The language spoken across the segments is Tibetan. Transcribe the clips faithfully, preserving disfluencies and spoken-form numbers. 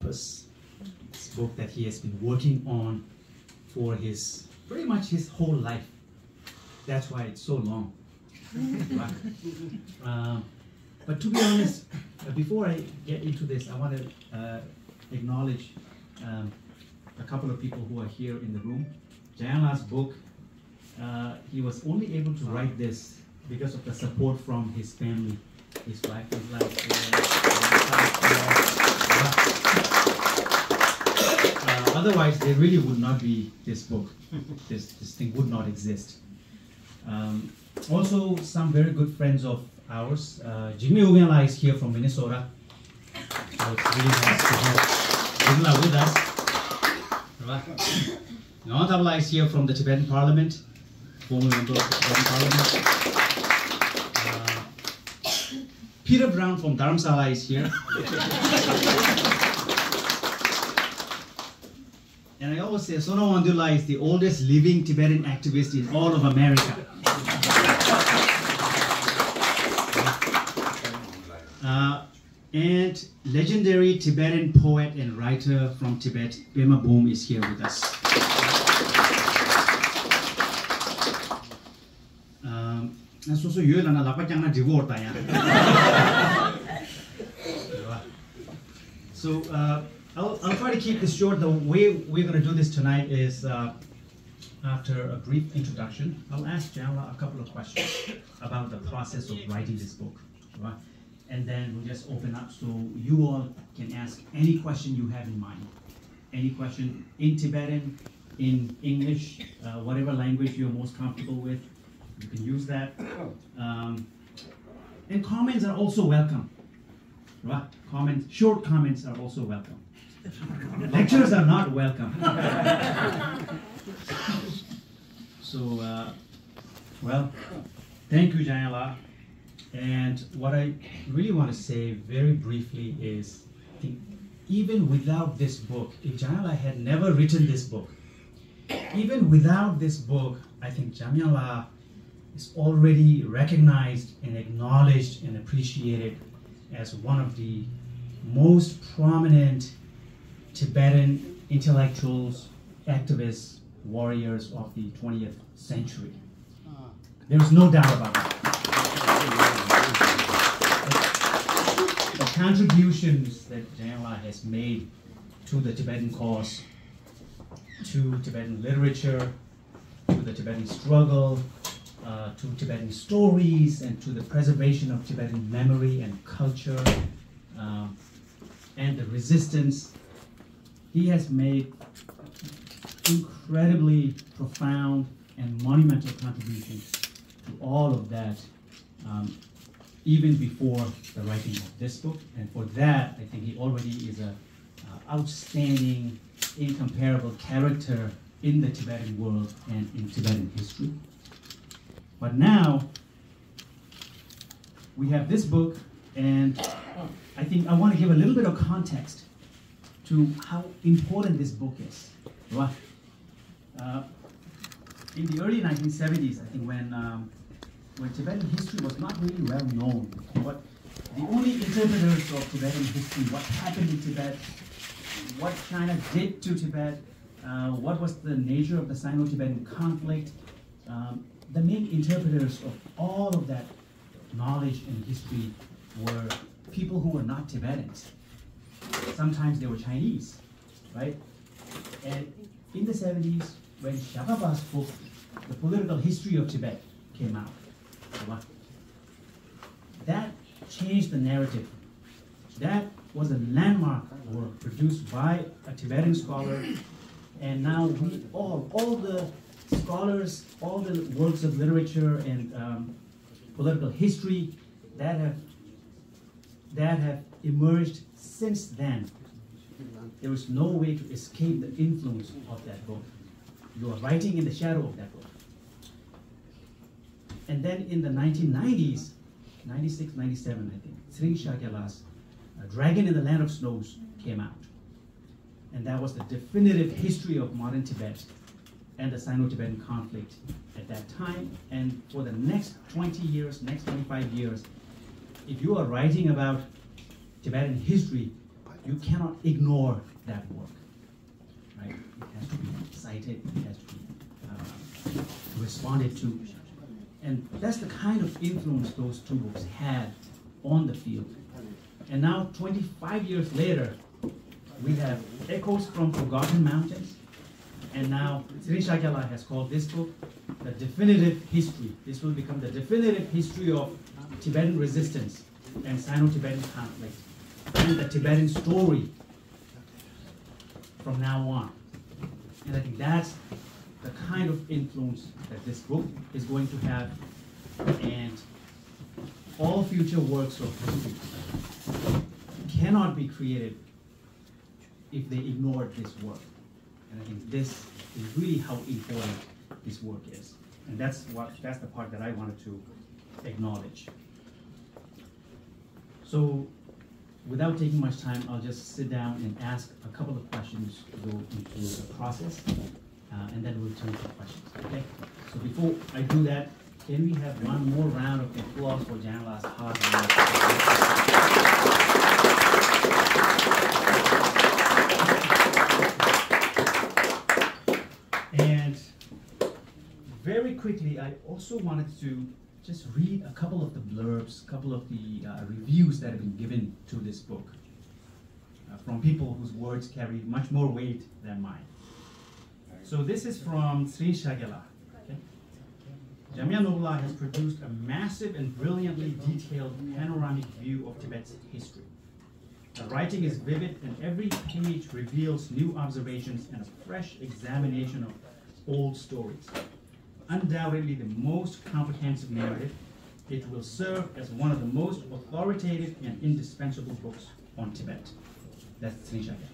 This book that he has been working on for his, pretty much his whole life. That's why it's so long. Right? Um, but to be honest, uh, before I get into this, I want to uh, acknowledge um, a couple of people who are here in the room. Jayanla's book, uh, he was only able to write this because of the support from his family. His wife is like, uh, uh, otherwise, there really would not be this book. This, this thing would not exist. Um, also, some very good friends of ours. Uh, Jigme Ugyanla is here from Minnesota. So it's really nice to have Jigme with us. Right. Ngawan Tabala is here from the Tibetan Parliament, former member of the Tibetan Parliament. Uh, Peter Brown from Dharamsala is here. And I always say Sonam Wangdula is the oldest living Tibetan activist in all of America. Uh, and legendary Tibetan poet and writer from Tibet, Pema Bum, is here with us. Um, སོ་སོ་ཡོད་ལ་ན་ལག་པ་བརྐྱངས་ན་འགྲིག་གོ་ད་ཡང་། So, uh, I'll, I'll try to keep this short. The way we're going to do this tonight is, uh, after a brief introduction, I'll ask Jayanla a couple of questions about the process of writing this book. Right? And then we'll just open up so you all can ask any question you have in mind. Any question in Tibetan, in English, uh, whatever language you're most comfortable with, you can use that. Um, and comments are also welcome. Right? Comments, short comments are also welcome. Lectures are not welcome. So, uh, well, thank you, Jayanla. And what I really want to say very briefly is, I think even without this book, if Jayanla had never written this book, even without this book, I think Jamyang La is already recognized and acknowledged and appreciated as one of the most prominent Tibetan intellectuals, activists, warriors of the twentieth century. There is no doubt about it. The contributions that Jayanla has made to the Tibetan cause, to Tibetan literature, to the Tibetan struggle, uh, to Tibetan stories, and to the preservation of Tibetan memory and culture, uh, and the resistance. He has made incredibly profound and monumental contributions to all of that, um, even before the writing of this book. And for that, I think he already is a, uh, outstanding, incomparable character in the Tibetan world and in Tibetan history. But now, we have this book, and I think I want to give a little bit of context to how important this book is. Right? Uh, in the early nineteen seventies, I think when, um, when Tibetan history was not really well known, what the only interpreters of Tibetan history, what happened in Tibet, what China did to Tibet, uh, what was the nature of the Sino-Tibetan conflict, um, the main interpreters of all of that knowledge and history were people who were not Tibetans. Sometimes they were Chinese, right? And in the seventies, when Shaka Pa's book, The Political History of Tibet, came out, that changed the narrative. That was a landmark work produced by a Tibetan scholar, and now we all, all the scholars, all the works of literature and, um, political history that have, that have emerged since then, there is no way to escape the influence of that book. You are writing in the shadow of that book. And then in the nineteen nineties, ninety-six, ninety-seven, I think, Tshering Shakya La's, uh, Dragon in the Land of Snows came out. And that was the definitive history of modern Tibet and the Sino-Tibetan conflict at that time. And for the next twenty years, next twenty-five years, if you are writing about Tibetan history, you cannot ignore that work. Right? It has to be cited, it has to be uh, responded to. And that's the kind of influence those two books had on the field. And now, twenty-five years later, we have Echoes from Forgotten Mountains, and now Tsirin Shakyala has called this book the definitive history. This will become the definitive history of Tibetan resistance and Sino-Tibetan conflict and the Tibetan story from now on. And I think that's the kind of influence that this book is going to have, and all future works of history cannot be created if they ignored this work. And I think this is really how important this work is. And that's what that's the part that I wanted to acknowledge. So, without taking much time, I'll just sit down and ask a couple of questions to go into the process, uh, and then we'll turn to questions. Okay? So before I do that, can we have one more round of applause for Jan Las hard work? And very quickly, I also wanted to just read a couple of the blurbs, a couple of the uh, reviews that have been given to this book uh, from people whose words carry much more weight than mine. So this is from Sri Shagela. Okay? Jamya Nobla has produced a massive and brilliantly detailed panoramic view of Tibet's history. The writing is vivid, and every page reveals new observations and a fresh examination of old stories. Undoubtedly the most comprehensive narrative, it will serve as one of the most authoritative and indispensable books on Tibet. That's Tsinishagya.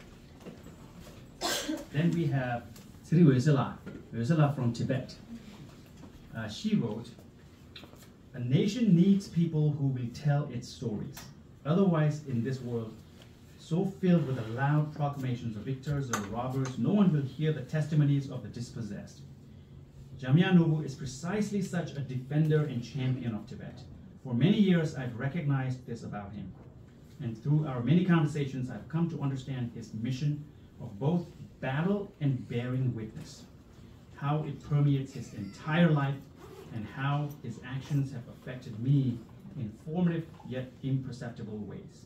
Then we have Sri Vesela, Vesela from Tibet. Uh, she wrote, "A nation needs people who will tell its stories. Otherwise, in this world so filled with the loud proclamations of victors or robbers, no one will hear the testimonies of the dispossessed." Jamya Nobu is precisely such a defender and champion of Tibet. For many years, I've recognized this about him. And through our many conversations, I've come to understand his mission of both battle and bearing witness, how it permeates his entire life, and how his actions have affected me in formative yet imperceptible ways.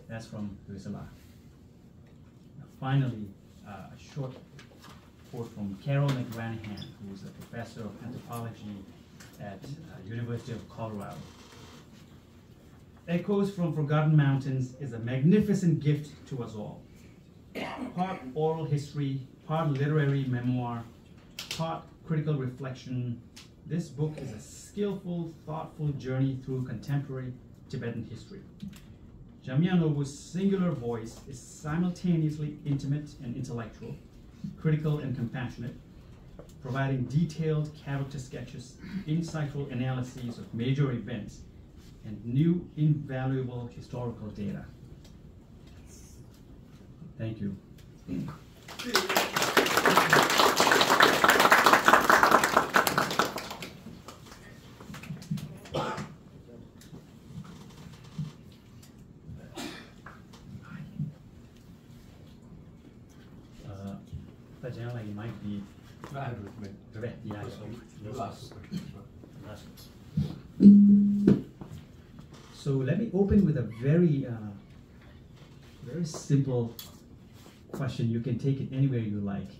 That's from Vesela. Finally, uh, a short quote from Carol McGranahan, who is a professor of anthropology at uh, University of Colorado. "Echoes from Forgotten Mountains is a magnificent gift to us all. Part oral history, part literary memoir, part critical reflection, this book is a skillful, thoughtful journey through contemporary Tibetan history." Jamya Nobu's singular voice is simultaneously intimate and intellectual, critical and compassionate, providing detailed character sketches, insightful analyses of major events, and new invaluable historical data. Thank you. Uh, but Jan, like, it might be I have to admit, Rebecca, yeah, you ask the question. Last question. So let me open with a very, uh, very simple question. You can take it anywhere you like.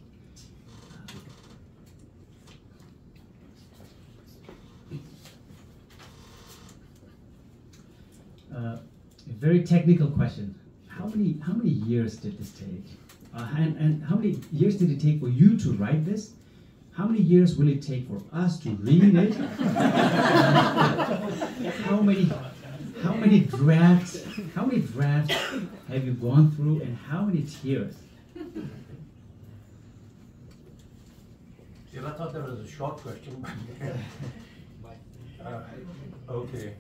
Uh, a very technical question. How many, how many years did this take? Uh, and, and how many years did it take for you to write this? How many years will it take for us to read it? How many, how many drafts, how many drafts have you gone through, and how many tears? Yeah, I thought that was a short question. Uh, okay.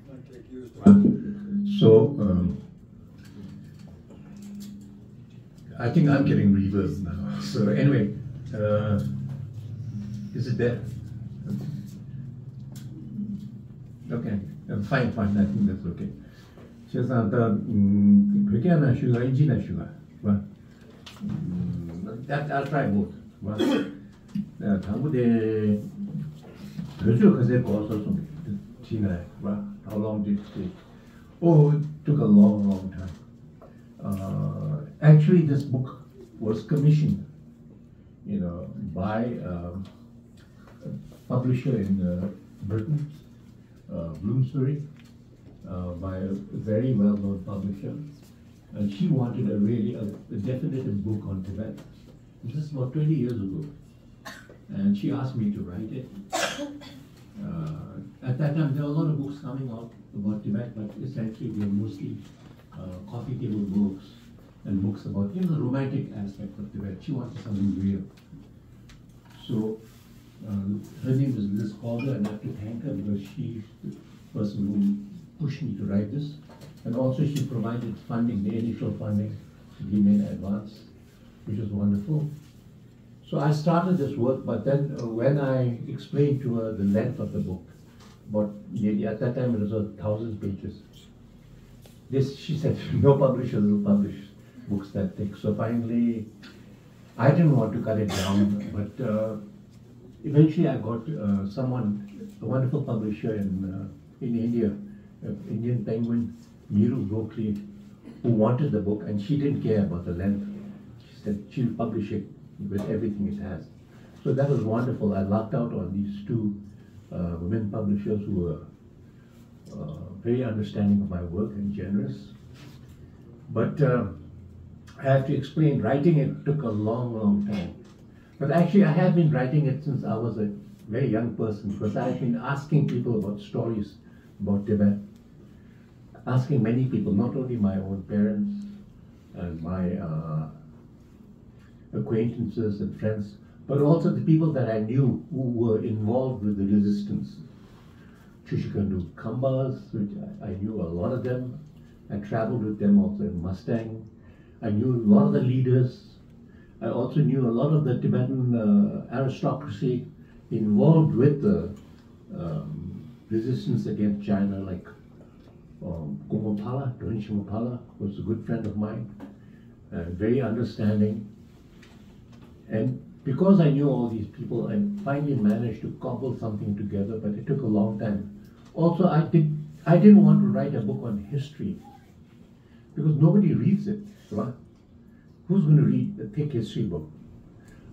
So, um, I think I'm getting reverb now. So anyway, uh, is it there? Okay, uh, fine, fine. I think that's okay. བྱས་ཙང་ད་ཨུམ་བོད་སྐད་ནང་ཞུ་ག་ཨིན་ཇི་ནང་ཞུ་ག་རེད་པ། ཨུམ། That, I'll try both. རེད་པ། ཨ། དང་པོ་དེ་བོད་ཆོས་ག་ཚོད་འགོར་སོང་བྲིས་ན་རེད་པ། How long did it take? Oh, it took a long, long time. Uh, actually, this book was commissioned, you know, by um, a publisher in uh, Britain, uh, Bloomsbury, uh, by a very well-known publisher. And she wanted a really a, a definitive book on Tibet. This is about twenty years ago. And she asked me to write it. Uh, at that time, there were a lot of books coming out about Tibet, but essentially they were mostly uh, coffee table books and books about, you know, the romantic aspect of Tibet. She wanted something real. So uh, her name is Liz Calder, and I have to thank her because she is the person who pushed me to write this. And also she provided funding, the initial funding, to give me an advance, which was wonderful. So I started this work, but then uh, when I explained to her the length of the book, about nearly at that time it was a thousand pages, this she said, "No publisher will publish books that thick." So finally, I didn't want to cut it down, but uh, eventually I got uh, someone, a wonderful publisher in uh, in India, uh, Indian Penguin, Meera Gokhale, who wanted the book, and she didn't care about the length. She said she'll publish it with everything it has. So that was wonderful. I lucked out on these two uh, women publishers who were uh, very understanding of my work and generous. But uh, I have to explain, writing it took a long, long time. But actually, I have been writing it since I was a very young person because I've been asking people about stories about Tibet, asking many people, not only my own parents and my uh, acquaintances and friends, but also the people that I knew who were involved with the resistance. Chökyi Khenpo Khampas, which I, I knew a lot of them. I traveled with them also in Mustang. I knew a lot of the leaders. I also knew a lot of the Tibetan uh, aristocracy involved with the um, resistance against China, like um, Kongpo Phala, Dronyi Khenpo Phala was a good friend of mine, and very understanding. And because I knew all these people, I finally managed to cobble something together, but it took a long time. Also, I did I didn't want to write a book on history because nobody reads it, right? Who's going to read a thick history book?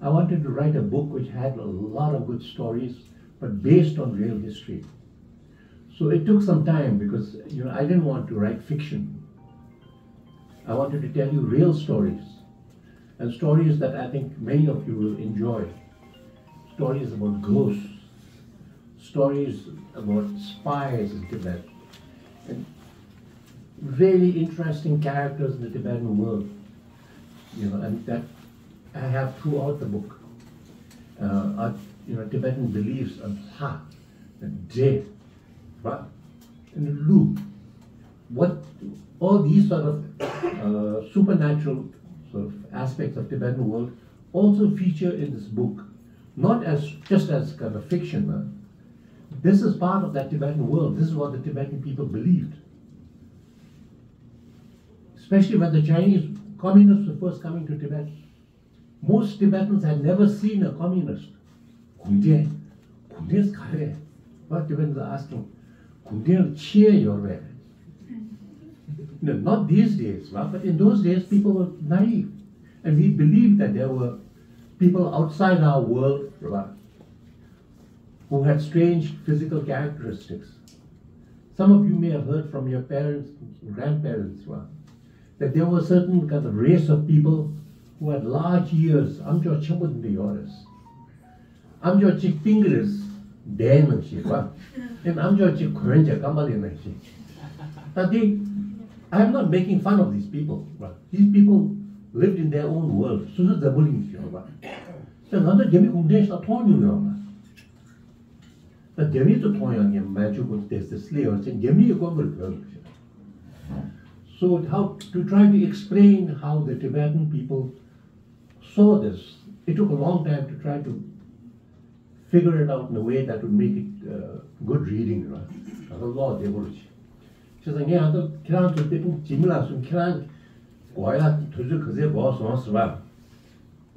I wanted to write a book which had a lot of good stories, but based on real history. So it took some time because you know I didn't want to write fiction. I wanted to tell you real stories and stories that I think many of you will enjoy. Stories about ghosts, stories about spies in Tibet, and really interesting characters in the Tibetan world, you know, and that I have throughout the book. Uh, uh, you know, Tibetan beliefs on Ha, the death, right? And the Lu. What all these sort of uh, supernatural sort of aspects of Tibetan world also feature in this book, not as just as kind of fiction. Huh? This is part of that Tibetan world. This is what the Tibetan people believed. Especially when the Chinese communists were first coming to Tibet, most Tibetans had never seen a communist. Gungden, Gungden is kare. What Tibetans are asking, Gungden chia yorbe. No, not these days, right? But in those days, people were naive. And we believed that there were people outside our world, right, who had strange physical characteristics. Some of you may have heard from your parents, grandparents, right, that there was a certain kind of race of people who had large ears, amcho chimut in the yoris. Amcho chik pingiris, den and shit, right? And amcho chik kwenja kamali and shit. That they, I'm not making fun of these people, right? These people lived in their own world. Susu the bullying, right? So another Jimmy Kundesh a torn you know. But Jimmy to torn you, Manchu Kundesh, the slave, and Jimmy you go with. So how to try to explain how the Tibetan people saw this, it took a long time to try to figure it out in a way that would make it uh, good reading, right? A lot they were. བྱས་ཙང་ངས་ཨ་ད་ཁྱེད་རང་ཚོ་དེ་ཇི་མི་ལ་སོང་ཁྱེད་རང་གོ་ཡ་དུས་ཚོད་ག་ཚད་འགོར་སོང་ཟེར་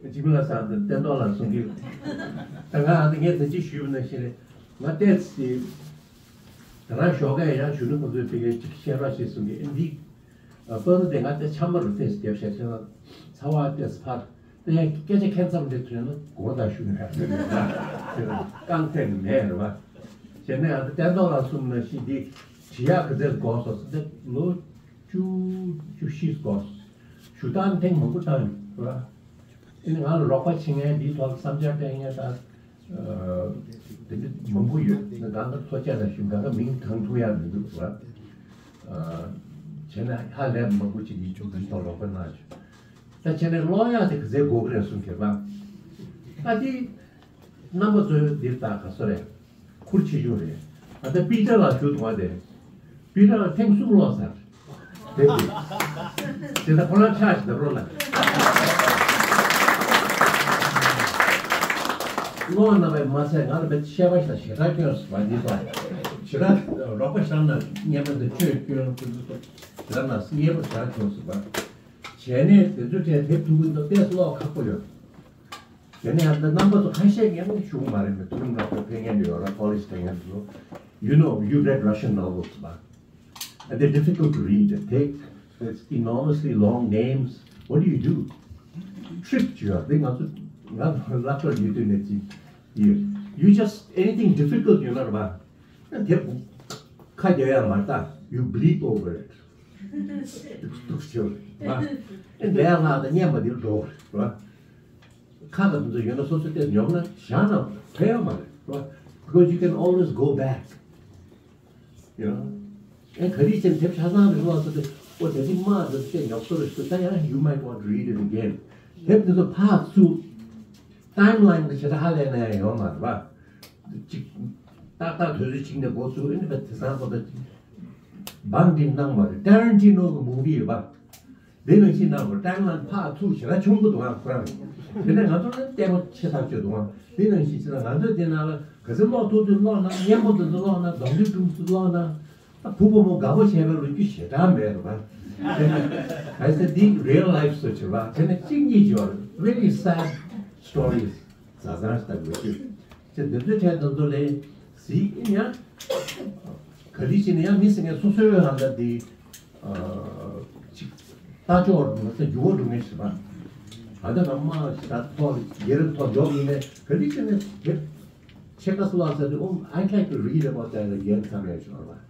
བ། ཇི་མི་ལ་སང་དང་བསྟན་རྡོར་ལ་སོང་གི། ད་ང་ཨ་ད་ངས་ད་ཅི་ཞུས་པ་ན་ཤེས་རེད། ང་བལྟས་ཚེ། ད་རང་ཞོགས་ཀས་ཡང་གཞོན་ནུ་ཁོང་ཚོའི་ཕ་གིར་ཅིག་བཤད་རོགས་བྱེད་གསུང་གི་ཨེ་འདི། ཨ་པ་ནི་དེ་ང་ད་ཆམ་པ་རུ་ཕེས་རྒྱབ་བཞག་ཁྱེད་རང་ཚ་བ་བལྟས་ཕར། དེ་ཡང་སྐད་ཆ་ཁྱད་མཚམས་འདི་ཐོན་ན་དགོངས་དག་ཞུ་ནས་ཡར་ཐོན་ནས་ན། རྐང་ཐེག་ནས་མེད་རེད་བ། བྱས་ནས་ཨ་ད་བསྟན་རྡོར་ལ་གསུངས་ན་ཤི་འདི་བྲིས་ཡག་ག་ཚད་འགོར་སོང་ཟེར་ཏེ་ལོ་བཅུ་བཅུ་བཞི་འགོར་སོང་། ཞུ་སྟངས་ཐེངས་མང་པོ་བཏང་ཡོད་རེད་བ། དེ་ནི་ང་ལ་རོགས་པ་བྱེད་མཁན་འདིའི་ཐོག་བསམ་འཆར་སྤྲད་མཁན་དང་། དེ་འདྲ་མང་པོ་ཡོད། ང་གང་ག་ཐོ་ཅག་ལ་ཞུ་གང་ག་མིང་གང་ཐུག་ཡག་མི་འདུག་བ། བྱས་ན་ཧ་ལས་མང་པོ་ཅིག་ཡིན་ཆོག་འདི་ཐོག་རོགས་པ་གནང་ཆོག་ད་བྱས་ན་ཀློག་ཡག་དེ་ག་ཚད་དགོས་ཀྱི་རེད་གསུངས་གྱུར་པ། ད་དེ་རྣམ་པ་ཚོས་འདིར་ད་ག་སོ་རེད། ཁུར་ཆེ་ཆུང་རེད། ད་ལྟ་པི་ཏར་ལགས་ཞུ་དུས་དེ། པི་ཏར་ལགས་ཐེངས་གསུམ་ཀློག་ཚར། དེ་དེ། དེ་ད་ཁོ་རང་ཕྱག་ཞིག་བརྡབ་རོགས་གནང་། ཀློག་གནང་བས་མ་ཚད་ང་ལ་བས་བཤད་པ་ཞིག་དང་ཞེ་དྲག་སྐྱོན་སོང་བ་འདི་དང་། ཞེ་དྲག་རོགས་པ་ཞང་ན་སྙན་མ་འདི་ཆོས་སྐྱོན་ཁོ་ཚོ་ཞེ་དྲག་ན་སྙན་པོ་ཞེ་དྲག་བྱུང་སོང་བ། བྱས་ནས་དེ་ཚོ་གྲས་དེབ་ཐུང་ཀུན་ཏུ་ཏོག་ཙམ་ཀློག་ཁག་པོ་ཡོད། དེ་ནས་ཡང་རྣམ་པ་ཚོ་ཁ་ཤས་ཀྱིས་ཡང་ཞུ་གི་མ་རེད་མོད། མཐོ་རིམ་སློབ་གྲྭ་ཕེབས་མཁན་དེ་ཡོད་ར། ཀོ་ལེཇ་ཕེབས་མཁན་དེ་ཚོ། You know, you read Russian novels, but and they're difficult to read. They take these enormously long names. What do you do? Trick བྱོས་ཡ་དེ་ང་ཚོ་ང་ཚོ་སློབ་གྲྭར་ཡོད་དུས་ནས་ཅི་ཡོད། You just, anything difficult ཡོད་ན་ར་བ། དེ་ཁ་རྒྱག་ཡ་མ་རེད་ད། You bleep over it. འདུག་འདུག་བྱོས་ར་བ། ཨེ་འདྲ་ཡ་ལྷག་ད་སྙན་པ་འདིར་འགྲོ་ར་བ། ཁ་ལ་འདི་ཚོ་ཡོད་ན་སོ་སོ་སྟེར་ཉོབ་ན་བཞག་ན་ཕན་ཡོད་མ་རེད་ར། Because you can always go back. You know? ཨེ་ག་རེ་བྱས་ནས་དེབ་ཆ་ཚང་རེ་ལོག་སོ་དེ་ཨོ་དེ་ཚིག་མ་འདི་སྟེར་ཉོབ་སོ་རེ་ཞུ་ད་ཡང་you might want to read it again. དེབ་འདི་ཚོ་ཕར་ཚུར་ཊའིམ་ལའིན་འདི་ཞེ་དྲག་ཧ་ལས་ན་ཡང་ཡོད་མ་རེད་བ། གཅིག་ཏག་ཏག་དུས་ཚོད་གཅིག་ནས་འགོ་ཚུགས་ཨེ་འདི་བ་དེ་སང་ཁོ་ད་བང་འདི་གནང་མ་རེད། ཊ་རན་ཊི་ནོ་གི་མུ་བི་ཡོད་པ། དེ་ནང་བཞིན་གནང་དགོས། ཊའིམ་ལའིན་ཕར་ཚུར་ཞེ་དྲག་ཆུང་པོ་འདུག་ཨ་ཁོ་རང་། དེ་ནས་ང་ཚོ་ལ་ལྟད་མོ་ཆེ་ཐག་ཆོད་འདུག་ཨ། དེ་ནང་བཞིན་ཕྱིན་ན་ང་ཚོས་དེ་ནང་ལ་ག་ཚོད་ཀློག་ཐུབ་ཐུབ་ཀློག་ན། སྙན་པོ་དེ་ཚོ་ཀློག་ན། སྡོམ་རྒྱུ་ཀྲུང་ཚོ་ཀློག་ན། ད་བུ་བུ་མོ་དགའ་པོ་བྱས་པའི་ལོ་རྒྱུས་ཞེ་དྲག་མེད་རེད་པ། གལ་སྲིད་འདི་རི་ཡལ་ལའིཕ་བཟོ་བྱེད་པ་བྱས་ན་གཅིག་གཉིས་ཅིག་ཡོད་རེད། Really sad stories. བཟའ་ཚང་ཞིག་ལྟ་དགོས་ཀྱི། ཅེས་འདི་ཚོའི་གྲས་འདི་ཚོ་ལས་གཟིགས་ཡིན་ཡང་། ག་དུས་ཕྱིན་ན་ཡང་མི་ཟེར་མཁན་སོ་སོའི་ཧ་ལ་འདི། ཅིག་ལྟ་ཕྱོགས་འགྲོ་ས་འགྱུར་བ་འགྲོ་མཁན་ཞིག་རེད་པ། ད་ལྟ་ང་མ་ཞིག་ད་ཐོག་སྒེར་ཐོག་འཇོག་ཡིན་ནའི་ག་དུས་ཕྱིན་ན་དེབ་ཆེ་ཁ་སུ་ལ་ཟེར་དུས་ཨོ་I'd like to read about that again བསམ་ཡས་ཞིག་རེད་པ།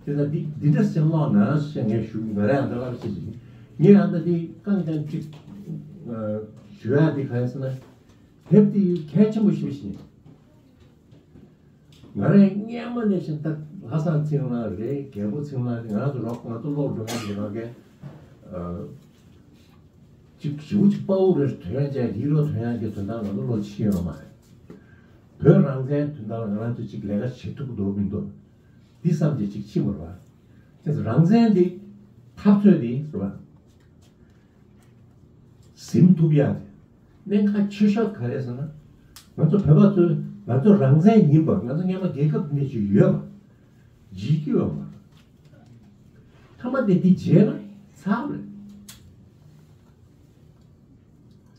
དེ་ལ་འདི་འདི་འདྲ་ཟེར་ཀློག་ན་ཞེས་ངས་ཞུ། ང་རང་ཡང་འདི་ལབ་ཤེས་ཤིང་། ངས་ཡང་ད་འདི་རྐང་ཅན་གཅིག་ཞུ་ཡ་འདི་ག་རེ་ཟེར་ན། དེབ་དེ་གལ་ཆེན་པོ་ཞེ་པོ་ཞིག་ཡིན། ང་རང་སྔོན་མ་ནས་བཞིན་ད་ལྷ་བཟང་ཚེ་རིང་ལགས་རེད། རྒྱལ་པོ་ཚེ་རིང་ལགས་རེད། ང་རང་ཚོ་རོགས་ང་ཚོ་སློབ་འགྲོ་མཁན་དེ་ག་གས་ཅིག་ཞེ་པོ་ཅིག་དཔའ་བོ་རེ་ཐོན་བྱས་ཡིད་རོ་ཐོན་ཡག་གི་དོན་དག་ང་ཚོ་བློ་ཕྱིན་ཡོད་མ་རེད། བོད་རང་བཙན་དོན་དག་ལ་ང་རང་ཚོ་ཅིག་ལས་ཀ་བྱེད་ཐུབ་ཀྱི་འདུག་མི་འདུག་འདི་བསམ་བྱས་ཅིག་ཕྱིན་པ་རེད་པ། དེ་ཚོ་རང་བཙན་འདི་འཐབ་རྩོད་འདི་རེད་པ། ཟིན་ཐུབ་ཡག་དེ་གནད་འགག་ཆེ་ཤོས་ག་རེ་ཟེར་ན། ང་ཚོ་བོད་པ་ཚོས་ང་ཚོ་རང་བཙན་ཡིན་པ། ང་ཚོ་སྔོན་མ་རྒྱལ་ཁབ་འདི་ནས་ཅིག་ཡོད་པ་བརྗེད་ཀྱི་ཡོད་མ་རེད། མཐའ་མ་དེ་འདི་བརྗེད་ན་ཚར་རེད།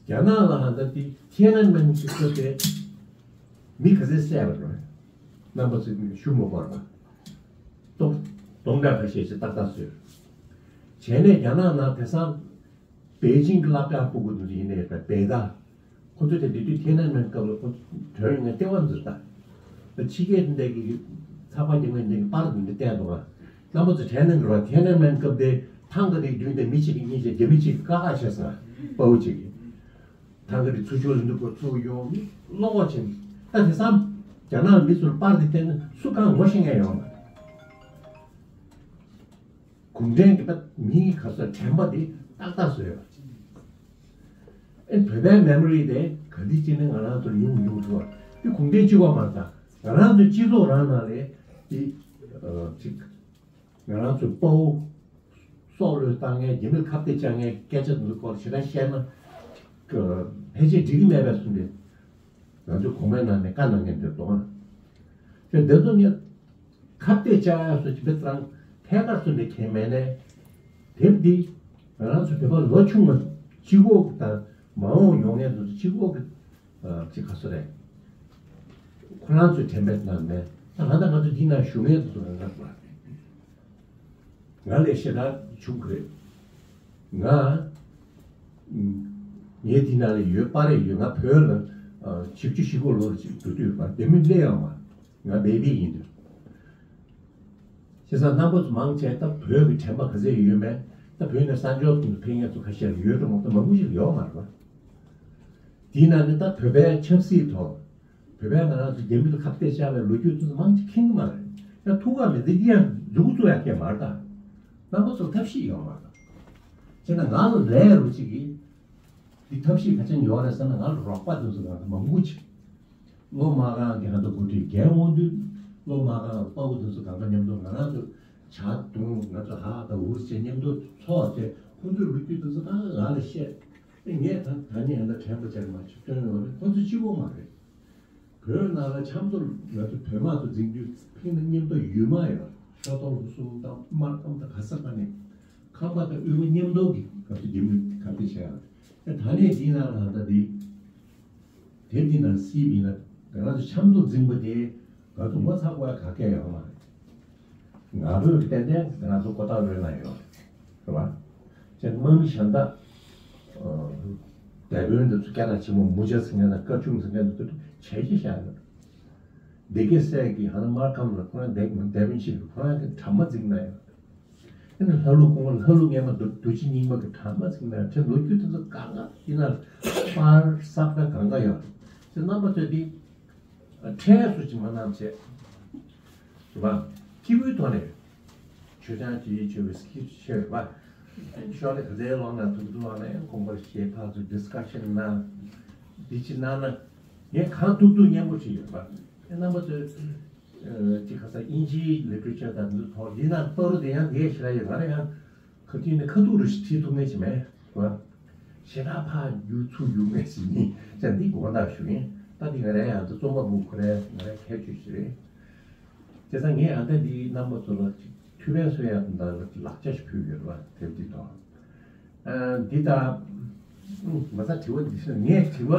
རྒྱ་ནག་ལ་ཧ་ད་དེ་ཐེན་ཨན་མེན་གྱི་སྐབས་དེ་མི་ག་ཚོད་བསད་པ་རེད། རྣམ་པ་ཚོས་ཞུ་མི་དགོས་པ། སྟོང་སྟོང་ཕྲག་ཁ་ཤས་ཤིག་ཏག་ཏག་བཟོས། བྱས་ནས་རྒྱ་ནག་ནང་དེང་སང་པེ་ཅིང་གི་སློབ་གྲྭ་ཕྲུ་གུ་དེ་ཚོ་ཡིན་ནའི་རེད། པེ་ད། ཁོ་ཚོས་དེ་དུས་ཐེན་ཨན་མེན་སྐབས་ལ་ཁོ་དོན་ངས་ལྟེ་བ་འཛུལ་ད། ཕྱི་རྒྱལ་འདི་གི་ཚགས་པར་རྒྱག་མཁན་འདི་གི་པར་འདི་བསྟན་འདུག་ག་རྣམ་པ་ཚོ་དྲན་གནང་གི་རེད་པ། ཐེན་ཨན་མེན་སྐབས་དེ་ཐང་ག་དེའི་མདུན་དེ་མི་གཅིག་གིས་གཉིས་བྱས། རྒྱ་མི་གཅིག་གིས་ཀ་ཁ་བྱས་སོང་། དཔའ་བོ་གཅིག་གིས། ཐང་ག་དེ་ཚུར་ཕྱོགས་ལ་འདུག་གོ་ཚུར་ཡོང་མི་བློ་ཁོག་ཆེན། ད་དེང་སང་རྒྱ་ནག་མི་ཚོར་པར་དེ་བསྟན་ན་སུ་གང་ངོ་ཤེས་མཁན་ཡོང་མ་རེད། གུང་ཁྲན་གྱི་ད་མིའི་ག་ས་དྲན་པ་དེ་ཏག་ཏག་བཟོས་ཡོད། ཨེ་བོད་པའི་མེ་མོ་རི་དེ་ག་དུས་ཅིག་ནས་ང་རང་ཚོར་ཉུང་ཉུང་ཐུབ་པ། དེ་གུང་ཁྲན་གཅིག་པོ་མ་རེད། ད་ང་རང་ཚོའི་སྤྱི་ཚོགས་རང་ནང་ལ་དེ་ཨ་ཅིག་ང་རང་ཚོའི་དཔའ་བོ་སྲོག་བློས་བཏང་མཁན། རྒྱ་མིར་ཁ་གཏད་བཅག་མཁན་སྐད་ཆ་དེ་ཚོ་སྐོར་ཞེ་དྲག་བཤད་ན་ཅིག་ཕལ་ཆེར་འགྲིག་གི་མེད་པའི་བཟོ་འདྲ། ང་ཚོའི་གོང་མའི་ནང་ནས་བཀའ་གནང་མཁན་དེ་གདོང་། དེ་འདི་ཚོ་ངས་ཁ་གཏད་བཅག་ཡག་བཟོ་ཅིག་དཔེ་ཚང་། ཐད་ཀར་བརྩོན་པའི་གེགས་མེད་ནས། དེབ་འདི་ང་རང་ཚོ་བོད་པ་ལོ་ཆུང་བ་གཅིག་པོ་དང་མ་འོངས་ཡོང་མཁན་དེ་ཚོ་གཅིག་པོ་གི་ཨ་ཅིག་ག་ཚོད་རེད། ཁོ་རང་ཚོའི་དྲན་པའི་ནང་ནས་ད་ང་དང་ང་ཚོ་འདི་ན་བཞུགས་མཁན་དེ་ཚོ་རང་རང་ལ་ང་ལས་ཞེ་དྲག་ཆུང་གི་རེད། ང་ངའི་འདི་ན་ལ་ཡོད་པ་རེད་ཡོད། ང་བོད་ལ་ཨ་བཞི་བཅུ་ཞེ་དགུ་ལོར་ཅིག་འགྲོ་དུས་བར་དེ་མིན་སླེབས་ཡོང་བ། ང་བེ་བི་ཡིན་དུས། བྱས་ཙང་རྣམ་པ་ཚོ་མང་ཆེ་ད་བོད་ཀྱི་དྲན་པ་ག་ཚད་ཡོད་མེད། ད་བོད་ནས་གསར་འབྱོར་དུ་ཕེབས་མཁན་ཚོ་ཁ་ཤས་ལ་ཡོད་འགྲོ་མ་གཏོགས་མང་པོ་ཞིག་ཡོད་མ་རེད་པ། དེའི་ནང་ནས་ད་བོད་པའི་ཆབ་སྲིད་ཐོག་བོད་པའི་ང་རང་ཚོ་རྒྱ་མི་ལ་ཁ་གཏད་བཅག་པའི་ལོ་རྒྱུས་ཚོ་མང་ཆེ་མཁྱེན་གྱི་མ་རེད། ཡང་ཐུགས་ཁག་མེད་དེ་འདི་ཡང་མཛུབ་གུ་བཙུགས་ཡག་གལ་མ་རེད་ད། རྣམ་པ་ཚོར་ཐབས་ཤེས་ཡོད་མ་རེད། བྱས་ན་ང་ལ་ལས་རུ་གཅིག་གིས་འདི་ཐབས་ཤེས་ག་ཅན་ཡོད་རེད་ཟེར་ན། ང་ལ་རོགས་པ་དེ་ཚོ་ང་ཚོ་མང་པོ་ཅིག་སློབ་མ་རང་གི་ཧ་ད་གོ་སྒྲིག་རྒན་འོང་དུས་སློབ་མ་རང་དཔའ་བོ་དེ་ཚོ་གང་ག་མཉམ་དུ་ང་རང་ཚོ་ཇ་བཏུང་། ང་ཚོ་ཧ་ད་འུར་བྱས་མཉམ་དུ་ཚོགས་བྱས། ཁོང་ཚོའི་ལོ་རྒྱུས་དེ་ཚོ་ད་ང་ལ་བཤད། ཨེ་ངས་ད་ད་ནི་ཧ་ད་དྲན་པ་བཅག་མ་ཆུ་སྟོན་ཡོང་རེད། ཁོང་ཚོ་གཅིག་པོ་མ་རེད། བོད་ནང་ལ་ཆབ་མདོ་ང་ཚོ་བོད་དམག་ཚོ་འཛིང་དུས་ཕིང་ན་མཉམ་དུ་ཡུལ་དམག་ཡོད། ཤོ་ཏོ་ལུ་སུ་དང་སྨར་ཁམས་དང་ག་ས་ག་ནས་ཁམས་པ་དང་དབུས་པ་མཉམ་དུ་གི་ང་ཚོ་རྒྱ་མི་ག་རེ་བྱས་ཡོད་རེད། ད་ནས་འདི་ནང་ལ་ད་འདི། དེབ་འདི་ནང་གཟིགས་པ་ཡིན་ན་ང་རང་ཚོ་ཆབ་མདོ་འཛིང་པོ་དེ་ང་ཚོ་ངོ་ཚ་དགོས་ཡ་ག་གེ་ཡོད་མ་རེད། ང་ཚོས་ཏན་ཏན་ང་ཚོ་ཀོ་ཐག་རོལ་ན་ཡོད་རེད་པ། ཅེས་དམག་མི་གཞན་དག་སྡེ་དཔོན་འདི་ཚོ་སྐད་གྲགས་ཆེན་པོ་མུ་ཇ་ཟེར་མཁན་དང་སྐར་ཆུང་ཟེར་མཁན་འདི་ཚོ་བྱས་ཀྱི་བཞག་ཡོད་རེད། སྡེ་དགེ་སྲས་ཀྱིས་ཧ་ན་སྨར་ཁམས་ལ་ཁོ་རང་སྡེ་སྡེ་དཔོན་ཞིག་ཁོ་རང་གི་གྲ་མ་འཛིང་ན་ཡོད་རེད། ཨ་ནི་ལྷ་ལུང་ཁོང་ལྷ་ལུང་ངས་མ་རྡོ་རྡོ་རྗེ་རྙིང་མ་གི་གྲ་མ་ཚིག་ན་ཁྲེ་ལོ་རྒྱུས་དེ་ཚོ་གང་ག་ཡིན་ན་པར་བསགས་ན་གང་ག་ཡོད་ཟེར། རྣམ་པ་ཚོས་འདི་ཁྲལ་སུ་ཅི་མ་གནང་བྱས། རེད་པ། སྐྱིད་པོའི་ཐོག་ནས་མཆོད་ཆང་ཅི་ཡིས་མཆོད་པའི་སྐྱིད་ཆེ་རེད་པ། ཤོག་ལེ་ག་ཚད་ལོང་ན་ཐུག་ཐུག་ལོང་ན་ཡང་ཁོང་པར་ཞེ་ཐག་ཚོ་ཌི་སི་ཀ་ཤན་གནང་། འདི་ཅི་གནང་ན་ངས་གང་ཐུབ་ཐུབ་སྙན་པོ་བྱས་ཡོད་པ། རྣམ་པ་ཚོས། ཅིག་ཁ་སང་དབྱིན་ཇིའི་ལི་ཊི་རེ་ཅར་དང་འདི་ཚོ་ཐོག་འདི་ན་གཏོར་དེ་ཡང་དེ་ཞེ་དྲག་ཡོད། ང་རང་ཡང་ཁ་ཐུག་ནས་ཁ་ཐུག་རུ་ཞིག་བྲིས་ཐུབ་ངེས་ཅིག་མེད་བ། ཞེ་དྲག་ཕར་རྒྱུག་ཚུར་རྒྱུག་ངེས་ཅིག་མིན་ཙང་འདི་དགོངས་དག་ཞུ་ཡིན། ད་འདི་ང་རང་ཡང་འདི་རྩོམ་པ་པོ་ཁོ་རའི་ང་རའི་ཁྱད་ཆོས་ཤིག་རེད། བྱས་ཙང་ངས་ཨ་ད་འདི་རྣམ་པ་ཚོ་ལ་ཅིག་ཐུགས་ཕན་གསོས་ཡག་དང་ལག་ཆ་ཞིག་ཕུལ་ཡོད་རེད་བ། དེབ་འདི་ཐོག་ཨ། འདི་ལྟ། མ་ས་དྲི་བ་འདི་ཤོད། ངས་དྲི་བ་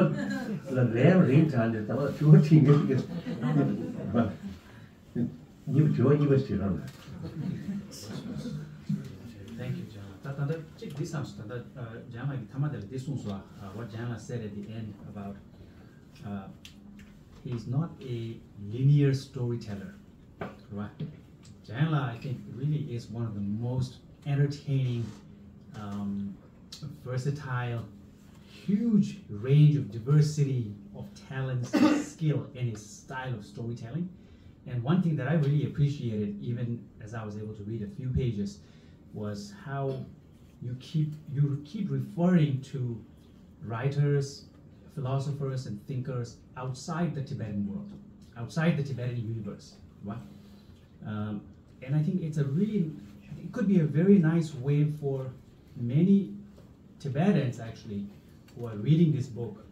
ལ་རེ་རེ་དྲངས་ནས་ད་བར་དྲི་བ་དྲིས་ངེས་ཀྱི་འདི་དྲི་བ་གཉིས་པ་དྲིས་རོགས་གནང་། Thank you, John. ད་ད་ལྟ་གཅིག་འདི་བསམ་སོང་། ད་ལྟ་ཨ་ཇན་ལགས་ཀྱིས་མཐའ་མ་དེ་ལ་འདི་གསུངས་སོང་། ཨ། What Jan Lal said at the end about, uh, he is not a linear storyteller. Right. Jan Lal, I think, really is one of the most entertaining, um, versatile, huge range of diversity of talents and skill in his style of storytelling. And one thing that I really appreciated, even as I was able to read a few pages, was how you keep you keep referring to writers, philosophers, and thinkers outside the Tibetan world, outside the Tibetan universe, right? Um, and I think it's a really, it could be a very nice way for many Tibetans actually who are reading this book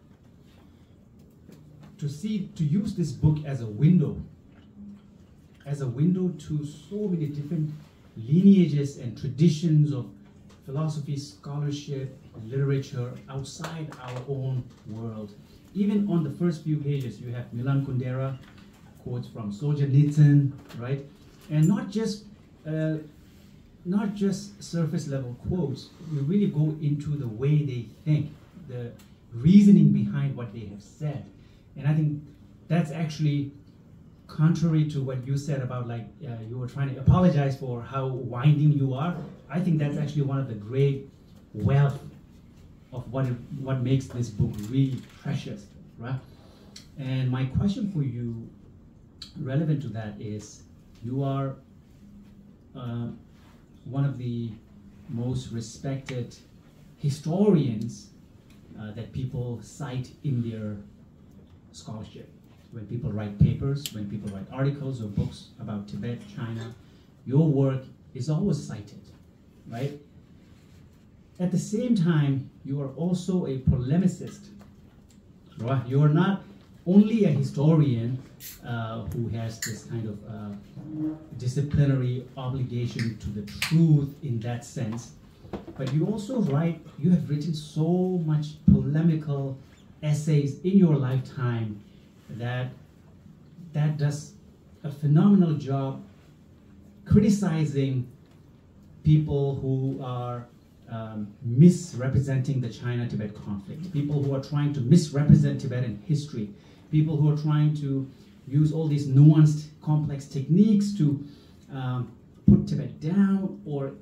to see, to use this book as a window, as a window to so many different lineages and traditions of philosophy, scholarship, literature outside our own world. Even on the first few pages, you have Milan Kundera quotes from Solzhenitsyn, right? And not just uh, not just surface level quotes. You really go into the way they think, the reasoning behind what they have said. And I think that's actually contrary to what you said about, like, uh, you were trying to apologize for how winding you are. I think that's actually one of the great wealth of what it, what makes this book really precious, right? And my question for you, relevant to that, is you are uh, one of the most respected historians uh, that people cite in their scholarship. When people write papers, when people write articles or books about Tibet, China, your work is always cited, right? At the same time, you are also a polemicist, right? You are not only a historian uh, who has this kind of uh, disciplinary obligation to the truth in that sense. But you also write, you have written so much polemical essays in your lifetime that that does a phenomenal job criticizing people who are um, misrepresenting the China Tibet conflict, people who are trying to misrepresent Tibetan history, people who are trying to use all these nuanced, complex techniques to um, put Tibet down or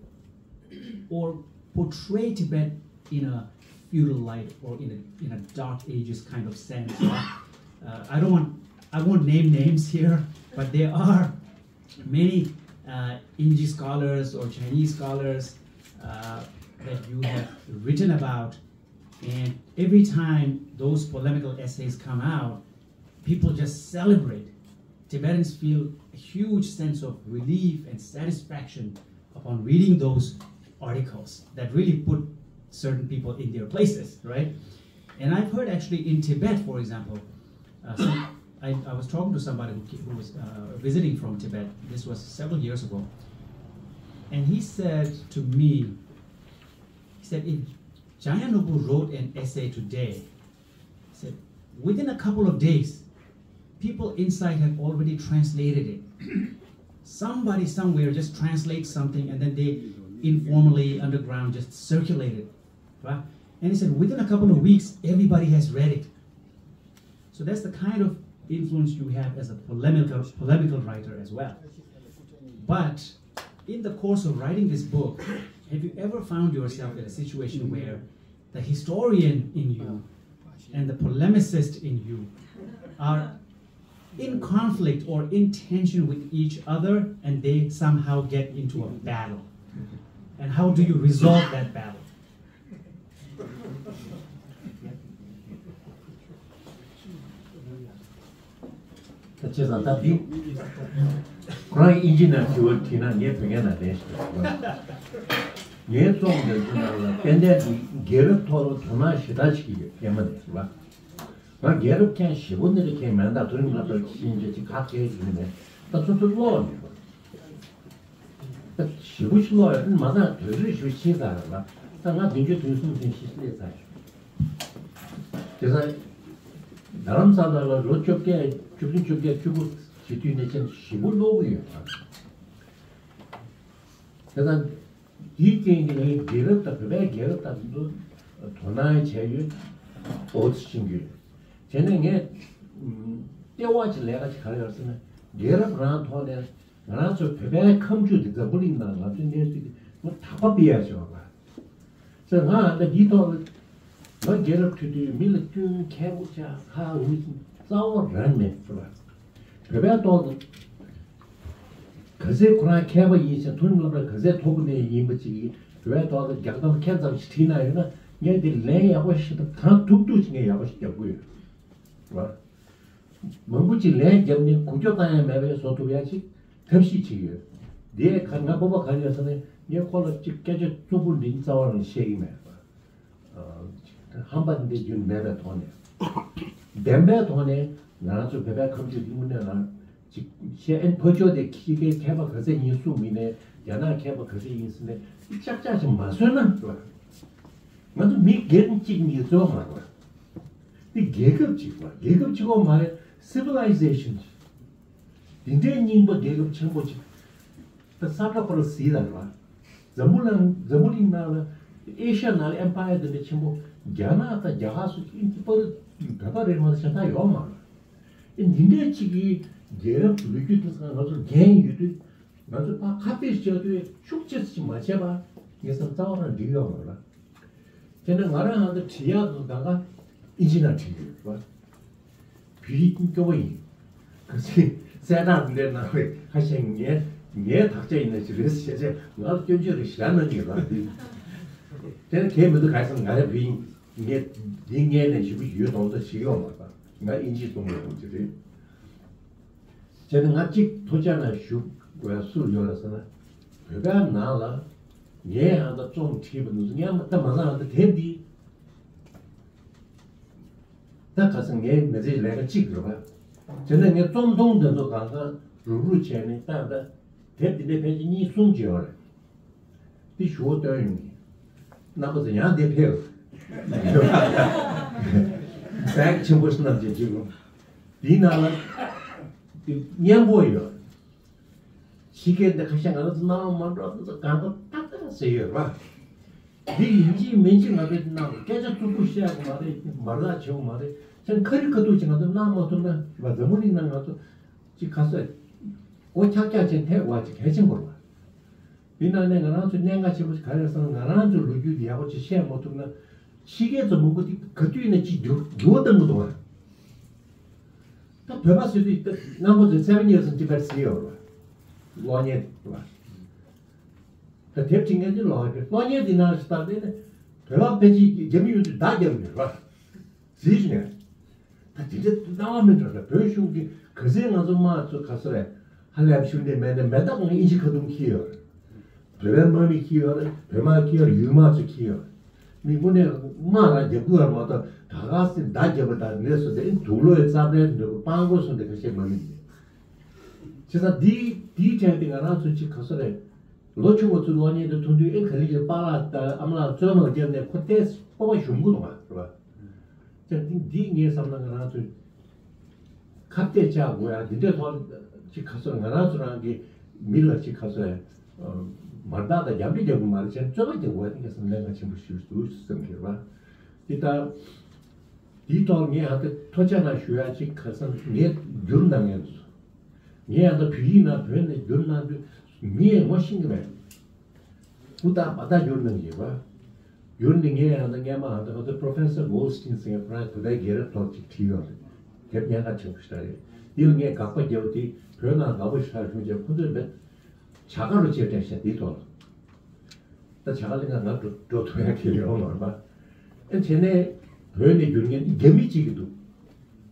or portray Tibet in a feudal light or in a in a dark ages kind of sense. Uh, I don't want I won't name names here, but there are many uh, Inji scholars or Chinese scholars uh, that you have written about, and every time those polemical essays come out, people just celebrate. Tibetans feel a huge sense of relief and satisfaction upon reading those articles that really put certain people in their places, right? And I've heard actually in Tibet, for example, uh, some, I, I was talking to somebody who, who was uh, visiting from Tibet. This was several years ago. And he said to me, he said, if Jaya Nobu wrote an essay today, he said, within a couple of days, people inside have already translated it. Somebody somewhere just translates something and then they informally underground just circulate it, right? And he said within a couple of weeks, everybody has read it. So that's the kind of influence you have as a polemical polemical writer as well. But in the course of writing this book, have you ever found yourself in a situation where the historian in you and the polemicist in you are in conflict or in tension with each other and they somehow get into a battle? And how do you resolve that battle? ད་བྱས་ཙང་ད་འདི་ཁོ་རང་ཨིན་ཇི་ནང་དྲི་བ་དྲིས་ན་ངས་བོད་སྐད་ནང་ལན་ཞིག་ལབ་དགོས། ངའི་རྩོམ་འདི་ཚོ་ནང་ལ་ཏན་ཏན་འདི་རྒྱལ་རབས་ཐོག་ལ་དོ་སྣང་ཞེ་དྲག་བྱེད་ཀྱི་ཡོད་སྐྱེས་མ་ནས་ཟེར་བ། ང་རྒྱལ་རབས་མཁན་ཞེ་པོ་འདི་འདྲ་མཁན་མེད། ད་དུས་རིང་ལ་ལྟར་ཤེས་འཇོག་ཅིག་ཁག་ཁེལ་ཞིག་མེད། ད་སོ་སོ་ཀློག་མེད་པ། ད་ཞེ་པོ་ཞིག་ཀློག་ཡོད་མ་ཚང་དུས་ཚོད་ཞེ་པོ་ཕྱིན་ཚར་རེད་ལ། ད་ང་བདུན་ཅུ་དོན་གསུམ་ཐོན་ཤེས་སླེབས་ཚར་ཡོད། དེ་ཚ་རྡ་རམ་ས་ལ་ལ་ལོ་བཅོ་བརྒྱད་བཅུ་བདུན་བཅོ་བརྒྱད་བཅུ་དགུ་བྱེད་དུས་ནས་ཀྱང་ཞེ་པོ་ཀློག་གི་ཡོད་ཨ། དེ་ཚ་དེའི་རྐྱེན་གྱིས་ངས་རྒྱལ་རབས་དང་བོད་པའི་རྒྱལ་རབས་དང་དེ་ཚོ་དོ་སྣང་བྱས་ཡོད། འོ་ཚོ་ཕྱིན་གྱི་ཡོད། བྱས་ནས་ངས་ལྟེ་བ་གཅིག་ལས་ཀ་ཅིག་ག་རེ་ཡོད་ཟེར་ན་རྒྱལ་རབས་རང་ཐོག་ནས་ང་རང་ཚོ་བོད་པའི་ཁམས་ཆུ་འདི་འཛམ་བུ་གླིང་ནང་ང་ཚོའི་གནས་ཚུལ་འདི་ང་དག་པ་སྤེལ་ཡ་བྱས་པ་ཟེར། ང་ད་འདིའི་ཐོག་ལ་ང་རྒྱལ་རབས་ཁྲོད་དུ་མི་ལ་སྐྱོན་མཁས་པོ་ཆགས་ཁ་འུ་ཚོ་རྩ་བ་རང་མེད་ཟེར་བ། བོད་པའི་ཐོག་ཏུ་ག་ཚད་ཁོ་རང་མཁས་པ་ཡིན་ཞིང་མཐོ་རིམ་སློབ་གྲྭ་ག་ཚད་མཐོ་པོ་ནས་ཡིན་པ་ཅིག་གིས་བོད་པའི་ཐོག་ཏུ་རྒྱག་གཏམ་ཁྱད་ཙམ་ཞིག་བྲིས་གནང་ཡོད་ན་ངས་འདི་ལན་ཡག་པོ་ཞིག་དང་གང་ཐུབ་ཐུབ་ཅིག་ངས་ཡག་པོ་ཞིག་རྒྱབ་ཀྱི་ཡོད་རེད་བ། མང་པོ་ཅིག་ལན་བརྒྱབ་ནས་གུ་ཅོ་བཏང་ཡ་མེད་པའི་བཟོ་ཐུབ་ཡ་ཅིག་ཐབས་ཤེས་བྱེད་ཀྱི་ཡོད། དེ་ག་ང་སྤོབས་པ་ག་རེ་ཡོད་ཟེར་ན་ངས་ཁོ་ལ་ཅིག་སྐད་ཆ་རྩུབ་པོ་འདྲ་རྩ་བ་རང་བཤད་ཀྱི་མེད་རེད་བ། ཧམ་པ་འདི་རྒྱུན་མེད་པའི་ཐོག་ནས། བདེན་པའི་ཐོག་ནས་ང་རང་ཚོ་བོད་པའི་ཁམས་ཆོས་འདི་དངོས་གནས་ལ་ཅིག་བཤད་ཨེ་ཕོ་ཅོ་དེ་ཁྱི་ཁའི་མཁས་པ་ག་ཚད་ཡིན་གསུངས་མིན་ནས་རྒྱ་ནག་མཁས་པ་ག་ཚད་ཡིན་ཟེར་ནས་ཅིག་ཅག་ཅག་ཅིག་མ་བཟོས་ན་ང་ཚོ་མི་སྒེར་གཅིག་གཉིས་བཟོས་མ་རེད། འདི་རྒྱལ་ཁབ་ཅིག་བ་རྒྱལ་ཁབ་ཅིག་བ་མ་རེད། སི་ཝི་ལའི་ཟེ་ཤན་ཅིག་འདི་འདྲའི་རྙིང་པ་རྒྱལ་ཁབ་ཆེན་པོ་ཅིག་ད་ས་ཁྲ་པར་སི་ལ་རེད་བ། འཛམ་བུ་གླིང་འཛམ་བུ་གླིང་ནང་ལ་ཨེ་ཤ་ཡ་ནང་ལ་ཨེམ་པ་ཡར་འདི་འདྲ་ཆེན་པོ་རྒྱ་ནག་དང་རྒྱ་གར་སོགས་ཀྱི་ཨིན་ཇི་པར་བོད་པ་རེད་མ་གཏོགས་གཞན་དག་ཡོད་མ་རེད། ཨེ་འདི་འདྲའི་ཅིག་གི་རྒྱལ་རབས་ལོ་རྒྱུས་དེ་ཚོ་ང་ཚོར་འགན་ཡོད་དུས་ང་ཚོ་ཕར་ཁ་གཏད་བྱ་དུས་ཤུགས་ཆེ་ཙམ་མ་བྱས་པ་ངེད་ཚོ་རྩ་བ་རང་འགྲིག་ཡོད་མ་རེད། དེ་ནས་ང་རང་ཧང་དུ་བྲིས་ཡག་དུ་ད་ག་ཨིན་ཇི་ནང་བྲིས་ཡོད་རེད་བ། བོད་ཡིག་སྐྱོ་པོ་ཡིན། ག་ཚོད་གསལ་བསྒྲགས་འདི་འདྲའི་གནང་བས་ཁ་ཤས་ངའི་ངའི་དག་ཆ་ཡིན་ན་ཅི་རེད་ཟེར་བྱས་ང་ལ་སྐྱོན་བརྗོད་རེ་ཞེ་དྲག་གནང་གི་ཡོད་རེད་བ། དེ་དེ་ནས་གལ་མི་འདུག་ག་རེ་ཟེར་ན་ང་རང་བོད་ཡིག་ངས་འདི་ངས་ནས་ཞེ་པོ་ཡོད་མདོག་མདོག་བྱེད་ཀྱི་ཡོད་མ་རེད་བ། ང་ཨིན་ཇི་གཏོང་དགོས་ཀྱི་རེད། བྱས་ན་ང་གཅིག་ཐུགས་ཅག་ནང་ཞུགས་དགོས་སུ་ཡོད་ལ་ཟེར་ན། བོད་པའི་ནང་ལ་ངས་ཨ་ད་རྩོམ་བྲིས་པ་འདུག་ངས་ཨ་ད་མ་ཟ་ཨ་ད་དེབ་འདི་ ད་ཁ་སང་ངའི་མི་ཚེའི་ལས་ཀ་གཅིག་རེད་པ། དེ་ནས་ངས་རྩོམ་ཐུང་དེ་ཚོ་གང་ག་རུག་རུག་བྱས་ནས་ད་ད་དེབ་འདི་འདྲ་ཕལ་ཆེར་གཉིས་གསུམ་ཅིག་ཡོད་རེད། འདི་ཞུ་བ་བཏོན་ཡོང་གི། རྣམ་པ་ཚོ་ཡང་འདི་ཕེབས། བེག་ཆེན་པོ་ཞིག་བསྣམས་བྱས་བྱེད་དགོས། འདིའི་ནང་ལ་འདི་སྙན་པོ་ཡོད། ཕྱི་རྒྱལ་འདི་ཁ་ཤས་ང་རང་ཚོ་སྣང་བ་མ་འགྲོ་ཚོ་གང་ག་ཏག་ཏག་ཟེར་ཡོད་རེད་པ། འདི་ཡིན་གཅིག་མིན་གཅིག་ང་ཚོའི་ནང་དུ་སྐད་ཆ་རྩུབ་པོ་བཤད་དགོས་མ་རེད། མ་ལག་བྱེད་དགོས་མ་རེད། ཁྱེད་ཁ་རི་ཁ་ཐུག་ཅིག་ང་ཚོ་གནང་མ་ཐུབ་ན་བ་འཛམ་བུ་གླིང་ནང་ང་ཚོ་ཅིག་ཁ་སོས་སྒོ་ཁྱག་ཁྱག་ཅིག་ཐེབས་བ་ཅིག་གལ་ཆེན་པོ་རེད་པ། འདི་ནང་ནས་ང་རང་ཚོ་གནད་འགག་ཆེན་པོ་ཞིག་ག་རེ་ཟེར་ན། ང་རང་ཚོའི་ལོ་རྒྱུས་འདི་ཡག་པོ་ཅིག་བཤད་མ་ཐུབ་ན་ཕྱི་རྒྱལ་ཚོ་མང་པོ་དེ་ག་དུས་ཡིན་ན་ཅིག་འགྱུར་འགྱུར་བ་གཏོང་གི་འདུག་ཨ། ད་བོད་པ་ཟེར་དུས་ད་རྣམ་པ་ཚོས་Seven Years in Tibet་ཟེར་ཡོད་རེད་པ། གློག་བརྙན་རེད་པ། ད་དེབ་བྲིས་མཁན་དེ་གློག་བརྙན་རེད། གློག་བརྙན་དེ་ནང་ཞིག་བལྟས་ནས་བོད་པ་ཕལ་ཆེར་རྒྱ་མི་ཡོད་དུས་བརྡ་རྒྱབ་ཡོད་རེད་པ། གཟིགས་ནས། ད་དེ་འདྲ་སྣང་བ་མི་འགྲོ་ལ། བོད་གཞུང་གིས་ག་ཚོད་ང་ཚོ་དམག་ཚོ་ག་ཚོད་རེད། ཧ་ལས་པ་ཞུ་འདི་མེད་ནས་མེ་སྟག་ངོས་ཨིན་ཇི་ཁ་ཐུམ་འཁྱེར་ཡོད་རེད། བོད་པའི་དམག་མི་འཁྱེར་ཡོད་རེད། བོད་དམག་འཁྱེར་ཡོད་རེད། ཡུལ་དམག་ཚོ་འཁྱེར་ཡོད་རེད། མི་དངོས་གནས་དམག་རང་རྒྱབ་དགོས་ཡོད་རེད་མ་གཏོགས་ད་ག་སེ་བརྡ་བརྒྱབ་པ་དང་འདི་སོ་དེ་དུག་ལོག་གི་རྩ་བྲལ་འདོད་པ་སྤང་དགོས་སོང་དེ་ཁ་ཤས་མ་མི་འདི། བྱས་ཙང་འདི་འདིའི་གྲས་དེ་ང་རང་ཚོ་གཅིག་ག་ཚོད་རེད། ལོ་ཆུང་བ་ཚོས་གློག་བརྙན་དེ་མཐོང་དུས་ཨེ་ག་ལེ་གི་པཱ་ལགས་དང་ཨ་མ་ལགས་བཙོན་ནང་བརྒྱབ་ནས་ཁོ་ཏོག་ཙམ་སྤོབས་པ་ཞུམ་གི་འདུག་ག་རེད་པ། ཅེས་འདི་འདི་ངས་བསམ་ན་ང་རང་ཚོས་ཁ་གཏད་བཅག་དགོས་ཡ། འདི་འདྲའི་ཐོག་ཅིག་ག་ཚོད་ང་རང་ཚོ་རང་གི་མི་ལ་ཅིག་ག་ཚོད་མ་བརྡ་དང་རྒྱབ་འདྲེ་རྒྱག་དགོས་མ་རེད། ཅེས་བརྩོན་པ་རྒྱག་དགོས་ཡ་དེ་ངས་བསམ་ན་གལ་ཆེན་པོ་ཞིག་འདུག་བསམ་གི་རེད་པ། འདི་ལྟར་འདིའི་ཐོག་ངས་ཧ་ཏེ་ཐུགས་རྗེ་གནང་ཞུ་ཡ་ཅིག་ག་ཚོད་ངས་བསྒྱུར་གནང་མཁན་ཚོ། ངས་ཡང་ད་བོད་ཡིག་ནང་བོད་ནས་བསྒྱུར་གནང་དུས་མི་ཡས་ངོ་ཤེས་ཀྱི་མེད། ཧུར་ཐག་འབད་ཐག་བསྒྱུར་གནང་བཞིན་པ། བསྒྱུར་ནས་ངས་ཡང་ད་སྔས་མ་ད་ང་ཚོ་Professor Goldstein་ཟེར་མཁན་ཁོ་རང་བོད་པའི་རྒྱལ་རབས་ཐོག་ཅིག་བྲིས་ཡོད་རེད། དེབ་སྙན་ཁ་ཆེན་པོ་ཞིག་རེད། འདི་ལ་ངས་དགག་པ་བརྒྱབ་དེ་བོད་ནང་དགའ་པོ་ཞེ་དྲག་བྱུང་རྗེས་ཁོ་ཚོས་མེད། བྱ་དགའ་རུ་བྱས་སྤྲད་ཤག་འདིའི་ཐོག་ལ། ད་བྱ་དགའ་ལེན་ག་ང་འགྲོ་འགྲོ་ཐུབ་ཡ་གི་ཡོང་མ་རེད་པ། ཨེ་བྱས་ནས་བོད་ནས་བསྒྱུར་མཁན་རྒྱ་མི་གཅིག་གི་འདུག་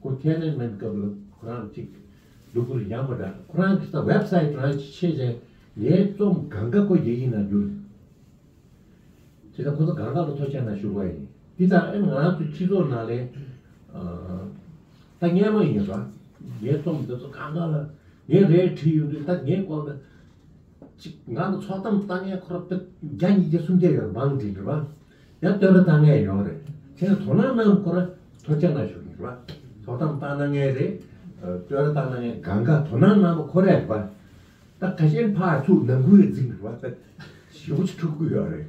ཁོ་ཁེ་ནན་མེད་སྐབས་ལ་ཁོ་རང་གཅིག་སྡུག་པོ་ཡང་མ་འདྲ། ཁོ་རང་གི་ད་website་རང་ཅིག་ཕྱེས་བྱས་ངའི་རྩོམ་གང་ག་ཁོ་རྒྱ་ཡིག་ནང་བསྒྱུར། བྱས་ཙང་ཁོ་ཚོ་གང་ག་ལ་ཐུགས་རྗེ་གནང་ཞུ་དགོས་ཡིན། འདི་ལྟར་ཨེ་ང་རང་ཚོའི་སྤྱི་ཚོགས་ནང་ལས་ཨ་ད་སྔས་མ་ཡིན་ར། ངའི་རྩོམ་འདི་ཚོ་གང་ག་ལ་ངས་རེ་བྲིས་ཡོང་དུས་ད་ངའི་སྐོར་ལ། ཅིག་ང་ལ་ཚོགས་གཏམ་བཏང་མཁན་ཁོ་རང་དཔེ་བརྒྱ་ཉིས་བརྒྱ་སུམ་བརྒྱ་ཡོད་རེད། མང་འདྲི་འདྲི་བ། ཡང་བསྟོད་ར་བཏང་མཁན་ཡོད་རེད། ཁྱེད་ཚོ་དོ་སྣང་གནང་བ་ཁོ་རང་ཐུགས་རྗེ་གནང་ཞུ་གི་རེད་བ། ཚོགས་གཏམ་བཏང་གནང་མཁན་རེད། བསྟོད་ར་བཏང་གནང་མཁན་གང་ག་དོ་སྣང་གནང་བ་ཁོ་རང་རེད་བ། ད་ཁ་ཤས་ཕར་ཚུར་ནང་ཁུལ་འཛིང་རེད་བ། ད་ཞེ་པོ་ཅིག་འཁྲུག་གི་ཡོད་རེད།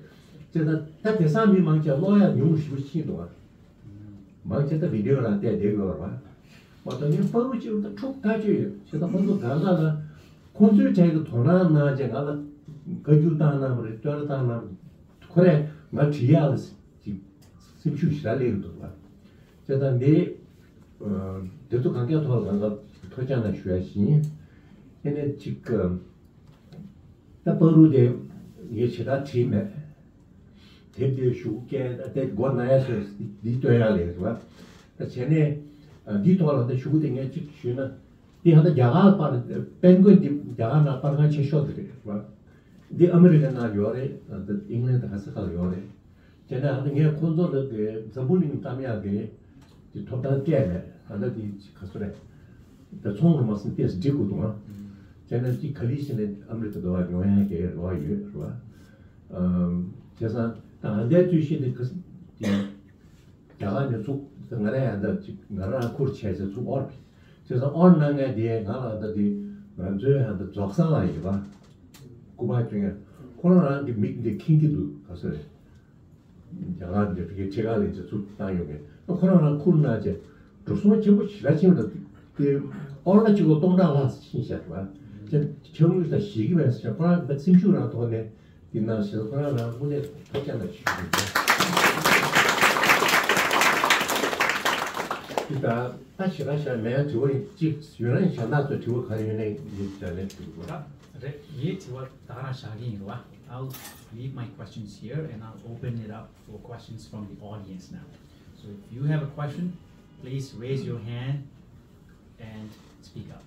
ཅེས་ད་ད་དེང་སང་མི་མང་ཆེ་ཀློག་ཡ་ཉུང་ཞེ་པོ་ཕྱིན་འདུག་བ། མང་ཆེ་ད་བི་ཌི་ཡོ་རང་བལྟས་བསྡད་ཡོད་རེད་བ། མ་གཏོགས་ངས་པ་རུ་གཅིག་ད་འཁྲུག་ཐག་ཆོད་ཡོད། བྱས་ཙང་ཁོང་ཚོ་གང་ག་ལ་ཁོང་ཚོའི་གྲས་ཀྱི་དོ་སྣང་གནང་བྱས་ང་ལ་བཀའ་བཀྱོན་བཏང་གནང་བ་རེད། བསྟོད་ར་བཏང་གནང་། ཁོ་རས་ང་བྲིས་ཡག་ལ་ཅིག་སེམས་ཤུགས་ཞེ་དྲག་སླེབས་ཀྱི་འདུག་བ། བྱས་ཙང་འདི་འདི་ཚོ་གང་གའི་ཐོག་ལ་ང་ལ་ཐུགས་རྗེ་གནང་ཞུ་ཡ་ཞིག་ཡིན། དེ་ནས་ཅིག་ད་པ་རུ་དེ་ངས་ཞེ་དྲག་བྲིས་མེད། དེབ་དེ་ཞུ་སྐད་ད་དེ་མགོ་ན་ཡ་སོས་འདི་སྟོན་ཡ་ལས་རེད་བ། ད་བྱས་ནས་འདིའི་ཐོག་ལ་ད་ཞུ་གི་དེ་ངས་གཅིག་ཞུས་ན། འདི་ཧ་ད་རྒྱ་གར་པར་པེན་གོན་འདི་རྒྱ་གར་ནང་པར་ཁང་ཆེ་ཤོས་དེ་རེད་བ། འདི་ཨ་མི་རི་ཀ་ནང་ཡོད་རེད། ད་ཨིང་ལན་ད་ག་ས་ག་ལ་ཡོད་རེད། བྱས་ན་ཧ་ད་ངས་ཁོང་ཚོ་ལ་གི་འཛམ་བུ་གླིང་བལྟམས་ཡག་གི་འདི་ཐོབ་ཐང་སྤྲད་མེད། ཧ་ད་འདི་ག་ཚོད་རེད། ད་ཚོང་རུ་མ་སོང་ཏེས་འགྲིག་དགོས་འདུག་ཨ། བྱས་ན་འདི་ག་ལི་ཤི་ནས་ཨ་མི་རི་ཀ་འགྲོ་བ་ཡོང་ཡག་གི་རེ་བ་ཡོད་རེད་བ། བྱས་ཙང་ད་ཧ་ད་ཚུལ་ཤེས་འདི་ག་ས་འདི། རྒྱ་གར་ནས་ཚུགས་ང་རང་ཡང་ད་ཅིག་ང་རང་ཁུར་བྱས་ཚེ་ཚུགས་ཨོར་བྱས་ཙང་ཨོར་གནང་མཁན་དེ་ང་ལ་ད་དེ་ང་ཚོའི་ཡང་ད་རྫོགས་སངས་ལགས་ཡིན་པ། སྐུ་པར་བསྐྱོན་ཡ་ཁོ་རང་རང་གི་མིག་འདི་ཁེངས་ཀྱི་འདུག་ག་ཚོད་རེད། རྒྱ་གར་འདི་ཕ་གིའི་ཁྲི་ཁ་ལས་ཚེ་ཚུགས་བཏང་ཡོང་མཁན་ཁོ་རང་རང་ཁུར་གནང་བྱས་འགྲོ་སོང་ཆེན་པོ་ཞེ་དྲག་ཕྱིན་པ་དང་དེ་ཨོར་ལ་གཅིག་ལོ་སྟོང་ཕྲག་ལྷག་ཕྱིན་བཞག་རེད་པ། ཁྱེད་ཁྱེད་དངུལ་དང་ཞེད་ཀྱི་མེད་ཟེར་ཁོ་རང་ད་སེམས་ཤུགས་རང་ཐོག་ནས། འདི་ནང་བཞིན་ཁོ་རང་རང་དངོས་གནས་ཐུགས་རྗེ་གནང་ཞུ་རྒྱུ་ཡིན། འདི་ལྟར་ད་ཞེ་དྲག་ཞེ་དྲག་མེད། དྲི་བ་ཡིན་གཅིག་ཡོད་ན་གཞན་དག་ཚོས་དྲི་བ་ག་རེ་ཡོད་ན་ཡིན་ད་ལན་དྲི་དགོས། ད་རེད། ངའི་དྲི་བ་ད་ག་རང་བཞག་གི་ཡིན་རེད་བ། I'll leave my questions here and I'll open it up for questions from the audience now. So if you have a question, please raise your hand and speak up.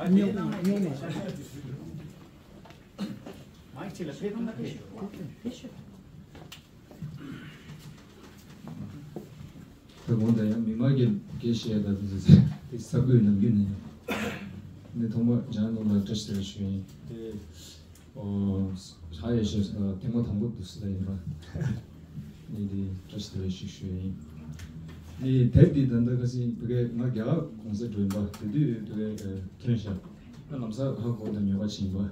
ཉོ་ཉོ་མ་ཤེས། མ་ཅི་ལ་ཕེབས་ན་ཕེབས། ད་དགོངས་དག་ཡང་མི་མང་གི་སྐད་བཤད་ད་དེ་ཟེར་དེ་ས་བགོས་ནམ་རྒྱུན་ནས་ཡང་ནས་ཐོག་མ་ལྗང་ནོར་ལ་བཀྲ་ཤིས་བདེ་ལེགས་ཞུ་ཡིན། དེ་ཨོ་ཧ་ཡེ་ཤེས་ཐེངས་མ་དང་པོ་འདུག་སེ་ད་ཡིན་པ་ནས་དེ་བཀྲ་ཤིས་བདེ་ལེགས་ཞུ་ཞུ་ཡིན། ནས་དེབ་འདི་ད་ལྟ་ཁ་སང་བི་གའི་ང་རྒྱ་གར་གོང་ས་འགྲོ་ཡིན་པ་དེ་དུས་བི་གའི་ཐོན་ཤག་ལམ་སང་ཧ་གོ་ད་ཉོ་ག་ཕྱིན་པ་ནས།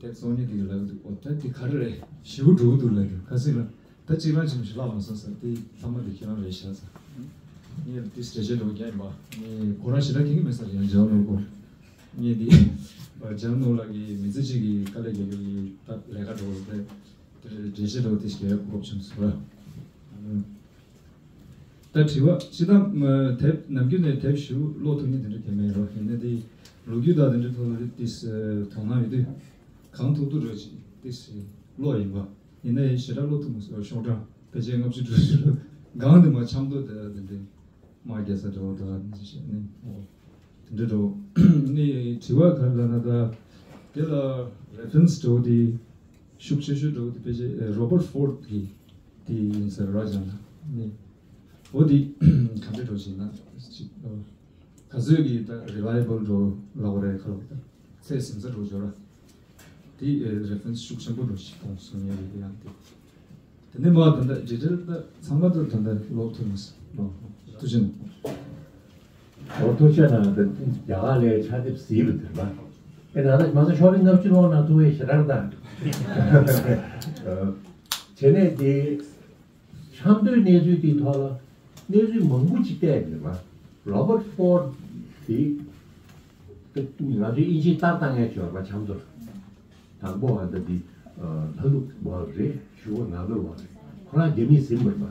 དེབ་བཙོང་མཁན་དེ་གིས་ལབ་འདུག་ཨོ་ད་འདི་ག་རེ་རེད། ཞེ་པོ་འགྲོ་གི་འདུག་ལབ་འདུག་ཁ་སང་ལ་ད་གཅིག་རང་བྱས་མ་ཤེས་ལབ་མ་སོང་ཟེར། དེ་ཐ་མ་དེ་ཁྱེད་རང་རེད་ཤག་ཟེར། ངས་དེ་འགྲེལ་བཤད་འདྲ་པོ་རྒྱག་ཡིན་པ། ངས་ཁོ་རང་ཞེ་དྲག་མཁྱེན་གྱི་མེད་ས་རེད། ཡང་ལྗང་ནོར་ཁོ་ངས་དེ་ལྗང་ནོར་ལགས་ཀྱིས་མི་ཚེ་གཅིག་གི་དཀའ་ལས་རྒྱག་རྒྱུ་གི་ད་ལས་ཀ་འདྲ་པོ་རེད། དེ་འགྲེལ་བཤད་འདྲ་པོ་དེ་ཞིག་རྒྱག་དགོས་བྱུང་ཟེར་བ། ད་དྲི་བ་སྤྱིར་བཏང་དེབ་ནམ་རྒྱུན་ནས་དེབ་ཞིབ་ཀློག་ཐུབ་མཁན་དེ་འདྲ་གལ་མེད་རོ། ཡིན་ན་དེ་ལོ་རྒྱུས་དང་དེ་འདྲའི་ཐོག་ལ་ཏིས་དོ་སྣང་ཡོད་དུས་གང་ཐུབ་ཐུབ་རོ་ཅིག་ཏིས་ཀློག་ཡིན་པ། ཡིན་ན་ཡང་ཞེ་དྲག་ཀློག་ཐུབ་མ་སོང་། ཤོག་གྲངས་ཕལ་ཆེར་ལྔ་བཅུ་དྲུག་ཅུ་ལ་གང་དེ་མ་ཆབ་མདོ་དེ་དེ་འདྲའི་དམག་རྒྱག་ས་འདྲ་བོ་དང་དེ་འདྲ་འདྲ་བོ། ནི་དྲི་བ་ག་རེ་ལབ་ན་ད་དེ་ལ་རེ་ཕ་རེན་སི་འདྲ་བོ་དེ་ཤུགས་ཆེ་ཤོས་འདྲ་བོ་དེ་ཕལ་ཆེར་རོ་བར་ཕོར་ཌི་གི་དེ་ཡིན་ཟེར་ར་ཅང་ན་ནི་འོ་དེ་ག་འདྲ་འདྲ་བོ་ཞིག་ན་ཅིག་ག་ཚོད་ཀྱི་ད་རི་ལ་ཡེ་བལ་འདྲ་བོ་ལབ་པ་རེད། ཁ་ལོ་ད་ཚད་ཟིན་ས་འདྲ་བོ་འབྱོར་ར་དེ་རེ་ཕ་རེན་སི་ཤུགས་ཆེན་པོ་འདྲ་བོ་ཞིག་མཐོང་སོང་ཡ་རེད། དེ་ཡང་དེ། དེ་ནས་མ་ད་ལྟ་ཇི་ཏྲལ་ད་ཚང་མ་ད་ད་ལྟ་ཀློག་ཐུབ་མ་སོང་། ཐུགས་རྗེ་གནང་། ཨོ་ཐུགས་རྗེ་གནང་། ད་རྒྱ་གར་ལའི་ཕྱག་དེབ་གཟིགས་པ་དེར་ལ་ཨེ་ན་ད་མ་ཚད་ཤོག་ལེ་ལྔ་བཅུ་ལོག་ན་ཐུག་པའི་ཞེ་དྲག་ད། བྱས་ནས་དེ་ཆབ་མདོའི་གནས་ཚུལ་དེའི་ཐོག་ལ་གནས་ཚུལ་མང་པོ་ཅིག་བལྟས་ཡོད་པ། རོ་བར་ཕོར་ཌི་དེ་ང་ཚོའི་དབྱིན་ཇིའི་ལྟར་བཏང་མཁན་ཅིག་ཡོད་པ་ཆབ་མདོར། དང་པོ་ཨ་ད་འདི་ལྷ་ལུག་བ་རེད། ཞུ་བ་ང་ལོ་བ་རེད། ཁོ་རང་རྒྱ་མིས་ཟིན་པ་རེད་པ།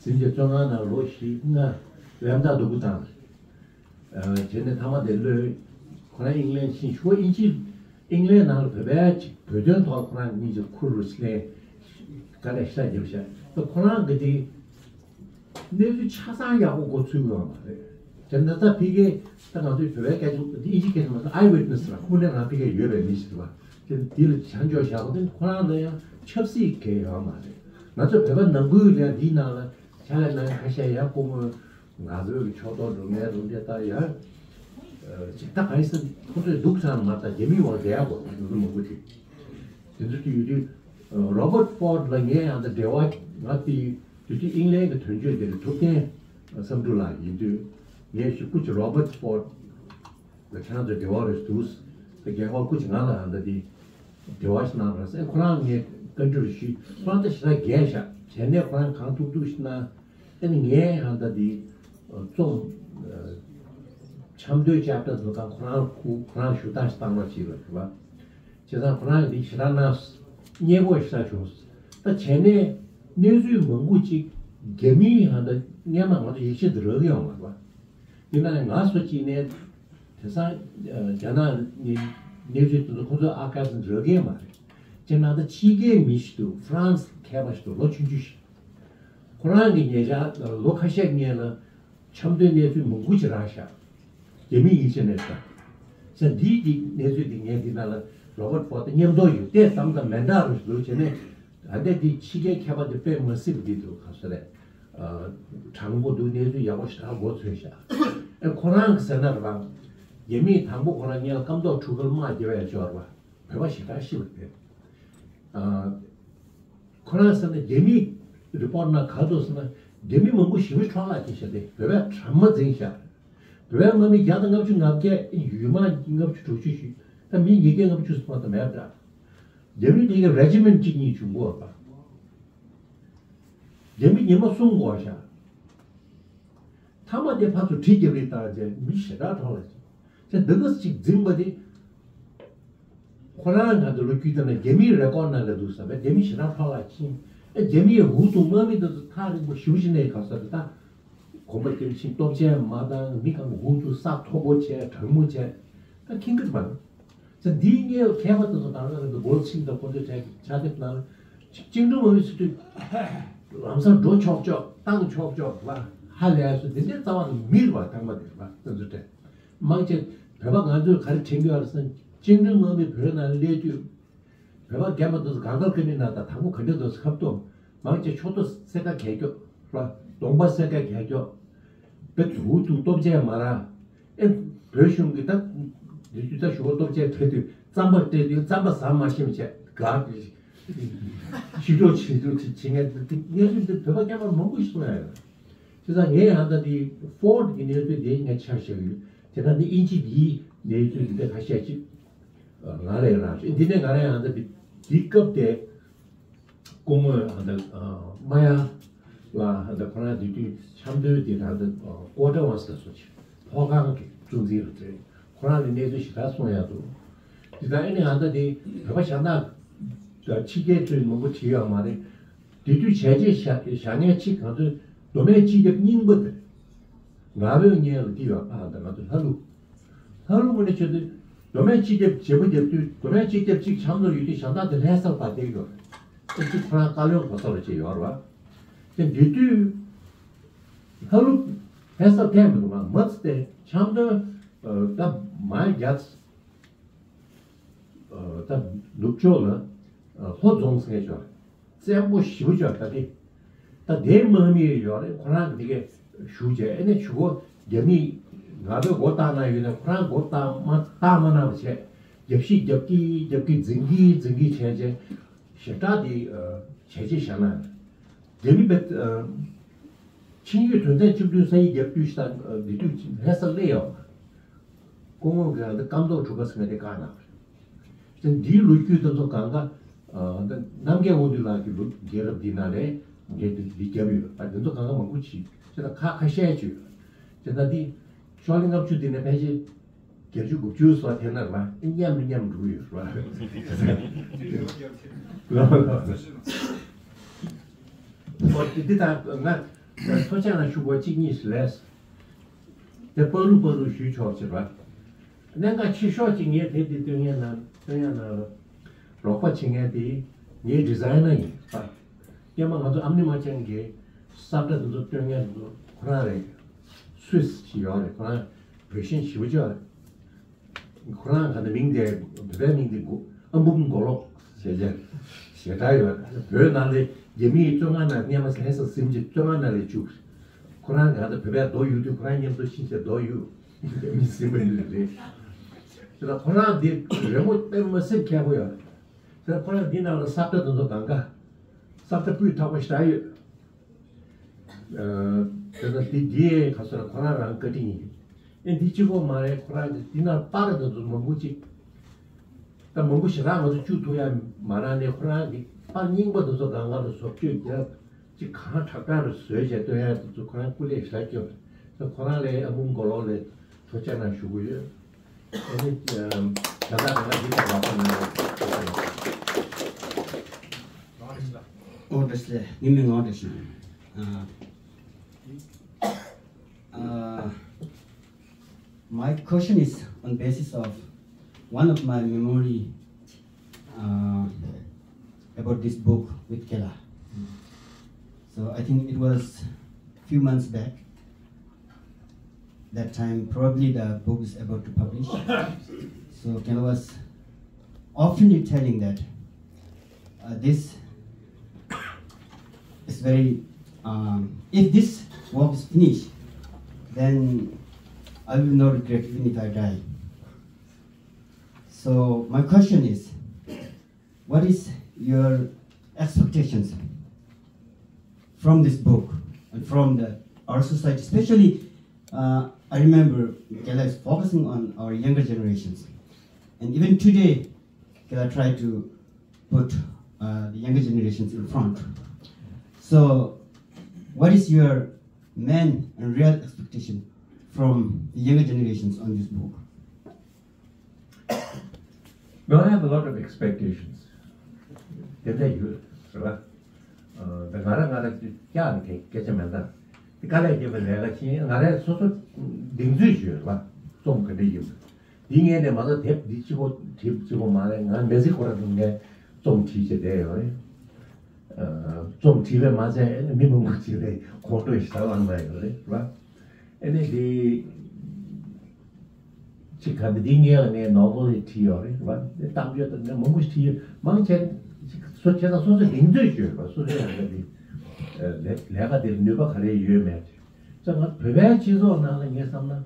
ཟིན་རྗེས་བཙོན་ཁང་ནང་ལོ་བཞི་ལྔ་ལམ་ཐག་རྡོ་སྐུ་བཏང་། བྱས་ནས་མཐའ་མ་དེ་ལོས་ཁོ་རང་ཨིང་ལན་ཕྱིན། ཞུ་བ་དབྱིན་ཇི་ཨིང་ལན་ནང་ལ་བོད་པའི་ཅིག་བོད་དོན་ཐོག་ཁོ་རང་གཉིས་ཀྱི་ཁུར་རུ་ལེན་དཀའ་ལས་ཤ་རྒྱབ་ཤག་ད་ཁོ་རང་གི་དེ། གནས་ཚུལ་ཆ་ཚང་ཡག་པོ་མགོ་ཚོས་ཡོད་མ་རེད། དེ་འདྲ་ད་ཕ་གིའི་ད་ང་ཚོའི་བོད་པའི་སྐད་ཆ་འདི་དབྱིན་ཇི་སྐད་ཆ་མ་ཟད་ཨའི་ཝིཊ་ནེ་སི་ར་ཁུངས་ལྡན་རང་ཕ་གིར་ཡོད་པའི་མི་ཞིག་རེད་པ། དེ་འདི་ལ་བྱང་ཆོག་བཞག་པ་དེ་ཁོ་རང་ལ་ཡང་ཆབ་སྲིད་གལ་ཡོད་མ་རེད། ང་ཚོ་བོད་པ་ནང་ཁུལ་ལ་ཡང་འདིའི་ནང་ལ་ཕྱག་ལས་གནང་མཁན་ཁ་ཤས་ཡང་སྐུ་ངོ་ང་ཚོའི་གི་ཕྱོགས་གཏོགས་འགྲོ་མཁན་རུ་འདྲེ་ལྟར་ཡང་ཅིག་ད་ག་རེ་ཟེར། ཁོ་ཚོས་སྡུག་ཙམ་མ་ད་རྒྱ་མི་འོག་བསྡད་ཡག་གོ་ང་ཚོ་མང་པོ་ཅིག་དེ་ཚོ་དུ་ཡོད་དུས་རོ་བར་ཕོར་ཌི་ལ་ངས་ཡང་ད་འབྲེལ་བ་ང་དེ། དེ་དུས་ཨིང་ལན་གྱི་དོན་གཅོད་དེ་ཐུབ་བསྟན་བསམ་གྲུབ་ལགས་ཡིན་དུས་ངས་ཞུ་སྐུ་མཁྱེན་རོ་བར་ཕོར་ཌི་ལ་ཁྱེད་རང་ཚོ་འབྲེལ་བ་རེ་འདུག་ད་རྒན་ཁོག་སྐུ་མཁྱེན་ང་ལ་ཡང་ད་དེ་འབྲེལ་བ་ཞིག་གནང་རོགས་ཟེར། ཁོ་རང་ངས་བཀའ་འདྲི་རེ་ཞུས། ཁོ་རང་ད་ཞེ་དྲག་རྒས་ཤག་བྱས་ནས་ཁོ་རང་གང་ཐུབ་ཐུབ་ཞིག་གནང་། ཨ་ནི་ངས་ཡང་ད་དེ་རྩོམ་ཆབ་མདོའི་ཅབ་ཊར་དུ་དང་ཁོ་རང་ཁུ་ཁོ་རང་ཞུ་དག་ཞིག་བཏང་རོགས་བྱེད་རོགས་ཞུ་བ། བྱས་ཙང་ཁོ་རང་གིས་འདི་ཞེ་དྲག་གནང་། སྙན་པོ་ཞེ་དྲག་བྱུང་། ད་བྱས་ནས་གནས་ཚུལ་མང་པོ་ཅིག་རྒྱ་མིའི་ཧ་ད་སྔན་མ་ང་ཚོ་ཡིག་ཆ་འདི་རག་གི་ཡོད་མ་རེད་པ། དེ་ན་ང་སོ་གཅིག་ནས་དེང་སང་རྒྱ་ནག་ནས་གནས་ཚུལ་དེ་ཚོ་ཁོ་ཚོ་ཨར་ཁའིབ་སི་འདི་རག་གི་མ་རེད། སྤྱིར་ན་ད་ཕྱི་རྒྱལ་མི་ཞིག་འདུག་ཧྥ་རན་སི་མཁས་པ་ཞིག་འདུག་ལོ་ཆུང་ཆུང་ཞིག་ཁོ་རང་གི་ཉེ་ཆར་ལོ་ཁ་ཤས་སྔོན་ལ་ཆབ་མདོའི་གནས་ཚུལ་མང་པོ་ཅིག་རག་ཤག་རྒྱ་མིའི་ཡིག་ཆ་ནས་ཤག་ས་འདིའི་འདི་གནས་ཚུལ་འདི་ངས་འདི་ནང་ལ་རོ་བར་ཕོར་ཌི་མཉམ་དུ་ཡོད་དེ་བསམ་དང་མེ་མདའ་རུ་ཞིག་འདུག་བྱས་ནས་ད་ལྟ་འདི་ཕྱི་རྒྱལ་མཁས་པ་འདི་དཔེ་མ་སྲིད་པ་འདི་འདུག་ག་ས་རེད། དྲང་པོ་འདུག་གནས་ཚུལ་ཡག་པོ་ཞིག་རག་མགོ་ཚོས་ཤག་ཨེ་ཁོ་རང་གི་ཟེར་ན་རང་རྒྱ་མིས་དང་པོ་ཁོ་རང་སྔོན་ལ་སྐམ་ཐོག་གྲུ་ཁར་དམག་རྒྱབ་ཡ་འབྱོར་བ། བོད་པ་ཞེ་དྲག་ཤི་བ་རེད། ཨ། ཁོ་རང་ཟེར་ན་རྒྱ་མི་རི་པོར་ཊི་ནང་ག་ཚོད་ཟེར་ན་རྒྱ་མི་མང་པོ་ཞི་བའི་འཕྲོ་བརླག་བྱས་ཤག་སྟེ་བོད་པས་དྲག་མ་འཛིང་ཤག་བོད་པའི་དམག་མི་བརྒྱ་དང་ལྔ་བཅུ་ང་བརྒྱད་ཡུལ་དམག་ལྔ་བཅུ་དྲུག་ཅུ་ཞིག་ད་མི་ཉིས་བརྒྱ་ལྔ་བཅུ་ཙམ་དང་མེད་པ་འདྲ། རྒྱ་མི་དེ་གའི་རེ་ཇི་མེན་ཊི་གཅིག་གཉིས་བྱུང་གོ་བ། རྒྱ་མི་ཉི་མ་གསུམ་འགོར་ཤག་མཐའ་མ་དེ་ཕར་ཚུར་གྲི་རྒྱབ་རེས་བཏང་རྗེས་མི་ཞེ་དྲག་གྲོངས་ལ་ཕྱིན། ཅེས་འདི་ག་ཅིག་འཛིན་པ་དེ། ཁོ་རང་ང་ཚོ་ལོ་རྒྱུས་དེ་ན་རྒྱ་མིའི་རེ་ཀོར་ནང་ལ་འདུག་ཟེར་བས་རྒྱ་མི་ཞེ་དྲག་ཕར་ལ་ཕྱིན། ཨེ་རྒྱ་མིའི་འུ་ཐུག་དམག་མི་དེ་ཚོ་ཐག་རིང་པོ་ཞེ་པོ་ཅིག་ནས་ག་ས་རེད་ད། གོམ་པ་རྒྱབ་ཕྱིན་སྟོབས་ཆེན་མ་བཏང་མི་གང་འུ་ཐུག་ས་མཐོ་པོ་བྱས་གྲང་མོ་བྱས་ད་ཁེངས་ཀྱི་མ་རེད། ས་འདིའི་སྔས་མཁས་པ་དེ་ཚོ་དང་ང་རང་གི་མགོ་ཚིག་དང་ཁོ་ཚོའི་གྲས་ཀྱི་ཕྱག་དེབ་ནང་ལ་ཅིག་བཅིངས་འགྲོལ་མ་ཡོད་ཟེར་དུས་ལམ་སང་འགྲོ་ཆོག་ཆོག་བཏང་ཆོག་ཆོག་ལ་ཧ་ལས་སུ་འདི་འདྲའི་རྩ་བ་ནས་མི་རེད་པ་ཐང་མ་དེ་རེད་པ་དེ་ཚོ་གྲས་མང་ཆེ་ བོད་པ་ང་ཚོས་ག་རེ་དྲན་གྱི་ཡོད་རེད་ཟེར་ན། བཅིངས་འགྲོལ་དམག་མི་བོད་ནང་སླེབས་དུས། བོད་པ་རྒན་པ་དེ་ཚོ་གང་ག་ཀི་ནི་ན་དང་དང་པོ་ག་འདྲ་འདུག་ཟེར་ཁ་ཐུག་མང་ཆེ་ཕྱོགས་གཏོགས་སེར་ཁ་གས་སྐྱོ་ར། གདོང་པ་སེར་ཁ་གས་སྐྱོ། བེད་འུ་ཐུག་སྟོབས་ཆེ་མ་ར། ཨེ། བོད་གཞུང་གི་ད་འདི་དུས་ད་ཞུ་བ་སྟོབས་ཆེ་ཐེ་དུས་རྩམ་པ་སྤྲད་དུས་རྩམ་པ་ཟ་མ་ཤེས་བྱས་ག་ཤི་འགྲོ་ཆེ་འགྲོ་ཆེ་ཆེ་ངས་འདི་ངས་འདི་བོད་པ་སྐྱ་པ་མང་པོ་ཞིག་གསུངས་ཡ་ཡོད། བྱས་ཙང་ངས་ཡང་ད་འདི་ཕོར་གྱི་གནས་ཚུལ་འདི་ངས་ཆ་བཞག་ཡོད། དེ་ན་འདི་དབྱིན་ཇི་འདིའི་གནས་ཚུལ་འདི་འདྲ་ཁ་ཤས་ཅིག་ང་ལ་ཡང་རག་ཤག་འདི་ནས་ང་རང་ཡང་ད་འདི་འདི་སྐབས་དེ་སྐུ་ངོ་ཨ་ད་མ་ཡ་ལ་ཨ་ད་ཁོ་རང་དེ་དུས་ཆབ་མདོའི་དེ་ད་ད་ཀོ་ཊ་ཝན་ས་སོ་ཆེ་ཕོ་ཁང་གི་གཙོ་འཛིན་རུ་བཙལ། ཁོ་རང་ལ་གནས་ཚུལ་ཞེ་དྲག་གསུང་ཡག་འདུག་དེ་ད་ཨ་ནི་ཨ་ད་དེ་བོད་པ་ཞྭ་ནག་ད་ཕྱི་རྒྱལ་ཚོས་མང་པོ་བྲིས་ཡོད་མ་རེད། དེ་དུས་བྱས་རྗེས་བཞག་བཞག་མཁན་གཅིག་ང་ཚོའི་མདོ་སྨད་སྤྱི་ཁྱབ་རྙིང་པ་དེ་ང་རོའི་སྔོན་ལ་འདི་ཡོད་ཨ་ད་ང་ཚོ་ལྷ་ལུག་ལྷ་ལུག་ངོས་ནས་བྱས་དུས་མདོ་སྨད་སྤྱི་ཁྱབ་བྱེད་པོ་རྒྱབ་དུས་མདོ་སྨད་སྤྱི་ཁྱབ་གཅིག་ཆབ་མདོ་ཡོད་དུས་ཞྭ་ནག་དེ་ལྷ་སར་ཕར་བསྡད་ཡོད་རེད། ཨ་ཅིག་ཁོ་རང་བཀའ་བློན་གོ་ས་ལ་བྱས་ཡོད་རེད་བ། དེ་འདི་དུས་ལྷ་ལུག་ལྷ་སར་ཐད་མི་འདུག་མ་མ་ཚི་དེ་ཆབ་མདོ་ད་མ་རྒྱ་ད་ནུབ་ཕྱོགས་ལ་ལྷོ་རྫོང་ཟེར་ཞོར་བཙན་པོ་ཞེ་པོ་ཅིག་ད་དེ་ད་དེའི་དམག་མི་ཡོད་རེད། ཁོ་རང་གི་དེ་གས་ཞུགས་བྱས་ཨ་ནི་ཆུ་བོ་རྒྱ་མིས་ང་ཚོའི་མགོ་བཏགས་ན་ཡོད་ན་ཁོ་རང་མགོ་བཏགས་མ་བཏགས་མ་གནང་བ་བྱས་རྒྱབ་བཤིག་རྒྱབ་ཀྱི་རྒྱབ་ཀྱི་འཛིང་གི་འཛིང་གི་བྱས་བྱས་ཞེ་དྲག་དེ་བྱས་རྗེས་བཞག་ན་རྒྱ་མི་བས་ཆིངས་ཡིག་དོན་ཚན་བཅུ་བདུན་ས་ཡིག་རྒྱབ་དུས་ཤ་འདི་དུས་ལྷ་ས་སླེབས་ཡོང་། སྐུ་ངོ་གིས་ཨ་ནི་སྐམ་ཐོག་གྲུ་ཁ་ཟེར་མཁན་དེ་བཀག་གནང་བ་རེད། དེ་འདིའི་ལོ་རྒྱུས་དེ་ཚོ་གང་ག་ཨ་ད་རྣམ་རྒྱལ་དབང་འདུས་ལགས་ཀྱི་ལོ་རྒྱལ་རབས་འདི་ནང་ནས་ངས་འདི་འདི་བརྒྱབ་ཡོད། ཨ་འདི་ཚོ་གང་ག་མང་པོ་ཅིག་དེ་ལ་ཁ་ཁ་ཤས་ཅིག་ཡོད། དེ་ལྟ་འདི་ཤོག་ལེ་ལྔ་བཅུ་འདི་ནས་ཕལ་ཆེར་བརྒྱད་ཅུ་དགུ་བཅུ་སོགས་དེ་ན་ལ་མཉམ་མཉམ་འགྲོ་གི་ཡོད་རེད་བ། ཨོ་དེ་འདི་དང་ང་ཚོ་ཆ་ན་ཤུགས་པ་གཅིག་གཉིས་ལས། དེ་པ་རུ་པ་རུ་ཞུས་ཆོག་ཅེས་པ། གནད་འགག་ཆེ་ཤོས་ཅིག་ངས་དེབ་འདི་སྟོན་མཁན་ནང་སྟོན་ཡ་ནང་ལ་རོགས་པ་བྱེད་མཁན་དེ་ངའི་ཌི་ཛའི་ནར་ཡིན་པ། སྔོན་མ་ང་ཚོ་ཨམ་ནི་མ་ཅན་གྱི་ས་བཀྲ་འདི་ཚོ་སྟོན་མཁན་འདི་ཚོ་ཁོ་རང་རེད། སུད་སི་ཞིག་ཡོད་རེད། ཁོ་རང་བོད་ཤིང་ཞེ་པོ་ཅིག་ཡོད་རེད། ཁོ་རང་ག་ནས་མིང་དེ་བོད་པའི་མིང་དེ་གོ་ཨ་འབུམ་མགོ་ལོག་ཞེས་བྱ་ཞེ་དྲག་ཡོད། བོད་ནང་ལས་རྒྱ་མིའི་བཙོན་ཁང་ནང་སྔོན་མ་ལྷ་ས་ཟིན་གྱི་བཙོན་ཁང་ནང་ལས་བཅུག་ཁོ་རང་ག་ད་བོད་པའི་རྡོ་གཡུག་དུས་ཁོ་རང་མཉམ་དུ་ཕྱིན་བྱས་རྡོ་གཡུག་རྒྱ་མི་ཟིན་པ་ཡིན་རེད། དེ་ལ་ཁོ་རང་འདི་རི་མོ་དཔེ་མ་སྲིད་མཁས་པོ་ཡོད་རེད། དེ་ལ་ཁོ་རང་འདི་ནང་ལ་ས་བཀྲ་དེ་ཚོ་གང་ག་ས་བཀྲ་སྤུས་དག་པོ་ཞེ་དྲག་ཡོད། དེ་ལ་འདི་འདི་ག་ཚོད་ལ་ཁོ་རང་རང་བཀའ་དྲིན་ཡིན། ཨེ་འདི་གཅིག་པོ་མ་རེད། ཁོ་རང་གི་འདི་ན་པར་དེ་ཚོ་མང་པོ་ཅིག་ད་མང་པོ་ཞེ་དྲག་ང་ཚོ་བཅུག་ཐུབ་ཡ་མ་རག་ནས་ཁོ་རང་གི་པར་རྙིང་པ་དེ་ཚོ་གང་ག་ལ་བཟོ་བཅོས་རྒྱབ་ཅིག་གང་དྲག་དྲག་ལ་བཟོས་བྱས་སྟོན་ཡ་དེ་ཚོ་ཁོ་རང་སྐུ་ལས་ཞེ་དྲག་སྐྱོན། ད་ཁོ་རང་ལས་ཨ་འབུམ་མགོ་ལོག་ལས་ཐུགས་རྗེ་གནང་ཞུ་གི་ཡོད། ཨ་ནི་ད་ལྟ་གང་ག་འདི་དང་ལག་པ་ན་ཡོད། ཨོ་བཀྲ་ཤིས་བདེ་ལེགས། ངའི་མིང་ངོ་བཀྲ་ཤིས། Uh, uh, my question is on basis of one of my memory uh, about this book with Kela. So I think it was few months back. That time probably the book is about to publish. So Kela was oftenly telling that uh, this is very, um, if this work is finished, then I will not regret even if I die. So my question is, what is your expectations from this book and from the our society? Especially, uh, I remember Kela is focusing on our younger generations, and even today, Kela try to put uh, the younger generations in front. So, what is your main and real expectation from the younger generations on this book? Well, I have a lot of expectations. དེ་འདྲ་ཡོད་རེད་བ། ད་ང་རང་ང་རང་སྐྱག་ནི་དེ་སྐད་ཆ་མེད་ད། དེ་དཀའ་ལས་བརྒྱབ་པའི་ལས་ཀ་བྱེད་ང་རང་སོ་སོ་གདེང་ཚོད་ཞུ་རེད་བ། རྩོམ་ག་འདྲ་ཡིན་པ། འདི་ངས་ནས་མ་གཏོགས་དེབ་འདི་གཅིག་པོ་དེབ་གཅིག་པོ་མ་རེད། ང་མེ་སི་ཁོ་ར་དུ་ངས་རྩོམ་བྲིས་བྱས་བསྡད་ཡོད་རེད། རྩོམ་བྲིས་པས་མ་ཚད་མི་མང་པོ་ཅིག་ལ་ཁོང་ཁྲོ་ཞེ་དྲག་ལངས་པ་ཡོད་རེད་བ། ཨ་ནི་འདི་ ཅིག་ག་འདི་འདི་ངས་ལ་ངས་ནོར་བོ་ལས་བྲིས་ཡོད་རེད་བ། གཏམ་བརྗོད་དང་ནས་མང་པོ་ཞིག་བྲིས་ཡོད། མང་ཆེ་ཅིག་སོ་ཁྱེད་རང་སོ་སོའི་གདེང་ཚོད་ཡོད་པ། སོ་སོའི་ཡང་འདི་ལས་ལས་ཀ་འདིར་ནུས་པ་ག་རེ་ཡོད་མེད། ཙང་ང་བོད་པའི་སྤྱི་ཚོགས་ནང་ལ་ངས་བསམ་ན་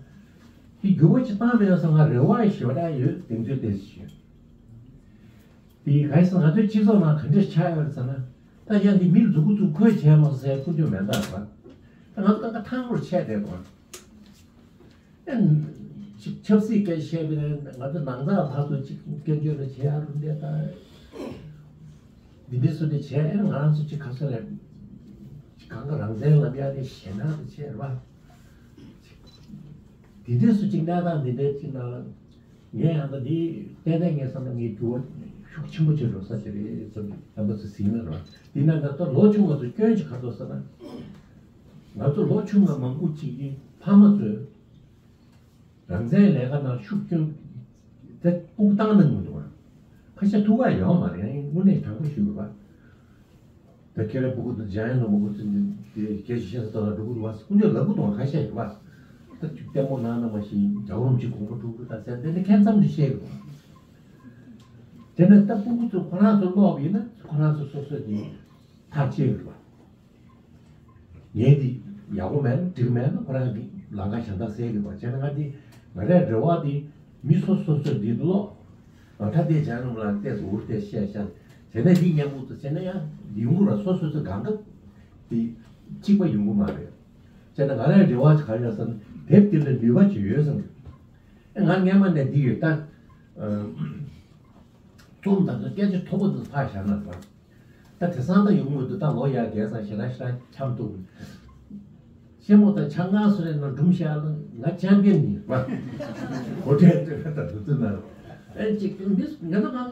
དེ་འགྱུར་བ་ཅིག་བཏང་མེད་ན་བསམ། ང་རེ་བ་ཞེ་དྲག་ཡོད། གདེང་ཚོད་དེ་ཞིག་ཡོད། དེ་ག་རེ་ཟེར། ང་ཚོའི་སྤྱི་ཚོགས་ནང་ག་འདྲ་ཆགས་ཡོད་རེད་ཟེར་ན། ད་ཡང་འདི་མི་ལ་མཛུབ་གུ་བཙུགས་ཁོས་བྱས་མ་སོང་ཟེར་ཀུན་སྤྱོད་མེད་ད་རེད་བ། ད་ང་ཚོ་ཀ་ཁ་ཐང་པོར་ཆད་བསྡད་དགོས། ཨེ། ཆ་ཆབ་སྲིད་སྐད་ཆ་བཤད་པའི་ང་ཚོ་ནང་ཚགས་ལྷག་ཏུ་ཅིག་སྐད་ཅོར་རེ་བྱེད་ཡ་རུ་འདས་ད། འདི་འདྲ་སུ་འདྲ་བྱས། ཨེ། ང་རང་ཚོ་ཅིག་ག་ས་རེད། ཅིག་གང་ག་རང་བཙན་ལབ་ཡ་དེ་ཞེད་སྣང་དུ་བྱས་རེད་བ། འདི་འདྲ་སུ་ཅིག་གནས་སྟངས་འདི་འདྲ་ཅིག་ནང་ལ། ངས་ཡང་ད་འདི་ཏན་ཏན་ངས་བསམ་ན་ངའི་འགྱུར་བ་ཤུགས་ཆེན་པོ་ཅིག་འགྲོ་ས་ཅིག་རེད་བསམ། རྣམ་པ་ཚོ་གཟིགས་ན་རེད་བ། འདི་ན་ད་ལྟ་ལོ་ཆུང་བ་ཚོ་སྐྱོན་ཅིག་ག་རེ་འདུག་ཟེར་ན། ང་ཚོ་ལོ་ཆུང་བ་མང་པོ་ཅིག་གིས་ཕ་མ་ཚོས་རང་བཙན་ལས་ཀ་ནང་ཤུགས་སྐྱོན་དེ་སྤུག་བཏང་གནང་གི་འདུག་བ། ཁ་ཤས་ཐུག་ག་ཡོད་མ་རེད། ཡང་དངོས་གནས་དྲང་པོ་ཞུ་དགོས་པ། ད་ཁྱེད་རང་སྤུ་གུ་དང་འཇམ་དབྱངས་ལ་སྤུ་གུ་ཚོ་འདི་སྐད་ཆ་བཤད་ས་ད་ལ་འགྲོ་གི་རེད་བ། ཀུན་སྤྱོད་ལབ་གི་འདུག་ཁ་ཤས་ཡོད་པ། ད་ཅིག་ལྟད་མོ་ནང་ན་མ་ཤེས། རྒྱལ་བ་རིན་པོ་ཆེ་དགོངས་པ་སྒྲུབ་གི་ད་ཟེར། དེ་ནི་ཁྱད་མཚམས་དེ་བཤད་གི་འདུག་དེ་ནས་ད་སྤུ་གུ་ཚོ་ཁོ་རང་ཚོ་ཀློག་ཡིན་ན་ཁོ་རང་ཚོ་སོ་སོ་དེ་ཐག་བཅད་གི་རེད་བ། ངས་འདི་ཡག་པོ་མེད་ན་འགྲིག་མེད་ན་ཁོ་རང་གི་ལམ་ཁ་གཞན་དག་བསལ་གི་རེད་བ། བྱས་ན་ང་འདི་ང་རའི་རེ་བ་འདི་མི་སོ་སོ་སོ་འདི་ཀློག་ང་ད་ལྟའི་བྱ་རུང་ལ་བལྟས་སོ་འུར་བལྟས་བཤད་བཤད་བྱས་ན་འདི་སྙན་པོ་ཚོ་བྱས་ན་ཡང་ཡོང་གི་ར། སོ་སོ་ཚོ་གང་ག་དེ་གཅིག་པ་ཡོང་གི་མ་རེད། བྱས་ན་ང་རའི་རེ་བ་ཅིག་ག་རེ་ཡོད་ཟེར་ན་དེབ་འདི་ལ་ནུས་པ་ཅིག་ཡོད་བསམ་གི། ཨེ། ང་སྔན་མ་ནས་འདི་ཡོད་ད། རྩོམ་དང་སྐད་ཆ་མཐོ་པོ་འདི་ཕར་བཞག་ན་ར། ད་དེང་སང་ད་ཡོང་གི་འདུག་ད་ལོ་ཡར་རྒས་ཙང་ཞེ་དྲག་ཞེ་དྲག་འཁྱམས་འདུག་ཤེས་མོ་དང་ཆང་ཁང་སུ་རེད་ན་སྒྲུང་བཤད་ལ་ང་ཆེམ་པིན་ཡིན་པ། གོ་གྲས་སྤྲད་པ་དང་འདུག་ཚུལ་ན་ར། ཨེ་ཅིག་འདི་ང་ཚོ་གང་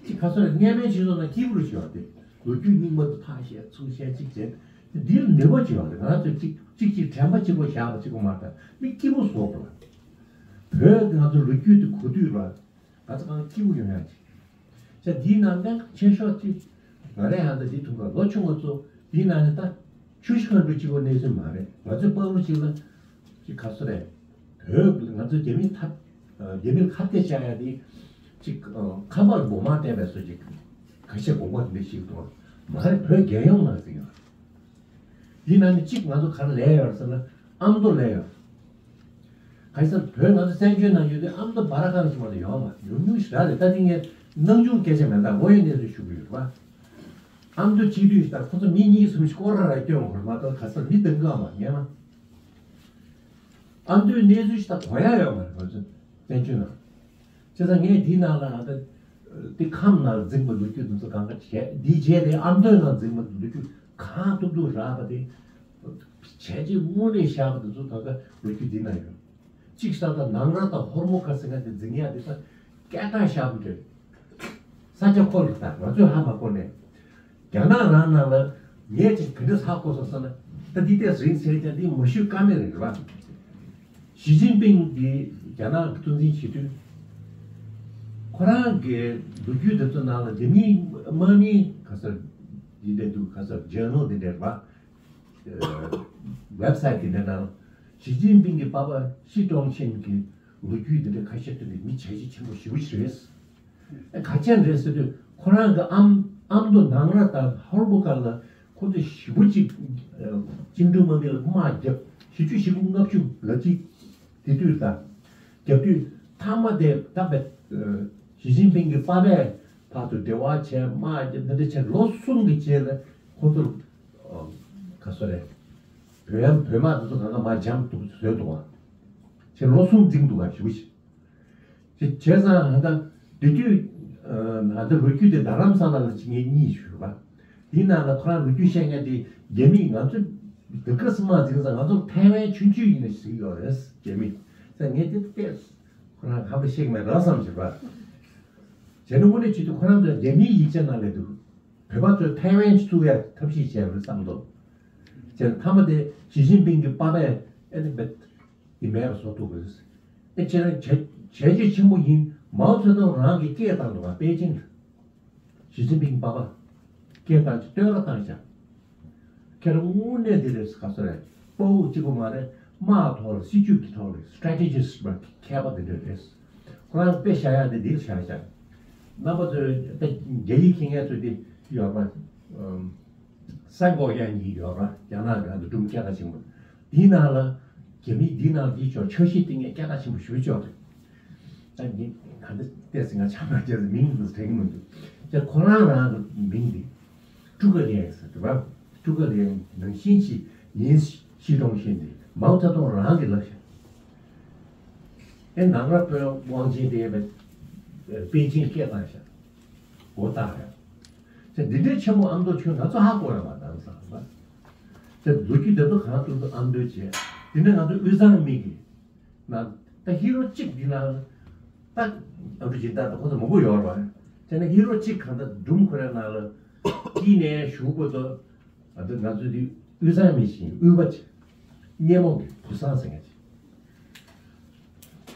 ཅིག་ག་ཚོད་རེད། སྔན་མའི་ཆོས་ཚོགས་ན་སྐྱིད་པོ་རུ་ཞུ་བ་དེ་ལོ་རྒྱུས་རྙིང་མ་དུ་ཐག་བཤད་ཚུར་བཤད་ཅིག་བྱས། འདིར་ནུས་པ་ཅིག་ཡོད་རེད། ང་ཚོས་ཅིག་ཅིག་ཅིག་དྲན་པ་གཅིག་པོ་བཞག་པ་གཅིག་པོ་མ་རེད། མི་སྐྱིད་པོ་བཟོ་དགོས་ལ། བོད་ང་ཚོ་ལོ་རྒྱུས་དེ་གོ་དུས་ལ། ང་ཚོ་གང་སྐྱིད་པོ་ཡོང་ཡ་ཅིག་བྱས། འདིའི་ནང་གནད་འགག་ཆེ་ཤོས་དེ། ང་རའི་ཧ་ད་འདི་ཐུག་ག་ལོ་ཆུང་བ་ཚོ་འདིའི་ནང་ནས་ད་ཆུ་ཤི་ཁ་འགྲོ་གཅིག་པོ་གནས་ཚུལ་མ་རེད། ང་ཚོའི་པ་ལུ་གཅིག་ལ་གཅིག་ག་ཚོད་རེད། བོད་ང་ཚོ་རྒྱ་མི་འཐབ་རྒྱ་མིར་ཁ་གཏད་བཅག་ཡ་དེ་གཅིག་ཁ་པར་སྒོ་མང་བལྟས་པའི་བཟོ་ཅིག་ཁ་ཤས་དགོངས་པ་དེ་འདྲ་ཞིག་འདུག་མ་རེད། བོད་རྒྱལ་ཡོངས་ནང་ཟིན་ཡོད། འདི་ནང་ནས་གཅིག་ང་ཚོ་ག་རེ་ལས་ཡོད་ཟེར་ན་ཨ་མདོ་ལས་ཡོད། ག་རེ་ཟེར་ན་བོད་ང་ཚོ་བཙན་བྱོལ་ནང་ཡོད་དུས་ཨ་མདོ་སྦ་ར་ཁང་ཞིག་མ་གཏོགས་ཡོད་མ་ཡོང་ཉུང་ཞེ་དྲག་རེད། ད་འདི་ངས་སྣང་ཆུང་སྐད་ཆ་མེད། ད་ངོ་ཡི་གནས་ཚུལ་ཞུ་གི་ཡོད་རེད་པ། ཨ་མདོ་སྤྱི་འཐུས་ད་ཁོ་ཚོ་མི་གཉིས་གསུམ་ཞིག་སྐོར་ར་ར་སྐྱོན་དགོས་རེད་མ་གཏོགས་ག་ས་མི་སྟོན་གི་མ་ངས་མ། ཨ་མདོའི་གནས་ཚུལ་ཞིག་ད་གོ་ཡ་ཡོད་མ་རེད། ང་ཚོ་བཙན་བྱོལ་ནང་། བྱས་ཙང་ངས་འདིའི་ནང་ལ་ང་ད་དེ་ཁམས་ནང་འཛིང་པ་ལོ་རྒྱུས་དེ་ཚོ་གང་ག་བྱས། འདིའི་རྗེས་དེ་ཨ་མདོའི་ནང་འཛིང་པ་ལོ་རྒྱུས་གང་ཐུབ་ཐུབ་རག་པ་དེ་བྱས་རྗེས་དངོས་གནས་བཞག་པ་དེ་ཚོ་གང་ག་ལོ་རྒྱུས་འདི་ན་ཡོད། གཅིག་ས་ད་ནང་ར་དང་ཧོར་མོ་ཁ་ཟེར་མཁན་དེ་འཛིང་ཡ་དེ་ད་སྐད་གྲགས་བཞག་པ་རེད། ས་ཆ་ཁོ་ལ་ད་ང་ཚོས་ཧ་མ་གོ་ནས། རྒྱ་ནག་རང་ནང་ལ་ངས་ཅིག་ག་འདྲ་ཧ་གོ་སོང་ཟེར་ན། ད་འདི་ལྟས་རིང་ཟེར་ཀྱང་འདི་མ་ཞུ་ཀ་མེད་རེད་བ། ཞི་ཅིན་ཕིང་གིས་རྒྱ་ནག་གི་གཙོ་འཛིན་བྱེད་དུས། ཁོ་རང་གི་ལོ་རྒྱུས་དེ་ཚོ་ནང་ལ་རྒྱ་མིའི་དམག་མིའི་ག་ས་འདི་འདྲ་འདུག་ག་ས་ཇར་ནལ་འདི་འདྲ་རེད་བ། ཝེབ་སའིཊ་འདི་འདྲ་ནང་ཞི་ཅིན་ཕིང་གི་པ་ཕ་ཤི་ཀྲུང་ཆིན་གྱི་ལོ་རྒྱུས་འདི་འདྲ་ཁ་ཤས་ཐོན་ནས་མི་བྱས་རྗེས་ཆེན་པོ་ཞེ་པོ་ཞིག་རེད། ག་ཅན་རེད་ཟེར་དུས་ཁོ་རང་གི་ཨམ་ཨ་མདོ་ནང་ར་དང་ཧོར་པོ་ཁ་ལ་ཁོ་ཚོས་ཞེ་པོ་ཅིག་བཅིངས་འགྲོལ་དམག་མི་ལ་དམག་བརྒྱབ། བཞི་བཅུ་ཞེ་དགུ་ལྔ་བཅུ་ལ་གཅིག་དེ་དུས་དང་རྒྱབ་དུས་མཐའ་མ་དེ་ད་བས་ཞི་ཅིན་ཕིང་གི་པ་ཕས་ཕར་ཚུར་འབྲེལ་བ་བྱས། དམག་བརྒྱབ། འདི་འདྲ་བྱས་ལོ་གསུམ་གྱི་རྗེས་ལ་ཁོ་ཚོར་ག་སོ་རེད། བོད་ཡམ་བོད་དམག་དེ་ཚོ་གང་ག་མར་འཇམ་འདུག་བཟོས་འདུག་བ། ཅེས་ལོ་གསུམ་འཛིང་འདུག་ག་ཞུ་ཞིག་ཅེས་བྱས་ཙང་ཧ་ད་དེ་དུས་ཧ་ད་ལོ་རྒྱུས་དེ་རྡ་རམ་ས་ལ་ལ་ཅིག་ངས་གཉིས་ཞུས་པ། དེའི་ནང་ལ་ཁོ་རང་ལོ་རྒྱུས་བཤད་མཁན་དེ་རྒྱ་མིས་ང་ཚོ་དེ་ག་སི་མ་འཛིང་ཙང་ང་ཚོ་ཐའེ་ཝན་ཆུང་ཆུང་ཡིན་ན་ཟིག་ཡོད་རེད་རྒྱ་མི། ཙང་ངས་དེ་བལྟས། ཁོ་རང་ཧམ་པ་ཤེས་མེད་ར་བསམ་བྱས་པ། བྱས་ན་དངོས་གནས་བྱེད་དུས་ཁོ་རང་ཚོ་རྒྱ་མིའི་ཡིག་ཆ་ནང་ལ་འདུག་བོད་པ་ཚོས་ཐའེ་ཝན་ཞིག་བཙུགས་ཡ་ཐབས་ཤེས་བྱས་པ་རེད་བསམ་འདུག་བྱས་ན་མཐའ་མ་དེ་ཞི་ཅིན་ཕིང་གི་པ་ཕས་ཨེ་ནི་བེད་ཡིན་མེད་པ་བཟོ་ཐུབ་པ་རེད། ཨེ་ཁྱེད་རང་བྱས་བྱས་རྗེས་ཆེན་པོ་ཡིན། མའོ་ཙེ་ཏུང་རང་གིས་སྐད་བཏང་འདུག་བ། པེ་ཅིང་ལ་ཞི་ཅིན་ཕིང་པ་ཕ་སྐད་བཏང་ཅིག་བསྟོད་ར་བཏང་བཞག་ཁྱེད་རང་དངོས་གནས་འདི་རེད་ག་སོ་རེད། དཔའ་བོ་གཅིག་པོ་མ་རེད། དམག་ཐོག་ལ་སྲིད་ཇུས་ཀྱི་ཐོག་ལ་སི་ཊེ་རེ་ཊི་ཇི་སི་ཊི་མཁས་པ་འདི་འདྲ་རེད། ཁོ་རང་དཔེ་བཞག་ཡག་དེ་འདིར་བཞག་བཞག་རྣམ་པ་ཚོས་ད་རྒྱ་ཡིག་མཁྱེན་མཁན་ཚོས་དེ་ཡོད་པ། སན་ཀོག་ཡང་གཉིས་ཡོད་ར། རྒྱ་ནག་གི་ཨ་ནི་སྒྲུང་སྐད་གྲགས་ཆེན་པོ། འདིའི་ནང་ལ་རྒྱ་མི་འདིའི་ནང་འདིའི་ཕྱོགས་འཆར་གཞི་སྟེང་ནས་སྐད་གྲགས་ཆེན་པོ་ཞེ་པོ་ཅིག་ཡོད་རེད། ད་འདི་ད་འདི་ལྟས་ཟིན་ང་ཆ་མ་རྒྱག་མིང་དུ་དྲན་གི་མི་འདུག་ཅེས་ཁོ་རང་རང་གི་མིང་འདི་ཀྲུ་ག་ལི་ཡང་ཟེར་འདུག་བ། ཀྲུ་ག་ལི་ཡང་ནང་བཞིན་གྱི་ཡིན། ཤི་ཀྲུང་ཞིན་འདི་མའོ་ཙེ་ཏུང་རང་གིས་ལབ་ཤག་ཨེ་ནང་ར་དཔོན་དབང་ཆེན་དེ་པེ་ཅིང་སྐད་བཏང་ཤག་མགོ་བཏགས་ཡ། ཅེས་འདི་འདྲའི་ཆེན་པོ་ཨ་མདོ་ཁྱོད་ང་ཚོ་ཧ་གོ་ཡ་མ་གཏོགས་བསམ་པ། ཅེས་ལོ་རྒྱུས་འདི་ཚོ་གང་ཐུབ་ཐུབ་ཨ་མདོ་བྱས། དེ་ནས་ང་ཚོ་དབུས་གཙང་མི་གི་ན་ད་ཧི་རོ་གཅིག་འདི་ན་ད་ཨ་མདོ་སྦྱིན་བདག་ད་ཁོ་ཚོ་མང་པོ་ཡོད་རེད་བ། ཅེས་ན་ཧི་རོ་གཅིག་གང་ད་སྒྲུང་ཁོ་རའི་ནང་ལ་དཀྱིལ་ནས་ཞུགས་པ་ཚོ། ཨ་ད་ང་ཚོ་འདི་དབུས་གཙང་མི་ཞིག་དབུས་པ་ཅིག་སྙེ་མོ་གི་བུ་བཟང་ཟེར་མཁན་ཅིག་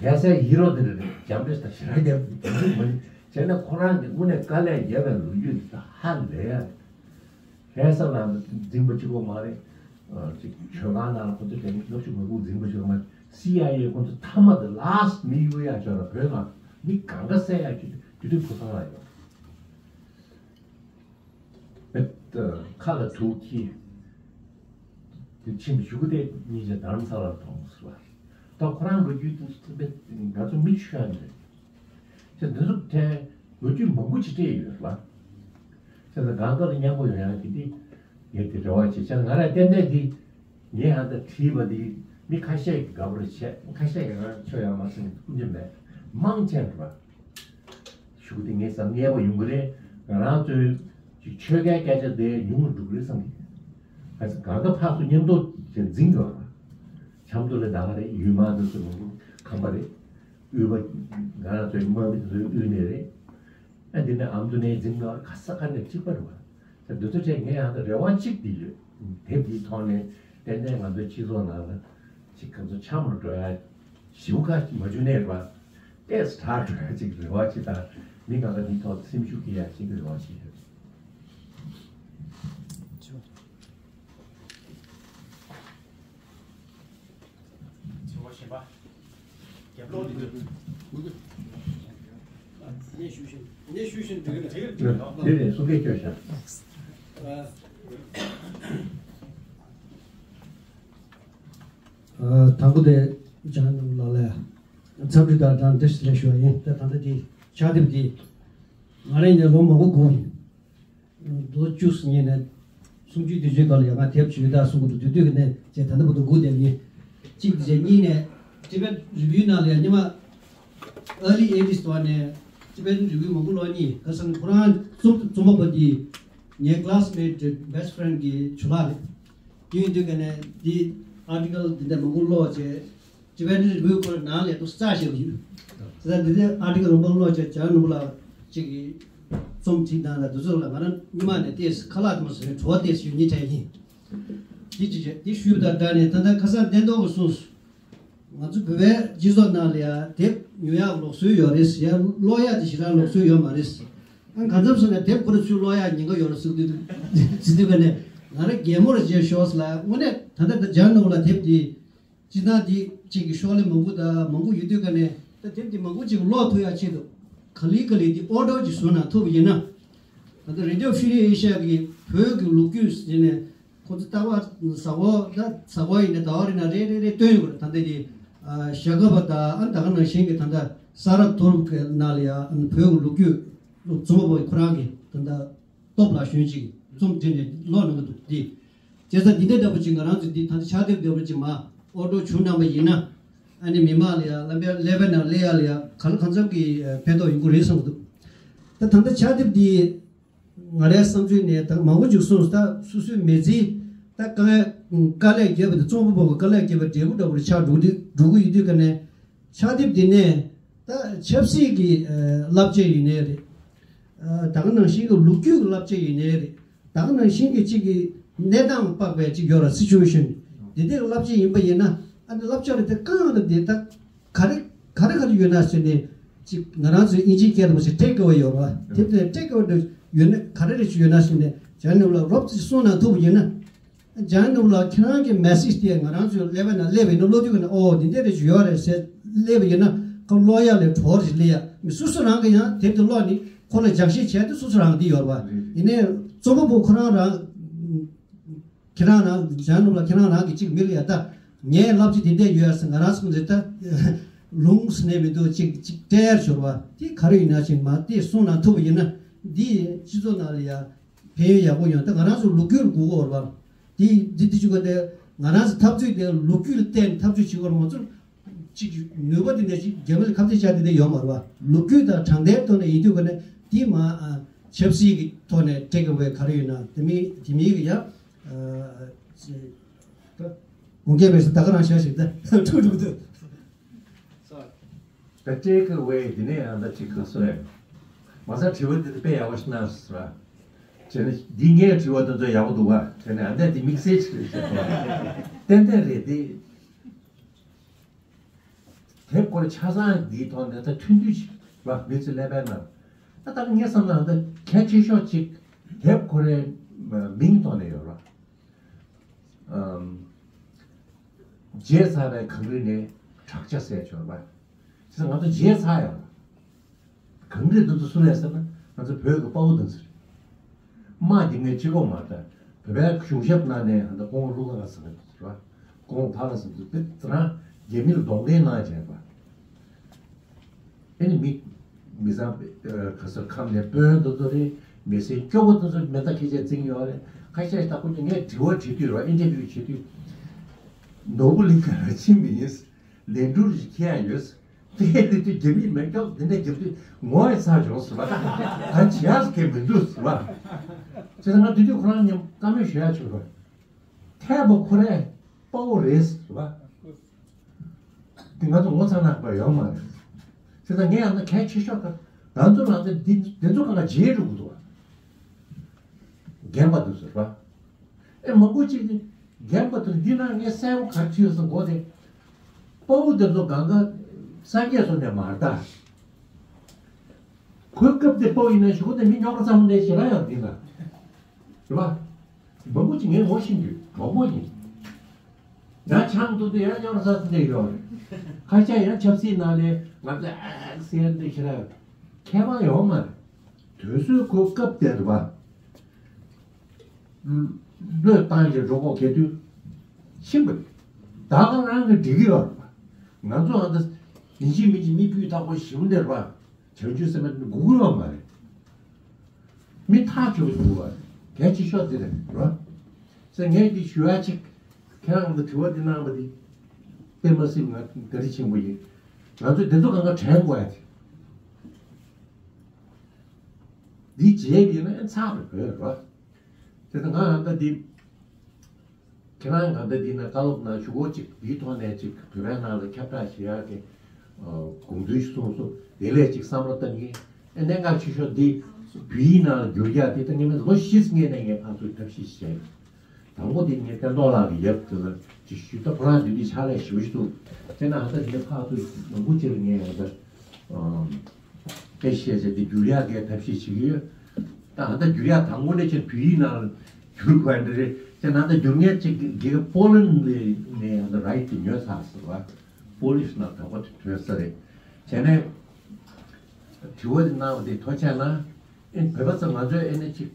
ཡ་སའི་ཧི་རོ་དེ་རེད། འཇམ་པོ་ཞེ་དྲག་རྒྱབ་རྒྱབ་མ་ནི་བྱས་ན་ཁོ་རང་གི་དངོས་གནས་དཀའ་ལས་རྒྱབ་པའི་ལོ་རྒྱུས་དེ་ཧ་ལས་ཡ་རེད། ལྷ་ས་ལ་འཛིང་པ་གཅིག་པོ་མ་རེད། ཅིག་ཆོས་ཁང་ནང་ལ་ཁོ་ཚོ་དེ་ནི་ལོ་ཤུགས་མ་འགུག་འཛིང་པ་གཅིག་པོ་མ་རེད། སི་ཨའི་ཨེ་ཁོ་ཚོ་མཐའ་མ་དེ་ལཱ་སི་མི་གཡུག་ཡ་ཆོག་ལ་བོད་ནང་མི་གང་ག་བསད་ཡ་རྒྱུ་དེ་རྒྱུ་དེ་བུ་ཚང་ལ་ཡོད། བེད་ཁ་ལ་དུག་གིས་དེ་ཕྱིན་གཞུག་དེ་གཉིས་ཆ་དྷ་རམ་ས་ལར་ཐོངས་སོ། ད་ཁོ་རང་ལོ་རྒྱུས་དེ་ང་ཚོ་མིག་ཆུ་ཡ་འདྲ། ཅེས་འདི་ཚོ་ཐད་ལོ་རྒྱུས་མང་པོ་ཅིག་སྤྲད་ཡོད་ལ། ཅེས་ད་གང་ལྟར་སྙན་པོ་ཡོང་ཡ་གི་དེ་ངས་དེ་རེ་བ་བྱེད་ཅེས་ང་ར་ཏན་ཏན་དེ་ངས་ཧ་ད་བྲིས་པ་དེ་མི་ཁ་ཤས་ཀྱིས་དགའ་པོ་རེ་བྱས། ཁ་ཤས་ཀྱིས་ང་ཆོ་ཡ་མ་སེང་ཀུན་གྱི་མེད་མང་ཆེན་རེད་བ། ཞུ་དེ་ངས་བསམ་ངེས་པ་ཡོང་གི་རེད། ང་རང་ཚོའི་ཆོལ་ཁའི་སྐད་ཆ་དེ་ཉུང་རུ་འགྲོ་གི་རེད་བསམ་གི། ག་ས་གང་ག་ཕར་ཚུར་མཉམ་དུ་ཅིག་འཛིང་དགོས་པ། ཆབ་མདོ་ལ་ད་ག་རེད། ཡུལ་མང་དུ་སུ་མང་པོ་ཁམས་པ་རེད། དབུས་པ་ང་རང་ཚོའི་དམག་མི་དེ་ཚོའི་དབུས་ནས་རེད། ཨ་འདི་ནས་ཨ་མདོ་ནས་འཛིང་དགོས་ག་ས་ག་ནས་གཅིག་པ་རེད་བ། ད་འདི་ཚོ་ཆེད་ངས་ཡང་ད་རེ་བ་གཅིག་འདི་ཡོད། དེབ་འདིའི་ཐོག་ནས་ཏན་ཏན་ང་ཚོའི་སྤྱི་ཚོགས་ནང་ལ་ཅིག་ག་ཚོད་འཆམ་རུ་འགྲོ་ཡ། ཞིའུ་ཁ་མ་བྱུང་ནས་རེད་བ། ཏེས་དྲག་འགྲོ་ཡ་ཅིག་རེ་བ་ཅིག་དང་མི་གང་ག་འདིའི་ཐོག་སེམས་ཤུགས་སྐྱེ་ཡ་ཅིག་རེ་བ་ཅིག་ཡོད། ཚོར་བ་གཞན་པ། རྒྱབ་ལོགས་འདི་འདུག་སྙན་ཞུ་བཞིན་སྙན་ཞུ་བཞིན་འགྲིག་གི་འགྲིག་གི་འགྲིག་གི་འདུག་དེ་ནས་གསུང་སྐད་སྐྱོན་ཤག་ཨ། དང་པོ་དེ་ལྕམ་ལགས་ལ་འཚམས་འདྲི་དང་བཀྲ་ཤིས་བདེ་ལེགས་ཞུ་བ་ཡིན། ད་ད་ལྟ་འདི་ཕྱག་དེབ་འདི་ང་རང་ནས་ལོ་མང་པོ་སྒུག་ཡིན། ལོ་བཅུ་ཟིན་ནས་སུམ་ཅུ་བདུན་ཅུའི་སྐབས་ལ་ཡང་ང་དེབ་ཅིག་ཡོད་ད་གསུང་གི་འདུག་དུས་དུས་ཀྱི་ནས་བྱས་ད་ལྟ་བར་དུ་སྒུག་བསྡད་ཡིན། གཅིག་དེ་བྱས་གཉིས་ནས་Tibet Review ནང་ལ་ཡང་སྔོན་མ་early eighties དུ་བ་ནས་Tibet Review མང་པོ་ཀློག་གཉིས་ག་ས་ནས་ཁོ་རང་རྩོམ་རྩོམ་པ་པོ་འདི་ངའི་classmate best friend གི་ཇོ་ལགས་རེད། དེ་ཡིན་དུས་ཀ་ནས་འདི་article འདི་འདྲ་མང་པོ་ཀློག་བྱས། Tibet Review ཁོ་ནང་ལས་དུ་རྩ་ཞིག་ཡོད། ད་འདི་ཚོའི་article རིན་པོ་ཀློག་བྱས་བྱ་ནུབ་ལ་གཅིག་གི་རྩོམ་བྲིས་དང་ལ་འདི་ཚོ་ལ་ང་རང་སྔོན་མ་ནས་ཏེས་ཁ་ལག་དུ་མ་ཟེར་བའི་བྲོ་བ་ཏེས་ཞུ་ཉིན་དྲན་ཡིན། འདི་ཅི་བྱས་འདི་ཞུས་པ་དང་སྦྲགས་ནས་ད་ལྟ་ཁ་སང་བསྟན་རྡོར་གྱིས་གསུངས་སོང་། ང་ཚོ་བོད་པའི་སྤྱི་ཚོགས་ནང་ལ་ཡང་དེབ་ཉོ་ཡག་ལུགས་སྲོལ་ཡོད་རེད་ཟེར་ཡ། ཀློག་ཡག་དེ་ཞེ་དྲག་ལུགས་སྲོལ་ཡོད་མ་རེད་ཟེར། ཨ་གང་འཚམ་སོང་ན་དེབ་ཁོ་རང་ཚོས་ཀློག་ཡག་ཉེན་ཁ་ཡོད་རེད་ཟེར་དུས་ཟེར་དུས་ཀ་ནས་ང་རང་གད་མོ་རེ་བྱས་ཤོག་ཟེར་ལ། དངོས་གནས་ད་ལྟ་ད་ལྗང་ནུབ་ལ་དེབ་དེ། སྤྱིར་བཏང་འདི་གཅིག་གི་ཤོག་ལྷེ་མང་པོ་དང་མང་པོ་ཡོད་དུས་ཀ་ནས་ད་དེབ་འདི་མང་པོ་ཅིག་ཀློག་ཐུབ་ཡག་ཆེད་དུ་ག་ལེ་ག་ལེ་འདི་ཨོ་ཌིའོ་ཅིག་བཟོ་གནང་ཐུབ་པ་ཡིན་ན། ད་ལྟ་Radio Free Asia གི་བོད་ཀྱི་ལོ་རྒྱུས་ཟེར་ནས་ཁོ་ཚོ་ལྟ་བ་གཟའ་འཁོར་ད་གཟའ་འཁོར་ཡིན་ན་ཟླ་བ་རེ་ན་རེ་རེ་རེ་བཏོན་ཡོད་རེད། ད་ལྟ་འདི་ཞྭ་སྒབ་པ་དང་ཨ་ད་ག་ནང་བཞིན་གྱི་ད་ལྟ་ས་རཱ་ཐོར་གྱི་ནང་ལ་ཡང་བོད་ཀྱི་ལོ་རྒྱུས་རྩོམ་པ་པོ་ཁོ་རང་གི་ད་ལྟ། སྟོབས་ལ་ཞོན་ཅིག་རྩོམ་འབྲི་ནས་ཀློག་གནང་གི་འདུག་འདི། བྱས་ཙང་འདི་འདྲ་འདྲ་པོ་ཅིག་ང་རང་ཚོ་འདི་ད་ལྟ་ཕྱག་དེབ་འདྲ་པོ་ཅིག་མ་ཨོ་ཌར་བྱུང་གནང་པ་ཡིན་ན། ཨ་ནི་མི་མང་ལ་ཡང་ལམ་པའི་ཀླད་པའི་ནང་སླེབས་ཡག་ལ་ཡང་གང་ལ་གང་འཚམ་གྱི་ཕན་ཐོགས་ཡོང་གི་རེད་བསམ་གྱི་འདུག་ད་ད་ལྟ་ཕྱག་དེབ་འདི་ང་རའི་བསམ་ཚུལ་ནས་ད་མང་པོ་ཅིག་གསུངས། ད་སོ་སོའི་མི་ཚེའི་ད་དཀའ་ངལ་དཀའ་ལས་བརྒྱབ་པ་དེ་རྩོམ་པ་པོ་གི་དཀའ་ལས་བརྒྱབ་པའི་འབྲས་བུ་འདྲ་པོ་རེ་ཆགས་འགྲོ་གི་འདུག་འགྲོ་གི་ཡོད་དུས་ཀ་ནས། ཕྱག་དེབ་འདི་ནས་ད་ཆབ་སྲིད་ཀྱི་ཨ་བསླབ་བྱ་ཡིན་ནའི་རེད། ཨ་ད་ག་ནང་བཞིན་གྱི་ལོ་རྒྱུས་ཀྱི་བསླབ་བྱ་ཡིན་ནའི་རེད། ད་ག་ནང་བཞིན་གྱི་གཅིག་གི་གནས་སྟངས་དཔག་པའི་གཅིག་ཡོད་ར། སི་ཅུ་ཨེ་ཤན་འདི་འདྲའི་བསླབ་བྱ་ཡིན་པ་ཡིན་ན། ཨ་ནི་བསླབ་བྱ་རེ་དེ་གང་རེད་དེ་ད་ག་རེ་ག་རེ་ག་རེ་ཡོད་ན་ཟེར་ནས་གཅིག་ང་རང་ཚོའི་དབྱིན་ཇིའི་སྐད་དུ་མ་ཟེར་ཊེག་ཨེ་ཝེ་ཡོད་ར། དེབ་དེ་ཊེག་ཨེ་ཝེ་འདྲ་ཡོད་ན་ག་རེ་རེ་ཅིག་ཡོད་ན་ཟེར་ནས་ཇར་ནལ་ལ་རོབ་ཙམ་གསུངས་གནང་ཐུབ་པ་ཡིན་ན། ཇར་ནལ་ལ་ཁྱེད་རང་གི་མེ་སེ་ཇི་དེ་ང་རང་ཚོའི་ཀླད་པའི་ནང་སླེབས་པ་ཡིན་ན། ཀློག་དུས་ཀ་ནས་ཨོ་འདི་འདྲ་རེ་ཞིག་ཡོད་རེད་ཟེར་སླེབས་པ་ཡིན་ན། ཁོ་ཀློག་ཡ་ལས་གྲོགས་རེ་སླེབས་ཡ་མི་སོ་སོ་རང་གི་ཡང་དེབ་དེ་ཀློག་ནི་ཁོ་ལ་སྦྱང་བཤད་བྱས་ཏེ་སོ་སོ་རང་གི་འདི་ཡོད་རེད་བ། ཡིན་ནའི་རྩོམ་པ་པོ་ཁོ་རང་རང་ཁྱེད་རང་རང་ལྗང་ནུབ་ལ་ཁྱེད་རང་རང་གི་གཅིག་མི་ལ་ཡ་ད་ངའི་བསླབ་བྱ་དེ་འདྲས་ཡོད་ཟེར་ང་རང་ཚོ་འདི་ད་ལུང་ཟེར་ནས་མི་འདུག་གཅིག་གཅིག་སྤྲད་ཡར་ཤོར་བ་དེ་ག་རེ་ཡིན་ན་ཅིག་མ་དེ་གསུང་གནང་ཐུབ་པ་ཡིན་ན་འདི་སྤྱི་ཚོགས་ནང་ལ་ཡ་ཕན་ཡོན་ཡག་པོ་ཡོང་ད་ང་རང་ཚོ་ལོ་རྒྱུས་ལ་སྒུག་དགོས་རེད་བ། དེ་འདི་དེ་ཅིག་ག་དེ་ང་རང་ཚོ་འཐབ་རྩོད་དེ་ལོ་རྒྱུས་ལ་བརྟེན་འཐབ་རྩོད་བྱེད་དགོས་རེད་མ་ཚོར། ཅིག་ནུས་པ་དེ་འདྲ་ཅིག་རྒྱ་མི་ལ་ཁ་གཏད་བྱ་དེ་འདྲ་ཡོད་མ་རེད་བ། ལོ་རྒྱུས་དང་དྲང་བདེན་ཐོག་ནས་ཡིན་དུས་ཀ་ནས་དེ་མ་ཨ་ཆབ་སྲིད་ཀྱི་ཐོག་ནས་སྤྲད་དགོས་པའི་ག་རེ་ཡོད་ན་དེ་མི་དེ་མི་གི་ཡ་ཨ་ཅེ་ད་དགོངས་འགལ་མེད་ས་ད་ག་རང་བྱ་ཞིག་ད་ཁྲུག་ཁྲུག་ད། ད་སྤྲད་དགོས་པའི་དེ་ནས་ཨ་ད་ཅིག་ག་སོ་རེད། མ་ས་དྲི་བ་དེ་དཔེ་ཡག་པོ་ཞིག་གནང་སོང་ར། བྱས་ན་འདི་ངའི་དྲི་བ་དེ་ཚོ་ཡག་པོ་འདུག་བ། བྱས་ན་ཨ་ད་དེ་དམིགས་བསལ་ཞིག་རེད་བྱས་ཏེ། ཏན་ཏན་རེད་དེ། དེབ་སྐོར་ཆ་ཚང་འདིའི་ཐོག་ནས་ད་ཐུང་ཐུང་ཞིག་ར་མི་ཚོ་ཀླད་པའི་ནང་། ད་ད་ངས་བསམ་ན་ད་གལ་ཆེ་ཤོས་ཅིག་དེབ་སྐོར་རའི་མིང་ཐོག་ནས་ཡོད་ར། ཨམ། བརྗེད་ཚར་བའི་གངས་རི་ནས་བྲག་ཅ་ཟེར་ཆོག་པ། བྱས་ཙང་ང་ཚོ་བརྗེད་ཚར་ཡོད་ར། གངས་རི་འདི་ཚོ་སུ་རེད་ཟེར་ན་ང་ཚོ་བོད་ཀྱི་དཔའ་བོ་དེ་ཚོ་རེད། དམག་འདི་ངས་གཅིག་པོ་མ་རེད། བོད་པའི་གཞུང་ཞབས་ནང་ནས་ཧ་ད་ཁོང་ལུག་ལ་ཟེར་བ་རེད་བ། ཁོང་ཕ་ལ་ཟེར་དུས་དེ་རང་རྒྱ་མིར་གདོང་ལེན་གནང་བྱས་པ། ཨེ་ནི་མི་མི་བཟང་ག་ས་ཁམས་ནས་དཔོན་དེ་ཚོ་རེད། མི་སེར་སྐྱོ་པོ་དེ་ཚོ་མེ་མདའ་ཁྱེར་བྱས་འཛིང་ཡོད་རེད། ཁ་ཤས་ད་ཁོ་ཚོ་ངས་དྲི་བ་དྲི་དུས་རེད་བ། ཨིན་ཊར་བིའུ་བྱེད་དུས། ནོར་བུ་གླིང་ག་ལ་ཕྱིན་པ་ཡིན། ལན་གྲུ་རེ་ཁྱེར་ཡ་ཡོད། དེ་ལས་དུས་རྒྱ་མིས་མེ་སྒྱོགས་འདི་འདྲ་རྒྱབ་དུས་ངོ་ཡི་ཚ་བྱུང་ཟེར་བ་དང་། ད་བྱེད་ཡག་གི་མི་འདུག་ཟེར་བ། བྱས་ཙང་ང་དེ་དུས་ཁོ་རང་མཉམ་བཀའ་མོལ་ཞུ་ཡ་བྱུང་བ། ཐད་པ་ཁོ་རས་དཔའ་བོ་རེད་ཟེར་བ། དེ་ང་ཚོ་ངོ་ཚ་ནག་པ་ཡོད་མ་རེད། བྱས་ཙང་ངས་ཡང་ན་གལ་ཆེ་ཤོས་ཀ་ང་ཚོ་རང་ཚོ་འདི་འདི་ཚོ་གང་ག་བརྗེད་འགྲོ་གི་འདུག་བ། རྒན་པ་འདུག་ཟེར་བ། ཨེ་མང་པོ་ཅིག་གིས་རྒན་པ་དང་འདི་ན་ངས་གསལ་པོ་ག་རེ་བྲིས་ཡོད་ཟེར་གོ་དེ། དཔའ་བོ་དེ་ཚོ་གང་ག་སངས་རྒྱས་སོང་ནས་མ་རེད་ད། ཁོའི་སྐབས་དེ་དཔའ་བོ་ཡིན་ན་ཞུ་གོ་དེ་མི་རྙོག་དྲ་ཚ་མོ་འདྲ་ཞེ་དྲག་ཡང་འདི་ན། རེད་བ། མང་པོ་ཅིག་ངས་ངོ་ཤེས་རྒྱུ་གྲོགས་པོ་ཡིན། ཡང་ཆང་འཐུང་དུས་ཡང་རྙོག་དྲ་ཚ་ཚ་འདྲ་ཡོད་རེད། ཁ་ཤས་ཡང་ཆབ་སྲིད་ནང་ནས་ང་ཚོ་ཨ་ཟེར་འདྲ་ཞེ་དྲག་ཡོད། ཁྱད་པར་ཡོད་མ་རེད། དུས་ཚོད་ཁོའི་སྐབས་དེར་བ། བློས་བཏང་ཞིག་འགྲོ་གོ་གལ་དུས། ཤིན་པ་རེད། ད་ག་རང་གི་འགྲིག་གི་ཡོད་རེད་བ། ང་ཚོ་ཨ་ད་ཡིན་གཅིག་མིན་གཅིག་མི་སྤུས་དག་པོ་ཞིག་འདིར་བ། བྱང་ཆུབ་སེམས་དཔའ་དེ་འགུག་གི་ཡོད་མ་རེད། མི་ཐག་ཆོད་པོ་འགུག་པ་རེད། གལ་ཆེ་ཤོས་དེ་རེད་རོ། ཟེར་ངས་འདི་ཞུ་ཡ་ཅིག་ཁྱེད་རང་གི་དྲི་བ་འདི་གནང་བ་འདི། དཔེ་མ་སྲིད་ང་བཀའ་དྲིན་ཆེན་པོ་ཡིན། ང་ཚོས་འདི་ཚོ་གང་ག་དྲན་དགོས་ཡ་དེ། འདི་བརྗེད་ཡིན་ན་ཚར་བའི་བོད་རོ། དེ་ལྟར་ང་ཨ་ད་འདི། ཁྱེད་རང་གང་ལྟར་འདི་ན་བཀའ་སློབ་ནང་ཞུ་སྒོ་གཅིག་འདིའི་ཐོག་ནས་གཅིག་བོད་པའི་ནང་ལ་ཁྱབ་བསྒྲགས་བྱེད་ཡག་གི་དགོངས་ཚུལ་ཞིག་གསུངས་སོང་། དེ་ལས་གཅིག་བསམ་བློ་བཏང་གིན་ཨེ་གནད་འགག་ཆེ་ཤོས་འདི་བོད་ཡིག་ནང་ལ་བསྒྱུར་ཡག་དེ་ད་ངས་མིན་ལོ་བཞི་སྔོན་ནས་ངས་ཕར་ཚུར་ཐབས་ཤེས་བྱས། དང་པོ་དེ་ངས་བསྟན་རྟོགས་ལགས་ཀྱི་ཡབ་དེ་ལ་ཅིག་ཞུས། ད་ཁོ་རང་དེ་དུས་ཕྱག་ལས་ཞེ་པོ་ཞིག་འདུག་བྱས་ན་ཨ་ད་དེ་ཕར་ཚུར་མང་པོ་ཅིག་ལ་ངས་ཨ་ད། དཔེ་བཤད་བྱས་ཏེ་བསྒྱུར་ཡག་གི་ཐབས་ཤེས་བྱེད་ཀྱི་ཡོད། ད་ཨ་ད་བསྒྱུར་ཡག་དང་པོ་ནས་ཅིག་བོད་ཡིག་ནང་བསྒྱུར་དགོས་ཡ་འདི་རེད། དེ་ནང་ད་བསྒྱུར་མཁན་ཅིག་གི་པོ་ལན་ནས་ནས་ཨ་ད་རའིཊ་དེ་ཉོས་ཚར་ཟེར་བ། པོ་ལིཤ་ནང་དང་པོ་དེ་ཐོན་ས་རེད། བྱས་ནས་དྲི་བ་དེ་གནང་བ་དེ་ཐུགས་རྗེ་གནང་། ཨེ་བོད་པ་ཚོ་ང་ཚོས་ཨེ་ནས་ཅིག་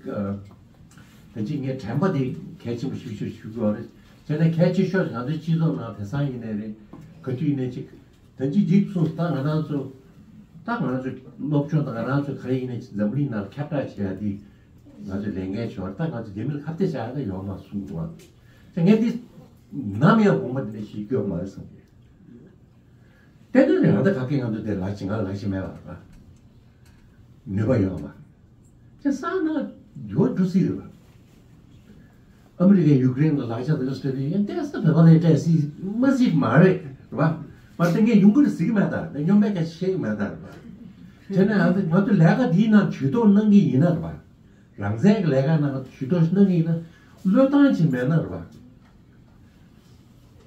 ད་ཅིག་ངས་དྲན་པ་དེ་གལ་ཆེན་པོ་ཞིག་ཞུ་ཞུ་དགོས་རེད། བྱས་ནས་གལ་ཆེ་ཤོས་ང་ཚོའི་སྤྱི་ཚོགས་ནང་དེང་སང་ཡིན་ནའི་རེད། ག་དུས་ཡིན་ནའི་ཅིག་ད་ཅི་འདི་གསུངས་ད་ང་རང་ཚོ། ད་ང་རང་ཚོ་སློབ་སྦྱོང་དང་ང་རང་ཚོ་ག་རེ་ཡིན་ནའི་འཛམ་གླིང་ནང་ཁྱབ་བསྒྲགས་བྱེད་ཡ་འདི་ང་ཚོ་ལས་འགན་ཆེ་བ་རེད། ད་ང་ཚོ་རྒྱ་མི་ལ་ཁ་གཏད་བྱ་ཡ་ད་ཡོང་མ་གསུངས་འདུག་ཨ། ད་ངས་འདི་ནམ་ཡང་དགོངས་པ་འདི་འདྲ་ཞིག་སྐྱོ་མ་རེད་བསམ་གི། ཏན་ཏན་རེད། ང་ད་ག་གེ་ང་ཚོ་དེ་ལ་ཅི་ང་ལ་ཅི་མེད་པ་རེད། ནུས་པ་ཡོད་མ་རེད། དེ་བསམ་ན་འགྱུར་བ་འགྲོ་སྲིད་རེད་བ། ཨ་མི་རི་ཀས་ཡུཀ་རེན་ལ་ལག་ཆ་དེ་འདྲ་སྤྲད་དུས་ཡང་ཏོག་ཙམ་བོད་པ་ལ་སྤྲད་སྲིད་མ་སྲིད་མ་རེད་རེད་བ། མ་གཏོགས་ངས་ཡོང་གི་རེད་ཟེར་གི་མེད། ད་ངས་སྨྱོན་པའི་སྐད་ཆ་བཤད་གི་མེད་ད་རེད་བ། དེ་ནས་ང་ཚོ་ང་ཚོ་ལས་ཀ་འདིའི་ནང་ཇུས་གཏོགས་གནང་གི་ཡིན་ན་རེད་བ། རང་བཙན་གྱི་ལས་ཀ་ནང་ཇུས་གཏོགས་གནང་གི་ཡིན་ན་བློས་བཏང་ཅིག་མེད་ན་རེད་བ།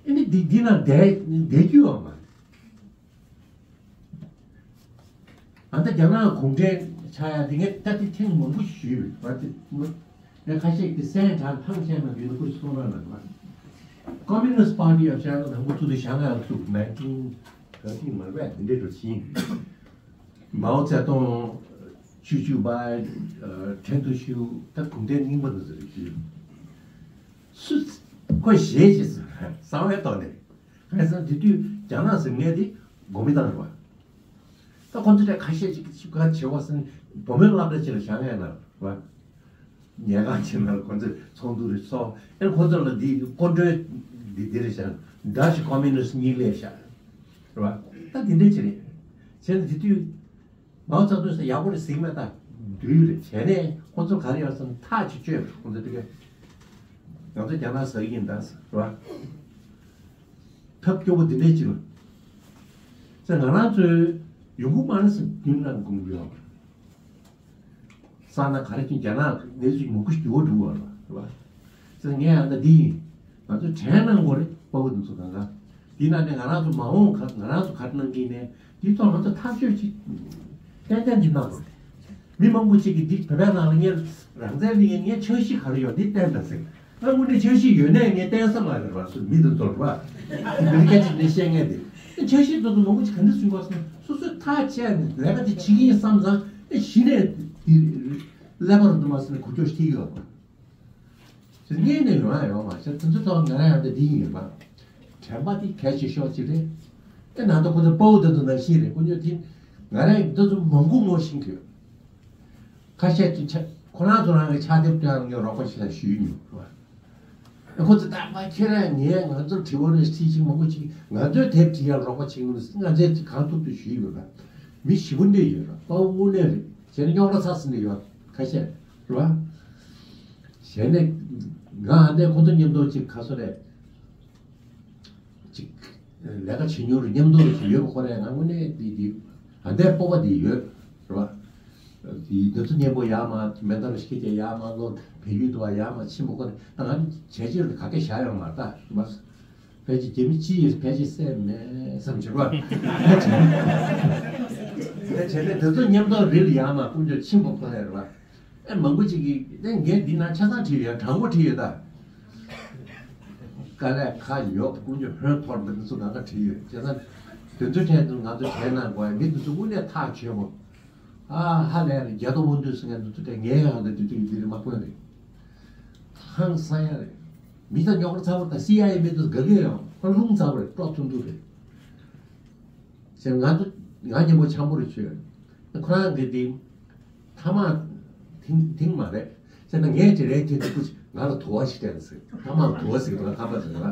ཨ་ནི་འདི་འདི་ནང་བསྡད་བསྡད་རྒྱུ་ཡོད་མ་རེད། ཨ་ད་རྒྱ་ནག་གུང་ཁྲན་ཆགས་ཡ་དེ་ངས་ད་དེ་ཐེངས་མང་པོ་ཞུས་པ་དེ་མ། ངས་ཁ་ཤས་ཀྱིས་སེམས་དྲག་ཐང་ཆད་མ་ཡོད་ན་ཁུར་གསུང་རོགས་གནང་བ། Communist Party of China དང་པོ་ཚུགས་དུས་ཞང་ཧའེ་ལ་ཚུགས། nineteen ད་ཐེངས་མར་པས་འདི་འདྲའི་འགྲོ་ཕྱིན། མའོ་ཙེ་ཏུང་། ཆུ་ཆུ་པ། ཁྲེན་ཏུ་ཞུ། ད་གུང་ཁྲན་རྙིང་པ་འདི་ཚོ་རེད་ཞུ། སུ། ཁོས་ཞེས་ཞེས་གསང་བའི་ཐོག་ནས། གང་ཡིན་ཟེར་ན་དེ་དུས་རྒྱ་ནག་ཟེར་མཁན་དེ་གོ་མི་བཏང་རེད་བ། ད་ཁོ་ཚོ་ལས་ཁ་ཤས་ཅིག་ཅིག་ག་བྱེད་བ་ཟེར་ན་བུ་མོའི་སློབ་གྲྭ་ཅིག་ལ་བཞག་མཁན་ན་རེད་བ། ཉལ་ཁང་ཆེན་མོ་ལ་ཁོ་ཚོས་ཚོགས་འདུ་རེ་ཚོགས། ཨེ་ཁོ་ཚོ་ལ་འདི་ཀོན་ཀྲོལ་འདི་འདི་རེ་བཞག Dutch Communist གཉིས་ལས་བཞག་རེད་བ། ད་འདི་འདྲས་ཅིག་རེད། བྱས་ན་དེ་དུས་མའོ་ཙེ་ཏུང་ཟེར་ཡག་པོ་རེད་ཟེར་གྱི་མེད། ད་དུས་རེད། བྱས་ནས་ཁོ་ཚོ་ག་རེ་ཡོད་ཟེར་ན་ཐག་ཅིག་གཅོད་པ་རེད། ཁོ་ཚོ་དེ་གས་ང་ཚོ་རྒྱ་ནག་ཟ་གི་ཡིན་ད་ཟེར་རེད་བ། ཐབས་སྐྱོ་པོ་འདི་འདྲས་ཅིག་ལ། ཟེར་ང་རང་ཚོའི་ཡོང་ཁུངས་མ་རེད་ཟེར་རྒྱུན་རང་དགོངས་ཡོད། ས་ན་ག་རེ་ཅིག་རྒྱ་ནག་གནས་ཚུལ་མང་པོ་ཞིག་འགྱུར་བ་འགྲོ་བ་རེད་བ། ཟེར་ངས་ཨ་ད་འདི་ཡིན། ང་ཚོས་དྲན་གནང་དགོས་རེད། དཔའ་བོ་འདི་ཚོ་གང་ག་འདི་ན་ནས་ང་རང་ཚོ་མ་འོངས་ག་ང་རང་ཚོ་ག་རེ་གནང་གི་ཡིན་ནས་འདི་ཐོག་ང་ཚོ་ཐག་གཅོད་ཅིག་ཏན་ཏན་ཅིག་གནང་དགོས་རེད། མི་མང་པོ་ཅིག་གིས་འདི་བོད་པའི་ནང་ལ་ངས་རང་བཙན་ལ་ངས་འཆར་གཞི་ག་རེ་ཡོད་འདི་བསྟན་དང་ཟེར། ང་དངོས་གནས་འཆར་གཞི་ཡོད་ནའི་ངས་བསྟན་ས་མ་རེད་བ། སུ་མི་དེ་ཚོར་བ། འདི་སྐད་ཆ་འདི་བཤད་མཁན་དེ། འཆར་གཞི་དེ་ཚོ་མང་པོ་ཅིག་ག་འདྲ་བཟོས་པ་སོང་། སོ་སོས་ཐག་བཅད་ནས་ལས་ཀ་དེ་བྱེད་ཀྱི་ཡིན་བསམ་ཙང་། ཨེ་གཞི་ནས་དེ་ཀླད་པ་རུ་འདུག་མ་ཟེར་ནས་འགུལ་སྐྱོད་ཞིག་ཡོད་པ། དེ་སྔོན་ནས་ཡོང་ཡ་ཡོད་མ་རེད། དེ་ཚོ་ཐོག་ང་རང་ཡང་དེ་འདི་ཡིན་པ། དྲན་པ་དེ་གལ་ཆེ་ཤོས་ཅིག་རེད། ཨེ་ན་ད་ཁོ་ཚོ་དཔའ་བོ་དེ་ཚོ་ནང་བཞིན་རེད། དཀོན་མཆོག་དེ་ང་རང་ཡང་དེ་ཚོ་མང་པོ་ངོ་ཤེས་ཀྱི་ཡོད། ཁ་ཤས་ཀྱིས་ཆ་ཁོ་རང་ཚོ་རང་གི་ཕྱག་དེབ་སྟོན་ཡག་ལ་ངས་རོགས་པ་ཞིག་ལ་ཞུས་མྱོང་། ཁོ་ཚོས་ད་མ་ཁྱེད་རང་ངས་ང་ཚོར་དྲི་བ་རེ་དྲིས་ཤིག་མང་པོ་ཅིག་ང་ཚོའི་དེབ་འབྲི་ཡག་རོགས་པ་བྱེད་མྱོང་། ང་ཚོས་གང་ཐུབ་ཐུབ་ཞུས་ཡོད་པ། མི་ཞེ་པོ་འདྲ་ཡོད་ར། དཔའ་བོ་དངོས་གནས་རེད། བྱས་ན་རྙོག་དྲ་ཚ་ཟིན་ནས་ཡོད་ཁ་ཤས་རེད་བ། བྱས་ནས་ང་ཨ་ནས་ཁོ་ཚོ་མཉམ་དུ་ཅིག་ག་སོ་རེད། ཅིག་ལས་ཀ་བྱེད་མྱོང་རེད། མཉམ་དུ་ཅིག་ཡོད་པ་ཁོ་རེད། ང་དངོས་གནས་འདི་འདི་ཨ་འདས་སྤོབས་པ་འདི་ཡོད་རེད་བ། འདི་འདི་ཚོ་མཉམ་པོ་ཡར་མར་མེ་མདའ་རུ་ཤི་ཀྱི་ཡར་མར་ལོ་བལ་ཡུལ་དུ་བ་ཡར་མར་ཕྱིན་པ་ཁོ་རེད། ད་ང་བྱས་རྗེས་རུ་ག་གེ་བཞག་ཡོད་མ་རེད་ད་རེད་བ། ཕལ་ཆེར་རྒྱ་མི་སྤྱི་ཡིས་ཕལ་ཆེར་བསད་མེད་བསམ་བྱེད་པ། ཕལ་ཆེར་དེ་ཚོ་མཉམ་དུ་རི་ལ་ཡར་མར་དཀོན་མཆོག་ཕྱིན་པ་ཁོ་ཐག་རེད་བ། ཨེ་མང་པོ་ཅིག་གིས་ཨེ་ངས་འདི་ན་ཆ་ཚང་བྲིས་ཡོད། དྲང་པོ་བྲིས་ཡོད་ད། དཀའ་ལས་ཁག་ཡོད། དཀོན་མཆོག་ཧོན་ཐོར་འདི་ཚོ་གང་ག་བྲིས་ཡོད། བྱས་ཙང་དེ་ཚོའི་གྲས་དུ་ང་ཚོ་གྲས་ནང་དགོས་མི་འདི་ཚོ་དངོས་གནས་ཐག་ཆོད་མོ། ཨ་ཧ་ལས་རེད། རྒྱ་དོ་དབང་འདུས་ཟེར་མཁན་འདི་ཚོ་གྲས་ངའི་ཡང་འདི་དུས་འདི་རེད་མ་དཔོན་རེད། ཧང་སང་ཡ་རེད། མི་ཚང་རྙོག་དྲ་ཚ་བོ་དང་སི་ཨའི་ཨེ་མི་འདུག་དགའ་གི་ཡོད། ཁོ་རླུང་ཚ་བོ་རེད། ཀྲོག་ཐུང་ཐུང་རེད། ཟེར་ང་ཚོ་ང་མཉམ་པོ་འཆམ་པོ་རེ་བྱོས། ཁོ་རང་གིས་དེ་ཐ་མག་ཐིང་ཐིང་མ་རེད། ཟེར་ན་ངས་དེ་རེད་དེ་དུ་ཀུ་ང་ལ་དུ་བ་ཞིག་སྤྲད་ཟེར། ཐ་མག་དུ་བ་ཟེར་གི་འདུག་ཁ་པར་ཟེར་གི་ལ།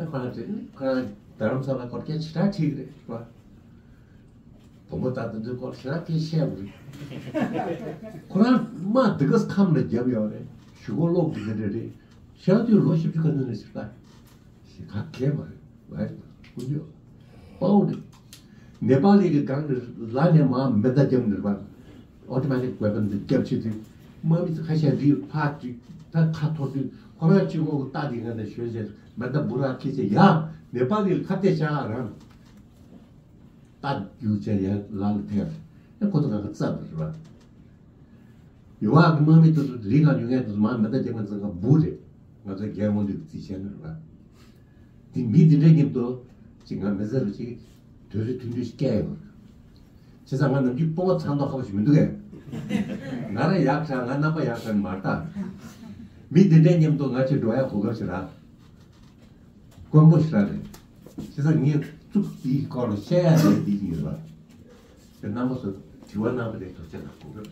ཁོ་རང་དེ་ཁོ་རང་རྡ་རམ་ས་ལ་སྐོར་སྐད་ཆ་ད་ཁྲིད་གི་རེད་བ། བུ་མོ་ད་དུ་འདུག་སྐོར་ཞེ་དྲག་སྐད་བཤད་གི་རེད། ཁོ་རང་དམག་འདི་ག་ཁམས་ལ་རྒྱབ་ཡོད་རེད། གཞུག་གུ་ལོག་གི་འདི་འདྲ་རེད། ཞག་དུས་ལོ་བཞི་བཅུ་ག་ཚོད་ནས་ཞིག་ད། ཞིག་ག་གས་མ་རེད། ཝའི་ཀུན་འདུས་པའོ་རེད། ནེ་པ་ལི་གི་སྒང་གི་ལ་ནས་མ་མེ་མདའ་རྒྱབ་ནས་རེད་པ། ཨོ་ཏོ་མེ་ཏིག་ཝེ་པན་འདི་རྒྱབ་བྱེད་དུས་དམག་མི་ཚོ་ཁ་ཤས་རིགས་ཕར་ཅིག་ད་ཁ་འཐོར་དུས་ཁོ་རང་གཅིག་པོ་རྟ་འདི་ང་ནས་ཞོན་བྱས་མེ་མདའ་འབུ་ར་ཁྱེར་བྱས་ཡ་ནེ་པ་ལི་ཁ་གཏད་བྱ་རང་རྟ་རྒྱུག་བྱས་ཡ་ལ་ལ་ཐེབས་ཨེ་ཁོ་ཚོ་ག་ག་རྩ་འདི་རེད་པ། ཡུ་བ་གི་དམག་མི་དེ་ཚོ་རི་སྒང་ཡོད་མཁན་དེ་ཚོ་མར་མེ་མདའ་རྒྱབ་མཁན་ཚོ་ག་འབུ་རེད། ང་ཚོའི་རྒྱལ་དབང་འདུས་ཀྱི་རྩིས་ཆེན་རེད་པ། དེ་མི་འདི་འདྲའི་མཉམ་དུ་ཅིག་ང་མི་ཟེར་རུ་ཅིག་དུས་ཚོད་ཐུང་ཐུང་ཞིག་བསྐྱལ་ཡོད། བྱས་ཙང་ང་ནམ་རྒྱུན་སྤོབས་པ་ཚ་མདོག་ཁ་པོ་ཞིག་མི་འདུག་གས། ང་རང་ཡག་དྲག་ང་རྣམ་པ་ཡག་དྲག་མ་རེད་ད། མི་འདི་འདྲའི་མཉམ་དུ་ང་ཅིག་འགྲོ་ཡག་གོ་སྐབས་ཤིག་རག་དཀོན་པོ་ཞིག་རག་རེད། བྱས་ཙང་ངས་གཙུག་འདིའི་སྐོར་ལ་བཤད་ཡག་ལས་འདི་ཡིན་པ། དེ་རྣམ་པ་ཚོ་དྲི་བ་གནང་བ་དེ་ཐུགས་རྗེ་གནང་དགོས།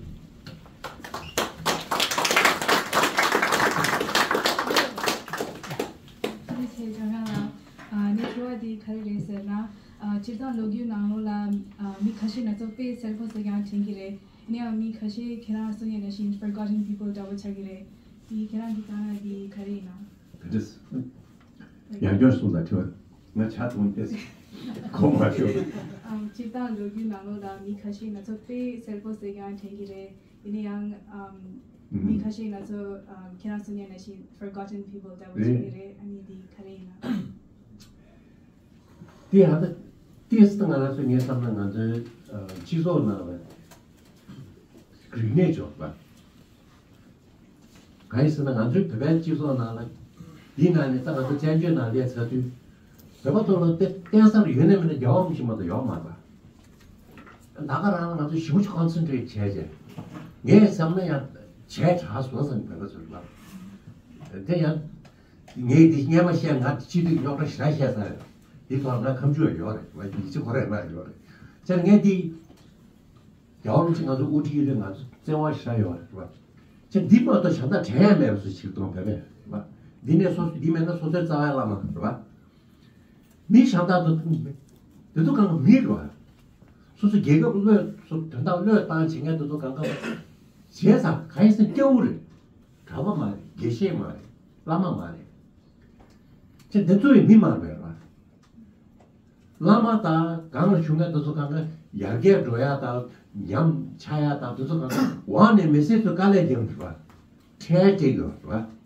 ཐུགས་རྗེ་ཆེ་ལྕམ་ལགས། ཨ་ནི་དྲི་བ་དེ་ག་རེ་རེད་ཟེར་ན། ཨ་སྤྱིར་བཏང་ལོ་རྒྱུས་ནང་ལོགས་ལ་ཨ་མི་ཁ་ཤས་ན་ཚོད་དཔེ་གསལ་པོ་ཟེར་ཡང་དྲན་གྱི་རེད། ཡིན་ནའང་མི་ཁ་ཤས་ཁྱེད་རང་གསུང་ཡས་ནང་བཞིན་forgotten people འདྲ་པོ་ཆགས་ཀྱི་རེད། དེ་ཁྱེད་རང་གི་དཀའ་ངལ་དེ་ག་རེ་ཡིན་ན། དེ་འདྲས། ཡང་བསྐྱར་གསུངས་དང་དྲི་བ། ང་ཆ་ཚང་ཏེ་གོ་མ་ཤོར། ཨམ་སྤྱིར་བཏང་ལོ་རྒྱུས་ནང་ལོགས་ལ་མི་ཁ་ཤས་ན་ཚོད་དཔེ་གསལ་པོ་ཟེར་ཡང་དྲན་གྱི་རེད། ཡིན་ན་ཡང་ཨམ་མི་ཁ་ཤས་ན་ཚོད་ཨམ་ཁྱེད་རང་གསུང་ཡས་ནང་བཞིན་forgotten people འདྲ་པོ་ཆགས་ཀྱི་རེད། ཨ་ནི་དེ་ག་རེ་ཡིན་ན། དེ་ཡང་ད་ཏིས་ང་རང་ཚོ་ངས་བསམ་ན་ང་ཚོའི་སྤྱི་ཚོགས་ནང་ལ་རིག་གནས་འཇོག་པ། གང་ཡིན་ཟེར་ན་ང་ཚོའི་བོད་པའི་སྤྱི་ཚོགས་ནང་ལ་འདི་ནང་ནས་ད་ང་ཚོ་བཙན་བྱོལ་ནང་སླེབས་ཚར་དུས་ བོད་པ་ཚོ་ལ་བལྟ་བལྟ་ས་རུ་ཡོད་ནས་མེད་ན་རྒྱལ་བ་རིན་པོ་ཆེ་མ་གཏོགས་ཡོད་མ་རེད་པ། ད་ག་རང་ལ་ང་ཚོ་ཞེ་པོ་ཅིག་ཀོན་སེན་ཊྲེཊ་བྱས་བྱས། ངས་བསམ་ན་ཡང་བྱས་དྲགས་སོང་བསམ་བོད་པ་ཚོ་ལ། དེ་ཡང་ངས་འདི་སྔས་མ་བཤད། ང་སྤྱི་འཐུས་རྙོག་དྲ་ཞེ་དྲག་བཤད་ཚར་རེད། འདི་ཐོག་ང་ཁ་མཆུ་ཡོད་རེད་བ། ཡིད་ཆེས་ཁོ་རེ་མ་ཡོད་རེད། བྱས་ན་ངས་འདི་རྒྱལ་བ་རིན་པོ་ཆེ་ང་ཚོ་དབུ་ཁྲིད་ཡོད་དུས་ང་ཚོ་བརྩེ་བ་ཞེ་དྲག་ཡོད་རེད་བ། བྱས་འདི་མ་གཏོགས་གཞན་དག་དྲན་ཡ་མེད་པ་བཟོ་ཞིག་གཏོང་བས་རེད་བ། འདི་ནས་སོ་སོ་འདི་མེད་ན་སོ་སོའི་རྩ་བའི་བླ་མ་རེད་བ། མི་གཞན་དག་ཏུ་འདི་ཚོ་གང་ག་མི་རེད་བ། སོ་སོ་རྒྱལ་ཁབ་བློས་སོ་དོན་དག་བློས་བཏང་བྱེད་མཁན་འདི་ཚོ་གང་ག་བྱས་ཙང་གང་ཡིན་ཟེར་སྐྱ་བོ་རེད། གྲྭ་པ་མ་རེད། དགེ་བཤེས་མ་རེད། བླ་མ་མ་རེད། ཅེས་འདི་ཚོ་ཡི་མི་མ་རེད་བ། བླ་མ་དང་གང་ལ་ཞུགས་མཁན་འདི་ཚོ་གང་ག་ཡར་རྒྱས་འགྲོ་ཡ་དང་ཉམས་ཆག་ཡ་དང་འདི་ཚོ་གང་ག་འོག་ནས་མི་སེར་ཚོ་དཀའ་ལས་རྒྱབ་འདུག་བ། ཁྲལ་སྤྲད་ཡོད་རེད་བ།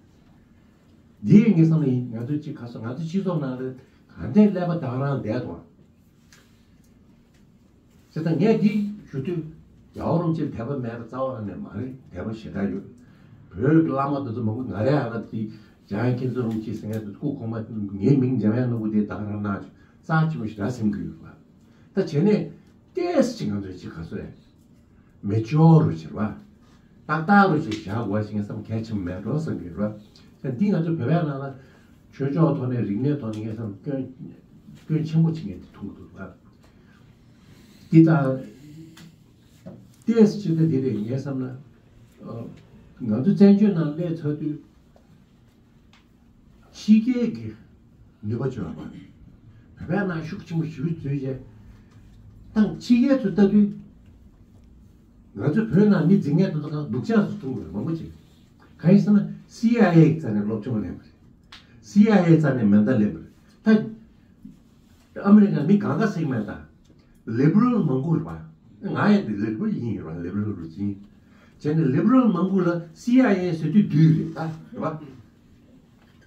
འདི་ངས་བསམ་ན་ཡིན། ང་ཚོ་གཅིག་ཁ་སང་ང་ཚོ་སྤྱི་ཚོགས་ནང་ལ་ག་འདྲའི་ཀླད་པ་དང་རང་བསྡད་དོ། བྱས་ཙང་ངས་འདི་ཞུ་དུས་རྒྱལ་བ་རིན་པོ་ཆེ་དད་པ་མེད་པ་རྩ་བ་ནས་མ་རེད། དད་པ་ཞེ་དྲག་ཡོད། བོད་ཀྱི་བླ་མ་དེ་ཚོ་མང་པོ་ང་རའི་ཨ་ལ་དེ་འཇམ་དབྱངས་མཁྱེན་བརྩེ་རིན་པོ་ཆེ་ཟེར་མཁན་དེ་སྐུ་གོང་མ་ངའི་མིང་འཇམ་དབྱངས་ནོར་བུ་དེ་ད་ག་རང་གནང་བྱུང་། རྩ་ཆེན་པོ་ཞེ་དྲག་སེམས་ཀྱི་ཡོད་པ། ད་བྱས་ནས་ཏོག་ཙམ་ཅིག་ང་ཚོས་ཅིག་ག་ཚོད་རེད། མེ་ཅོར་རུ་བྱེད་པ། ཏག་ཏག་རུ་ཅིག་བཞག་དགོས་ཤིག་ངས་བསམ་གལ་ཆེན་པོ་མེད་འགྲོ་བསམ་གྱི་རེད་བ། ཡང་འདི་ང་ཚོ་བོད་པའི་ནང་ལ་ཆོས་ཕྱོགས་ཐོག་ནས་རིག་གནས་ཐོག་ནས་ངས་བསམ་སྐྱོན་སྐྱོན་ཆེན་པོ་ཅིག་ངས་འདི་མཐོང་གི་འདུག་བ། འདི་ལྟར་ཏེས་ཅི་ལྟ་འདི་རེད། ངས་བསམ་ན་ཨ་ང་ཚོ་བཙན་བྱོལ་ནང་སླེབས་ཚར་དུས། ཕྱི་རྒྱལ་གྱི་ནུས་པ་བྱོན་པ། བོད་པའི་ནང་ཤུགས་ཆེན་པོ་ཞེ་པོ་འཛུལ་རྗེས། ཏང་ཕྱི་རྒྱལ་ཚོས་ལྟ་དུས། ང་ཚོས་བོད་ནང་མི་འཛིང་མཁན་དེ་ཚོ་གང་སྡུག་ཅག་ཏུ་མཐོང་དགོས་མང་པོ་ཅིག་གང་ཡིན་ཟེར་ན། སི་ཨའི་ཨེ་རྩ་ནས་སློབ་སྦྱོང་ལེན་པ་རེད། སི་ཨའི་ཨེ་རྩ་ནས་མེ་མདའ་ལེན་པ་རེད། ད་ཨ་མི་རི་ཀ་མི་གང་ག་ཟིག་མེད་ད། ལི་བྷི་རལ་མང་པོ་རེད་པ། ང་ཡང་འདི་ལི་བྷི་རལ་ཡིན་ཡོད་པ། ལི་བྷི་རལ་རུ་ཅིང་། བྱས་ནས་ལི་བྷི་རལ་མང་པོ་ལ་སི་ཨའི་ཨེ་ཟེར་དུས་བདུད་རེད་ད། རེད་པ།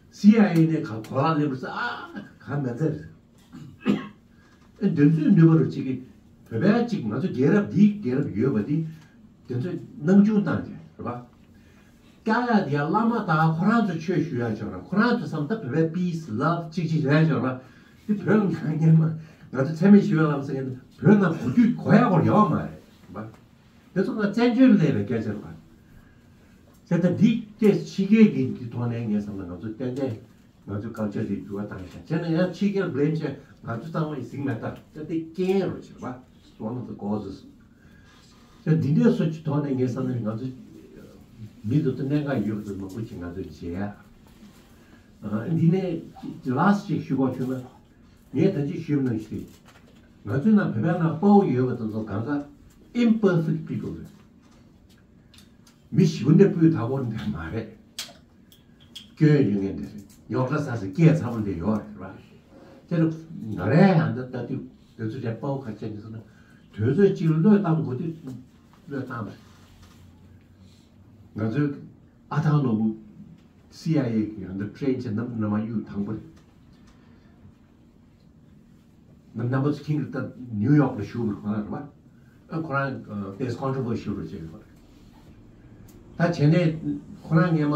སི་ཨའི་ཨེ་ནས་ག་གོ་ལག་ལེན་པར་ས་ཨ་ག་མེད་ཚད་རེད། ཨེ་འདི་ཚོའི་ནུས་པ་རུ་གཅིག་གིས་བོད་པའི་གཅིག་ང་ཚོ་རྒྱལ་རབས་འདིའི་རྒྱལ་རབས་ཡོད་པ་འདི་འདི་ཚོས་སྣང་ཆུང་བཏང་བྱས་རེད་པ། སྐྱག་ཡག་དེ་ཡང་བླ་མ་དང་ཁོ་རང་ཚོ་ཆོས་ཞུ་ཡག་ཆོག་ར། ཁོ་རང་ཚོ་བསམ་ད་བོད་པའི་peace love་གཅིག་གཅིག་རེད་ཆོག་ར། འདི་བོད་ནང་སྔོན་མ་ང་ཚོ་ཚད་མེད་ཞི་བའི་ལམ་ཟེར་མཁན་བོད་ནང་གོ་རྒྱུ་གོ་ཡག་སྐོར་ཡོད་མ་རེད་པ། དེ་ཚོ་ང་བཙན་བྱོལ་སླེབས་པའི་སྐད་ཆ་རེད་པ། བྱས་ཙང་འདི་སྐད་ཕྱི་རྒྱལ་གྱི་འདི་ཐོག་ནས་ངས་བསམ་ན་ང་ཚོ་ཏན་ཏན་ང་ཚོའི་culture་དེ་འགྱུར་བ་བཏང་ཤག་བྱས་ན་ཡང་ཕྱི་རྒྱལ་blame་བྱས་ང་ཚོ་གཙང་མ་ཡིན་ཟིག་མེད་ད། ད་དེ་རྐྱེན་རུ་བྱེད་པ། It's one of the causes། ད་འདི་འདྲའི་སོ་ཅི་ཐོག་ནས་ངས་བསམ་ན་ང་ཚོ་མི་ཚོ་ད་གནད་འགག་ཡོད་པ་ཚོ་མང་པོ་ཅིག་ང་ཚོས་བྱེད་ཡ། ཨ་འདི་ནས་last་ཅིག་ཞུ་དགོས་བྱུང་ན། ངས་ད་ཅི་ཞུས་ནང་བཞིན་ང་ཚོའི་ནང་བོད་པའི་ནང་དཔའ་བོ་ཡོད་པ་དེ་ཚོ་གང་ག་imperfect people་རེད། མི་ཞེ་པོ་འདྲ་སྤུས་དག་པོ་འདྲ་མ་རེད། སྐྱོན་ཡོད་མཁན་འདྲ་རེད། རྙོག་དྲ་ཟ་ཟེར་སྐད་ཚ་པོ་འདྲ་ཡོད་རེད་བ། དེ་ལ་ང་རའི་ཡང་འདི་ལྟ་དུས་དེ་ཚོ་བྱས་དཔའ་བོ་ག་ཅན་འདི་ཚོ་ན་དུས་ཚོད་གཅིག་བློས་བཏང་དགོས་དུས་བློས་བཏང་བ་རེད། ང་ཚོའི་ཨ་ཐང་ནོར་བུ་སི་ཨའི་ཨེ་གི་ཡང་འདི་train་བྱས་ནམ་ནམ་གཡུག་དང་པོ་རེད། རྣམ་པ་ཚོ་ཁྱིམ་གྱི་ད་ནིའུ་ཡོག་ལ་བཞུགས་པར་ཁོ་རང་རེད་པ། ཨ་ཁོ་རང་ཨ་དེས་ཀོན་ཊི་རི་བར་ཤལ་རུ་བྱེད་ཡོད་པ་རེད། ད་བྱས་ནས་ཁོ་རང་སྔས་མ་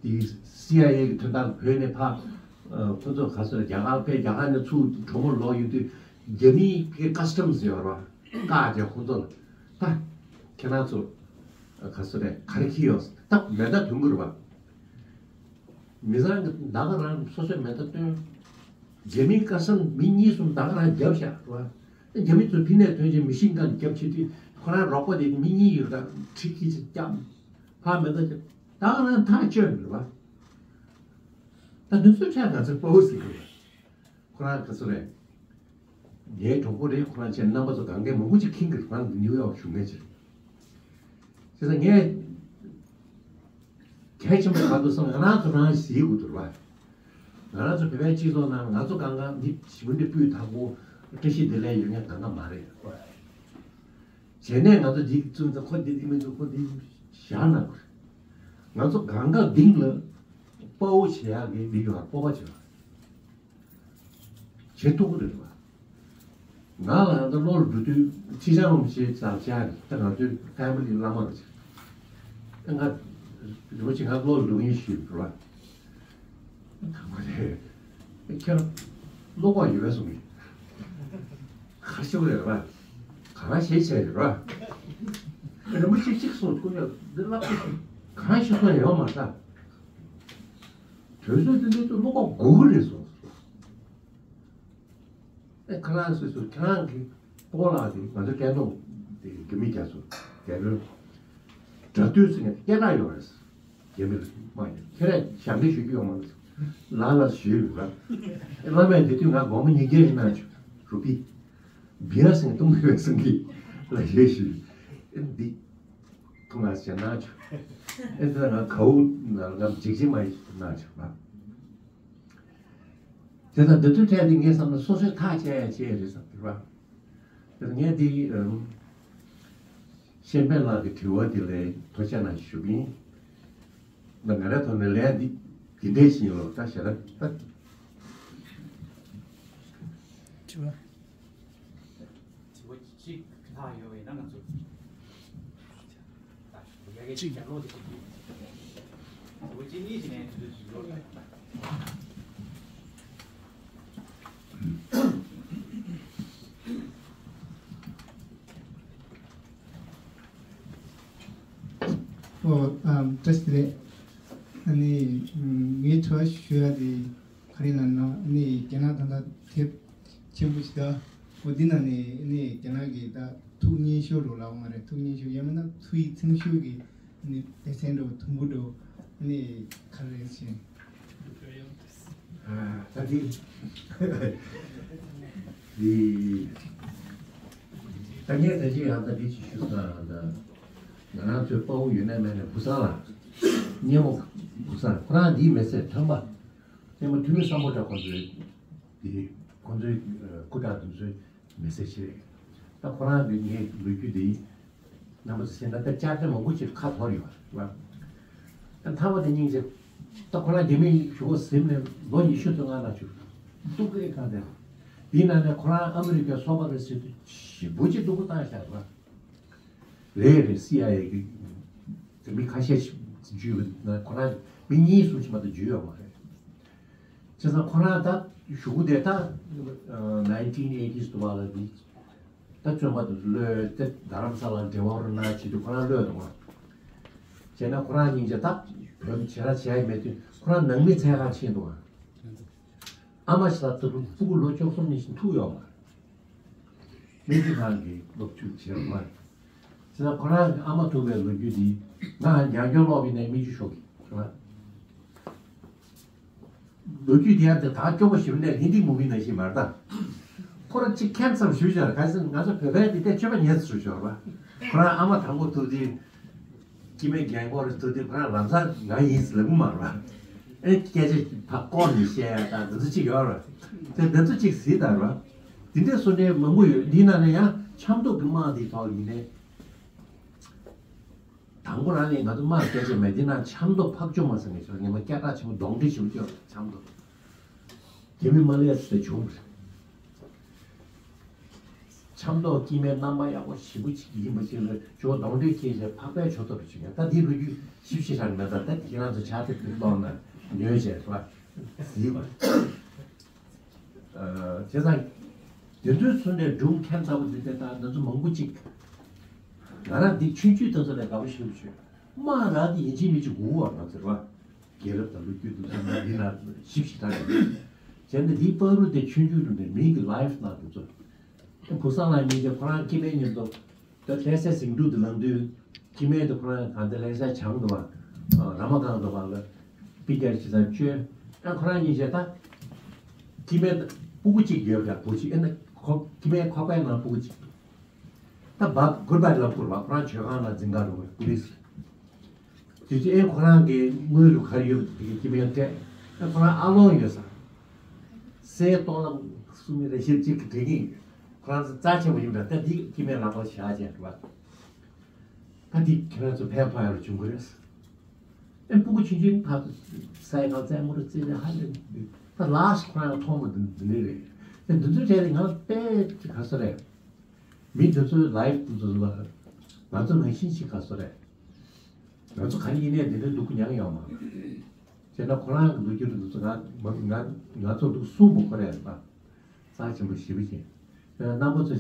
དེ་སི་ཨའི་ཨེ་གི་དོན་དག་བོད་ནས་ཕར་ཨ་ཁོ་ཚོ་ག་ཚོད་རྒྱ་གར་ཕེབས། རྒྱ་གར་ནས་ཚུར་གྲོ་མོ་ལོག་ཡོང་དུས་རྒྱ་མིའི་ཕའི་ཀ་སི་ཊམ་སི་ཡོད་རེད་པ། བཀག་བྱས་ཁོ་ཚོ་ལ་ད་ཁྱེད་རང་ཚོ་ག་ཚོད་རེད་ག་རེ་འཁྱེར་ཡོད་ད་མེ་མདའ་ཐོན་གི་རེད་པ། མི་ཚང་གི་ད་ག་རང་སོ་སོའི་མེ་མདའ་བཏོན། རྒྱ་མིའི་ཀ་སང་མི་གཉིས་གསུམ་ད་ག་རང་རྒྱབ་བཞག་རེད་བ། རྒྱ་མི་ཚོ་ཕི་ནས་ཐོན་ཅིང་མི་ཤིན་གན་རྒྱབ་བྱེད་དུས་ཁོ་རང་རོགས་པ་དེ་མི་གཉིས་ཡོད་ད་ཁྲི་ཁྱི་ཅིག་བརྒྱབ། ཕར་མེ་མདའ་རྒྱབ། ད་ག་རང་ཐག་གཅོད་རེད་བ། ད་འདི་ཚོའི་གྲས་ང་ཚོའི་དཔའ་བོ་ཟེར་གི་རེད་བ། ཁོ་རང་ག་ཚོད་རེད། ངའི་གྲོགས་པོ་རེད། ཁོ་རང་ཆེ་རྣམ་པ་ཚོ་གང་གས་མང་པོ་ཅིག་ཁེངས་ཀྱི་རེད། ཁོ་རང་ནིའུ་ཡོག་བཞུགས་མཁན་ཅིག་རེད། བྱས་ཙང་ངས་གལ་ཆེན་པོ་ག་འདུག་བསམ། ང་རང་ཚོ་རང་གཟིགས་དགོས་འདུག་རེད་བ། ང་རང་ཚོ་བོད་པའི་སྤྱི་ཚོགས་ནང་ང་ཚོ་གང་ག་མི་ཞེ་པོ་འདྲ་སྤུས་དག་པོ་བཀྲ་ཤིས་བདེ་ལེགས་ཡོད་མཁན་གང་ག་མ་རེད། བྱས་ནས་ང་ཚོ་འདི་བཙུན་ཚ་ཁོ་འདི་འདི་མི་འདུག་ཁོ་འདི་བཞག་ན་དགོས་རེད། ང་ཚོ་གང་ག་གཏིང་ལ་དཔའ་བོ་བྱེད་ཡག་གི་མི་ཡོད་པ་སྤོབས་པ་བྱེད་པ། བྱེད་ཐུབ་ཀྱི་རེད་བ། ང་ལ་ཡང་ད་བློ་ལ་འགྲོ་དུས་ཁྲི་བྱང་རིན་པོ་ཆེ་ཙག་ཅག་རེད། ད་ང་ཚོའི་ཕེ་མི་ལི་བླ་མ་རེད་ཅག་ང་རིན་པོ་ཆེ་ང་བློ་ལ་འགྲོ་མཁན་ཞིག་རེད་བ། དང་པོ་དེ་ཁྱེད་ བློ་ཁོག་ཡོད་པས་གསུངས་ཡིན། ཁ་ཤོག་རེད་ར། གང་ཞེས་བྱས་རེད་ར། རིན་པོ་ཆེ་གཅིག་གསུངས། སྐུ་ཉོ་འདི་ལབ་ཀྱི་གང་ཞིག་གསུངས་ཡོད་མ་རེད། དུས་ཚོད་འདི་འདི་ཚོ་བློ་ཁོག་སྒུར་གི་རེད་གསུངས། ཨེ་ཁ་ལག་སོ་སོ་ཁྱེད་རང་གི་སྤོ་ལགས་དེ་ང་ཚོ་སྐད་གཏོང་དེ་རྒྱ་མི་རྒྱ་མཚོ་རྒྱ་རོལ་དགྲ་འདུལ་ཟེར་མཁན་སྐད་གྲགས་ཡོད་རེད། རྒྱ་མི་མ་ཡིན་ཁྱེད་རང་ཞབས་འདྲེན་ཞུ་རྒྱུ་ཡོད་མ་རེད། ལ་ལ་ཞུས་ཡོད་ར། ཨེ་བླ་མས་དེ་དུས་ང་དགོང་མོ་ཉིན་བརྒྱད་ཡིན་ན་ཆུ་རུ་པི་བི་ཡ་ཟེར་མཁན་གཏོང་གི་ཡོད་ཟེར་གི་ལ་ཞེས་ཞུས། ཨེ་འདི་ཐུང་ང་ཟེར་ན་ཆུ་ཨེ་འདི་ང་གའུ་ང་འཇིགས་བྱེད་མ་ཡིན་ན་ཆུ་ར། དེ་དང་འདི་ཚོའི་གྲས་འདི་ངས་བསམ་ན་སོ་སོས་ཐག་བཅད་ཡ་བཅད་རེད་བསམ་གི་ར། དེ་ངས་འདི་ཨམ་ཤེས་དཔལ་ལགས་ཀྱི་དྲི་བ་འདི་ལ་ཐུགས་རྗེ་གནང་ཞུ་གི་ཡིན། ད་ང་རའི་ཐོག་ནས་ལན་འདི་འདི་འདྲས་ཤིག་ཡིན་ལོ་ད་ཞེ་ད་ད། དྲི་བ། དྲི་བ་གཅིག་ལྷག་ཡོད་པ་ཡིན་ན་ང་ཚོ་ད་ཡ་གི་གཅིག་རྒྱབ་ལོག་དེ་གཅིག་དྲི་བ་གཅིག་གཉིས་ཞིག་ནས་དུས་ཚོད་ཞིག་ལོ། ཨོ། ཨམ། བཀྲ་ཤིས་བདེ་ལེགས། ཨ་ནི་ངའི་དྲི་བ་ཞུ་ཡ་དེ་ག་རེ་ལབ་ན། ཨ་ནི་རྒྱ་ནག་ད་ལྟ་དེབ་ཆེན་པོ་ཞིག་ད། ཨོ་འདི་ནང་ནས་ཨ་ནི་རྒྱ་ནག་གི་ད་ཐུགས་སྙན་ཞུ་རུ་ལབ་མ་རེད། ཐུགས་སྙན་ཞུ་ཡང་མིན་ན་ཐུགས་ཡིད་ཚིམ་ཤོས་ཀྱི་ཨ་ནི་སྡེ་ཚན་འགྲོ་ཐུང་པོ་འགྲོ་ཨ་ནི་ག་རེ་རེད་ཟེར། ད་འདི་འདི་ད་ངས་ད་ཅི་ཡང་ད་འདི་ཅི་ཞུ་ས་ད། ང་རང་ཚོའི་དཔའ་བོ་ཡོད་ན་མེད་ན་བུ་བཟང་ལ་སྙན་མོ་བུ་བཟང་ཁོ་རང་འདིའི་མི་ཚེ་ཐོན་པ་སྙན་མོ་ཐུན་མིན་བཟང་པོ་འདྲ་ཁོ་ཚོའི་འདི་ཁོ་ཚོའི་སྐུ་དྲག་དེ་ཚོའི་མི་ཚེ་ཞིག་རེད། ད་ཁོ་རང་གི་ངའི་ལོ་རྒྱུས་འདི་རྣམ་པ་ཚོ་ཤེས་ན་ད་བཅར་ཏེ་མང་པོ་ཅིག་ཁ་འཐོར་ཡོད་རེད་བ། ད་ཐ་མ་དེ་སྙིང་རྗེ། ད་ཁོ་རང་རྒྱ་མིའི་གཞུག་གུ་ཟིན་ནས་ལོ་ཉི་ཤུ་དོན་ལྔ་ལ་བཞུགས་འདུག་གི་གང་དེ་དེའི་ནང་ནས་ཁོ་རང་ཨ་མི་རི་ཀའི་སོ་པ་རེད་ཟེར་དུས་ཞེ་པོ་ཅིག་སྡུག་པོ་བཏང་བཞག་རེད་བ། རེད་རེད། སི་ཨའི་ཨེ་གི་མི་ཁ་ཤས་ཤིག་འཇུས་པ་ན་ཁོ་རང་མི་གཉིས་གསུམ་ཞིག་མ་གཏོགས་འཇུས་ཡོད་མ་རེད། བྱས་ཙང་ཁོ་རང་ད་གཞུག་གུ་དེ་ད་nineteen eighties དུ་བ་ལ་འདི་ད་བཙོན་པ་དུ་གློད་དེ་རྡ་རམ་ས་ལ་འབྲེལ་བ་རུ་ན་བྱེད་དུ་ཁོ་རང་གློད་འདུག་བ། བྱས་ན་ཁོ་རང་སྙིང་རྗེ་ད་བོད་མི་བྱེད་ར་བྱེད་ཡ་མེད་དུས་ཁོ་རང་ནང་མི་འཚོལ་ག་ཕྱིན་འདུག་བ། ཨ་མ་ཞིག་ལ་ད་དུང་སྤུ་གུ་ལོ་བཅུ་གསུམ་ནས་བཞིན་ཐུག་ཡོད་མ་རེད། སྨན་རྩིས་ཁང་གི་སློབ་ཕྲུག་བྱས་པ་རེད། དེ་ལ་ཁོ་རང་གི་ཨ་མ་ཐུག་པའི་ལོ་རྒྱུས་འདི་ང་རྒྱང་སྐྱོར་ཀློག་པའི་ནས་མིག་ཆུ་ཤོར་གི་རེད། ལོ་རྒྱུས་དེ་ཡང་དེ་ད་སྐྱོ་པོ་ཞིག་ནས་ཧིན་དི་མུ་བི་ནང་བཞིན་མ་རེད་ད། ཁོ་རང་གཅིག་ཁེམ་ཙམ་ཞུས་བཞག་ག་ཚོད་ང་ཚོ་བོད་པའི་འདི་དེ་སྤྱོད་པ་ཉེས་སུ་ཞོར་བ། ཁོ་རང་ཨ་མ་དང་པོ་ཐུག་དུས་སྐྱེ་དམན་རྒན་གོག་རེ་ཐུག་དུས་ཁོ་རང་ལམ་སང་ང་ཡིན་ཟེར་ལབ་གི་མ་རེད་བ། ཨེ་སྐད་ཆ་ཕར་བསྐོར་ནས་བཤད་ཡ་ད་འདི་ཚོ་གཅིག་ཡོད་རེད། དེ་འདི་ཚོ་གཅིག་གཟིགས་དང་ར། དེ་འདྲའི་བཟོ་འདྲའི་མང་པོ་ཡོད། འདིའི་ནང་ནས་ཡང་ཆབ་མདོ་གི་དམག་འདིའི་ཐོག་ཡིན་ནའི། དང་པོ་རང་ནས་ང་ཚོ་དམག་སྐད་ཆ་མེད། འདི་ནང་ཆབ་མདོ་ཕབ་ཆུ་མ་ཟེར་ནས་ཤོར་ཉི་མ་སྐད་གྲགས་ཆེན་པོ་གདོན་འདྲེ་ཞིག་སྐྱོ་ཆབ་མདོ། རྒྱ་མི་མ་ལས་ཟེར་བྱུང་། ཆབ་མདོ་སྐྱེ་དམན་རྣམ་པ་ཡག་པོ་ཞེ་པོ་ཅིག་ཡིན་པ་ཅིག་ལ་ཇོ་གདོན་འདྲེ་སྐྱེས་བྱས་འཕགས་པའི་ཇོ་ཐོབ་ཅིག་ཡང་ད་འདིའི་ལོ་རྒྱུས་ཞིབ་ཞིབ་ཧྲ་མེད། ད་ད་འདི་ཁྱེད་རང་ཚོ་ཕྱག་དེབ་དེ་ཀློག་ན་ཉོས་བྱས་ར་གཟིགས་པ། བྱས་ཙང་དེ་ཚོའི་ཚུལ་ནས་སྒྲུང་ཁྱད་མཚར་པོ་འདི་དེ་དང་འདི་ཚོ་མང་པོ་ཅིག་ང་རང་འདི་ཆུང་ཆུང་དེ་ཚོ་ལས་དགའ་པོ་ཞེ་པོ་བྱུང་། དམག་རང་འདི་ཡིན་གཅིག་མིན་གཅིག་དགོས་པ་ང་ཚོར་བ། རྒྱལ་རབས་དང་ལོ་རྒྱུས་དེ་ཚོ་ནང་འདི་ན་ཞིབ་ཞིབ་ད་རེད། བྱས་ན་འདིའི་བར་དུ་དེ་ཆུང་ཆུང་དུ་ནས་མིའི་གི་ལའིཕ་ནང་དེ་ཚོ། བུ་བཟང་ལགས་གཉིས་ཀྱིས་ཁོ་རང་སྐྱེ་དམན་མཉམ་དུ་ད་ལྷ་སའི་ཟིང་འཁྲུག་དེ་ལངས་དུས་སྐྱེ་དམན་དེ་ཁོ་རང་གང་དེ་ལྷ་སའི་བྱང་དུ་བ་ར་མ་གང་དུ་བ་ལ་པི་ཀར་ཅི་ཙམ་བཅོས། ཨ་ཁོ་རང་གཉིས་བྱས་ད་སྐྱེ་དམན་སྤུ་གུ་གཅིག་ཡོད་ཀྱང་བུ་གཅིག་ཨེ་ན་ཁོ་སྐྱེ་དམན་ཁོག་པའི་ནང་སྤུ་གུ་གཅིག་ད་བབ་གུར་པ་ལབ་དགོས་པ་ཁོ་རང་བྱོས་ཁང་ལ་འཛིན་ག་རུ་པུ་ལིས། དེ་དུས་ཨེ་ཁོ་རང་གི་དངུལ་རུ་ག་རེ་ཡོད་པ་དེ་གི་སྐྱེ་དམན་སྤྲད། ཨེ་ཁོ་རང་ཨ་ལོང་ཡོད་ས། སའི་སྟོང་ལ་སུ་མི་རེ་ཞིག་གཅིག་གི་དྲན་གྱིན། ཁོ་རང་ཚོ་རྩ་ཆེན་པོ་ཡིན་པ་ད་འདི་སྐྱེ་དམན་ལག་པར་བཞག་བྱས་རེད་བ། ད་འདི་ཁྱེད་རང་ཚོ་ཕན་ཐོགས་ཡ་རུ་བྱུང་གི་རེད། ཨེ་སྤུ་གུ་ཆུང་ཆུང་ཕ་སའི་ནང་རྩེད་མོ་རུ་རྩེད་ནས་ཧ་ལས་འདུག་ད་ལཱ་སི་ཁོ་རང་མཐོང་མ་འདི་འདི་འདྲ་རེད། ཨེ་འདི་ཚོའི་གྲས་ལ་ང་དཔེ་ག་ས་རེད། མི་དེ་ཚོའི་ལའིཕ་དེ་ཚོ་ལ་ང་ཚོ་ནང་བཞིན་ཞིག་ག་ས་རེད། ང་ཚོ་ག་རེ་ཡིན་ནའི་འདི་འདྲའི་སྡུག་མྱངས་ཡོད་མ་རེད། བྱས་ན་ཁོ་རང་གི་ལོ་རྒྱུས་དེ་ཚོ་ང་ང་ང་ང་ཚོ་འདུག་གསུངས་པ་ཁོ་རེད་ལ། རྩ་ཆེན་པོ་ཞེ་པོ་ཅིག་དཔེར་ན་རྣམ་པ་ཚོ་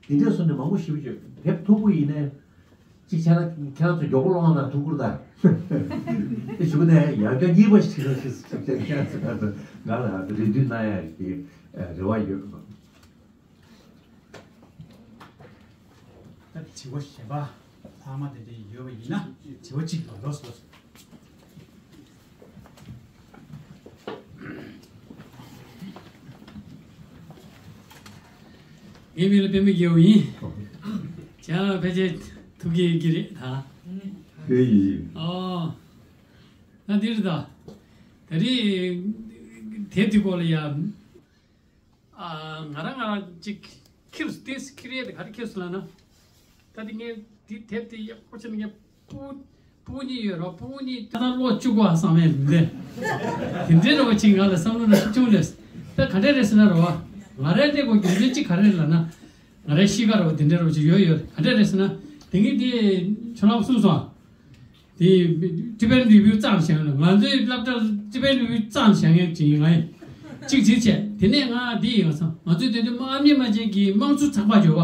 འདི་འདྲའི་བཟོ་ནས་མང་པོ་ཞེ་པོ་ཅིག་དེབ་མཐུག་པོ་ཡིན་ནའི་ཅིག་བྱས་ན་ཁྱེད་རང་ཚོ་མགྱོགས་པོ་ཀློག་ན་ཐུགས་ཁུར་དང་དེ་ཞུ་ནས་ཡང་བསྐྱར་གཉིས་པ་ཞིག་ཞིག་ཞིག་ཁྱེད་རང་ཚོ་ང་ལ་རེ་འདུན་གནང་ཡ་གི་རེ་བ་ཡོད། ད་དྲི་བ་གཞན་པ་ལྷག་མ་དེ་འདྲ་ཡོད་པ་ཡིན་ན་དྲི་བ་གཅིག་ལ་ལོས་ལོས། ངའི་མིང་ལ་པདྨ་རྒྱལ་པོ་ཡིན། ཁྱེད་རང་ཕལ་ཆེར་ཐུགས་ཀྱི་ཀྱི་རེད་ད། ཡོད་ཡིན། ཨོ། ད་འདིར་ད། ད་རེས་དེབ་དེ་སྐོར་ལ་ཡ། ཨ། ང་རང་ང་རང་ཅིག་ཁྱེར་སོང་། ཏེས་ཁྱེར་ཡས་དེ་ག་རེ་ཁྱེར་སོང་ལབ་ན། ད་དེ་ངས་དེ་དེབ་དེ་ཡག་པོ་བྱས་ནས་ངས་སྤུ་སྤུ་གུ་གཉིས་ཡོད་རོགས། སྤུ་གུ་གཉིས་ད་ལྟ་ཀློག་བཅུག་གོ་བསམ་ཡས་མི་འདུག་དེ་འདྲའི་རོགས་ཅིག་ང་ལ་བསམ་བློ་ནང་བཅུག་ལས། ད་ག་འདྲ་རེད་ཟེར་ན་རོགས། ང་རའི་ལས་ཀའི་རྒྱུ་མཚན་གཅིག་ག་རེ་རེད་ལབ་ན། ང་རའི་གཤིས་ཀ་རོགས་དེ་འདྲའི་རོགས་ཅིག་ཡོད་ཡོད། ག་འདྲ་རེད་ཟེར་ན། དེ་ངས་དེ་ཁྱོད་རང་གསུངས་སོང་། དེ་Tibetan Review བཙལ་བཞག་ཡོད། ང་ཚོའི་སློབ་གྲྭར་Tibetan Review བཙལ་བཞག་མཁན་ཅིག་ཡིན། ང་ཡིན་གཅིག་བྱེད་བྱས། དེ་ནས་ང་འདི་ཡིན་བསམ། ང་ཚོའི་དོན་དུ་ཨ་མྱེས་རྨ་ཆེན་གྱི་དམངས་གཙོ་ཚགས་པར་བརྗོད་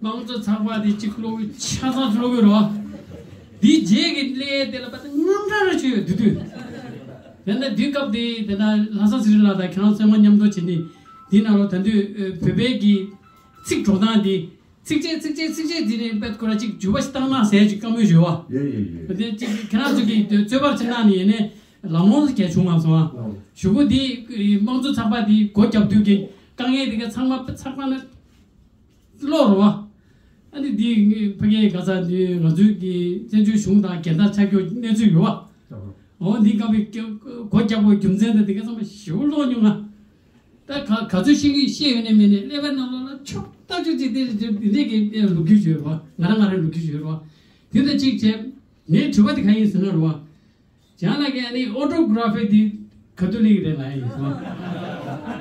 པ། དམངས་གཙོ་ཚགས་པར་དེ་གཅིག་ཀློག་གི་ཆ་ཚང་ཀློག་གི་རོགས། འདི་རྗེས་ཀྱི་སླེབས་དེ་ལ་ཕར་དངངས་སྐྲག་རེ་བྱུང་ཡོད་དུས་དུས། དེ་ནས་དུས་སྐབས་དེ་དེ་ན་ལྷ་བཟང་ཚེ་རིང་ལགས་དང་ཁྱེད་རང་ཚང་མ་མཉམ་དུ་བྱས་ནས་འདི་ནང་ལོགས་ད་དུས་བོད་པའི་གི་ཚིག་འགྲོ་སྟངས་དེ། ཚིགས་བཅད་ཚིགས་བཅད་ཚིགས་བཅད་འདི་ནས་དཔེ་ཁོ་ར་གཅིག་འཇུ་བ་ཞིག་བཏང་ན་ཟེར་གྱི་བཀའ་མོལ་ཞུ་བ། ཡོད་ཡོད་ཡོད། དེ་གཅིག་ཁྱེད་རང་ཚོ་གིས་རྩོད་པར་ཕྱིན་ན་ནི་ཡིན་ནས་ལམ་ལྷོང་གལ་བྱུང་མ་སོང་ཨ། ཨོ། གཞུག་གུ་འདི་དམངས་གཙོ་ཚགས་པར་འདི་སྒོ་བརྒྱབ་དུས་ཀྱི་དཀའ་ངལ་འདི་ག་ཚང་མ་ཚགས་པར་ན་ཀློག་རོགས་ཨ། ཨ་ནི་འདི་ཕ་གིའི་ག་ས་འདི་ང་ཚོའི་གི་བཙན་བྱོལ་གཞུང་དང་འགལ་ཟླ་ཆགས་རྒྱུ་གནས་ཚུལ་ཡོད་བ། ཨོ། འདི་སྐབས་ཀྱི་སྒོ་བརྒྱབ་པའི་རྒྱུ་མཚན་དང་འདི་ག་ཚང་མ་ཞིབ་ཀློག་མྱོང་ང་། ད་ག་ག་ཚོད་ཤེས་ཀྱི་ཤེས་ཡོད་ནས་མེད་ནས་ཀླད་པ་ནང་ལོགས་ལ་ཆོག་ཏག་ཆོག་ཅིག་དེ་དེ་དེ་གི་ལོ་རྒྱུས་ཡོད་རེད་བ། ང་རང་ང་རང་ལོ་རྒྱུས་ཡོད་རེད་བ། དེ་ལྟ་ཅིག་བྱས། ངའི་དྲི་བ་དེ་ག་ཡིན་ཟེར་ན་རེད་བ། ཇན་ལགས་ཀྱིས་ཨ་ནི་ཨོ་ཊོ་གྷི་ར་ཕི་དེ་ག་ཐོ་ལིག་རེད་ལབ་ཡིན་ཟེར་བ།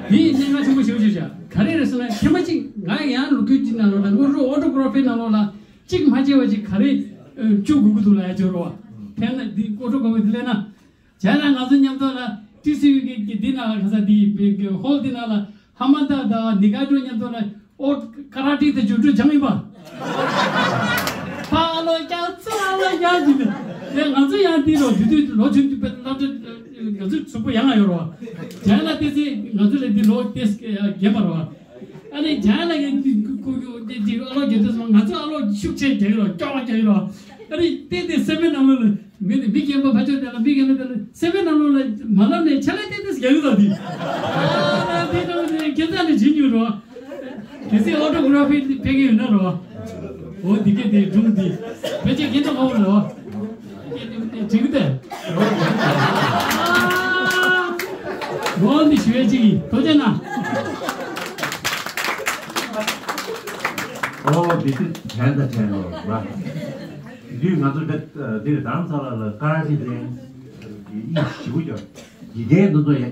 དེ་ཡིན་གནད་འགག་ཆེན་པོ་ཞེ་པོ་ཅིག་བྱ། ག་རེ་རེད་ཟེར་ན་ཐེངས་མ་གཅིག་ང་ཡང་ལོ་རྒྱུས་ཀྱི་ནང་ལོགས་ལ་དངོས་སུ་ཨོ་ཊོ་གྷི་ར་ཕི་ནང་ལོགས་ལ་གཅིག་མ་བྱས་པ་ཅིག་ག་རེ་བཅུག་དགོས་ཀྱི་འདུག་ལབ་ཡ་བྱོས་རེད་བ། ཕན་ན་འདི་ཨོ་ཊོ་གྷི་ར་ཕི་དེ་ལས་ན། བྱས་ན་ང་ཚོ་མཉམ་དུ་ལ་ཊི་སི་ཝི་གི་གི་འདི་ནང་ལ་ག་ས་འདི་ཧོལ་འདི་ནང་ལ་ཧ་མ་ད་དང་ནི་ག་ཏྲོ་མཉམ་དུ་ལ་ཨོ་ཀ་ར་ཏི་དང་ཇུ་ཏྲོ་སྦྱངས་ཡིན་པ། ཕ་ཨ་ལོ་ཀྱང་ཙི་ཨ་ལོ་ཀྱང་ཅི་ནི་དེ་ང་ཚོ་ཡང་འདི་རོ་དུས་དུས་ལོ་ཆུང་དུས་པའི་སློབ་གྲྭ་ང་ཚོ་གཟུགས་པོ་ཡང་ཡོད་རོ། བྱས་ན་ཏི་སི་ང་ཚོ་ལ་འདི་ལོ་ཏེ་རྒན་པ་རོ། ཨ་ནི་ཇན་ལགས་ཀྱིས་འདི་ཁོ་ཁོ་འདི་འདི་ཨ་ལོ་རྒྱལ་དུས་སོང་ང་ཚོ་ཨ་ལོ་ཤུགས་ཆེན་རྒྱག་གི་རོ། སྐྱོ་བ་རྒྱག་གི་རོ། ཨ་ནི་ཏེ་ཏེ་སེམས་པའི་ནང་ལོགས་ལ་མི་འདི་མི་རྒན་པ་ཕ་ཆོས་དེ་ལ་མི་རྒན་པ་དེ་ལ་སེམས་པའི་ནང་ལོགས་ལ་མ་ལབ་ནས་ཆ་ལས་ཏེ་ཏེ་རྒྱག་གི་རོ། འདི་ཨ་ཏེ་ཏེ་ཏེ་ཁྱེད་ཚ་ནས་བྱིན་ཡོད་རོ། གལ་སྲིད་ཨོ་ཊོ་གྷི་ར་ཕི་ཕེབས་ཀྱི་ཡོད་ན་རོ། འོ་འདི་གས་དེ་སྒྲུང་འདི་ཕལ་ཆེར་རྒན་དང་ཧོ་རོ། དྲན་གི་དེ། འོ་འདི་ཞུ་ཡས་ཅིག་ཡིན། ཐུགས་རྗེ་གནང་། ཨོ་འདི་དེ་དྲན་དང་དྲན་རོ་ར། འདི་ང་ཚོ་འདི་འདིར་དྷ་རམ་ས་ལ་ལ་ཀ་ར་ཏི་ལེན་གྱི་ཞིབ་ཀྱང་དགེ་རྒན་འདི་ཚོ་ཡག་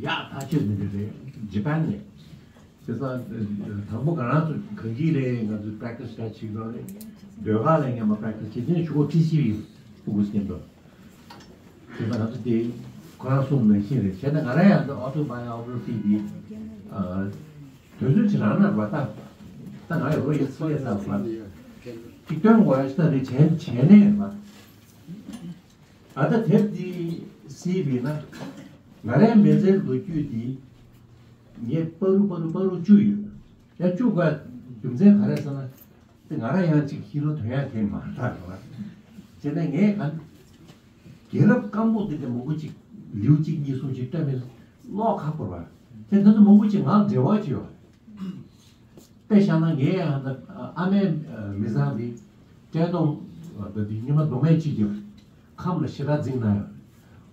ཡག་ཐག་ཆོད་འདི་འདྲ་རེད། ཇི་པན་ནས། དེ་ཙང་དང་པོ་ང་རང་ཚོ་གང་གི་རེད། ང་ཚོ་practice་ག་བྱེད་དགོས་རེད། ཟློས་གར་ལ་ངས་མ་practice་བྱེད་དུས་ཆུ་ཁོ་ཁྲི་ཤི་ཡིན་ཕྲུ་གུ་སྙིང་པོ། དེ་ལ་ང་ཚོ་དེ་ཁོ་རང་གསུངས་ནང་བཞིན་རེད། བྱས་ན་ང་རང་ཡང་ད་autobiography་དེ་དོན་ཚན་ཅིག་རང་ན་བ་ད་ད་ང་ཡོད་རོ་ཡིན་སོ་ཡ་ས་བ་ཅིག་སྟོན་དགོས་ཡ་ཞིག་ད་རེད། བྱས་བྱས་ནས་རེད་བ། ཨ་ད་དེབ་འདི་གཟིགས་པས་ན། ང་རའི་མི་ཚེའི་ལོ་རྒྱུས་འདི་ངས་པ་རུ་པ་རུ་པ་རུ་བཅུ་ཡོད། ཡང་བཅུ་དགོས་རྒྱུ་མཚན་ག་རེ་ཟེར་ན། དེ་ང་རང་ཡང་གཅིག་ཤི་ལོ་དོན་ཡང་དེ་མ་རག་ར། བྱས་ན་ངས་ག་རྒྱལ་རབས་སྐམ་པོ་འདི་དེ་མང་པོ་ཅིག་ལེའུ་གཅིག་གཉིས་གསུམ་ཅིག་བལྟས་མེད། ཀློག་ཁག་པོ་ར། དེ་འདི་ཚོ་མང་པོ་ཅིག་ང་ལ་འབྲེལ་བ་ཅིག་ཡོད། དཔེ་བཞག་ན་ངའི་ཨ་ད་ཨ་མའི་མི་ཚང་འདི་བཀྲས་མཐོང་ད་འདི་སྙེ་མ་རྡོག་མེད་ཅིག་གི་ཁམས་ལ་ཞེ་དྲག་འཛིང་གནང་ཡོད།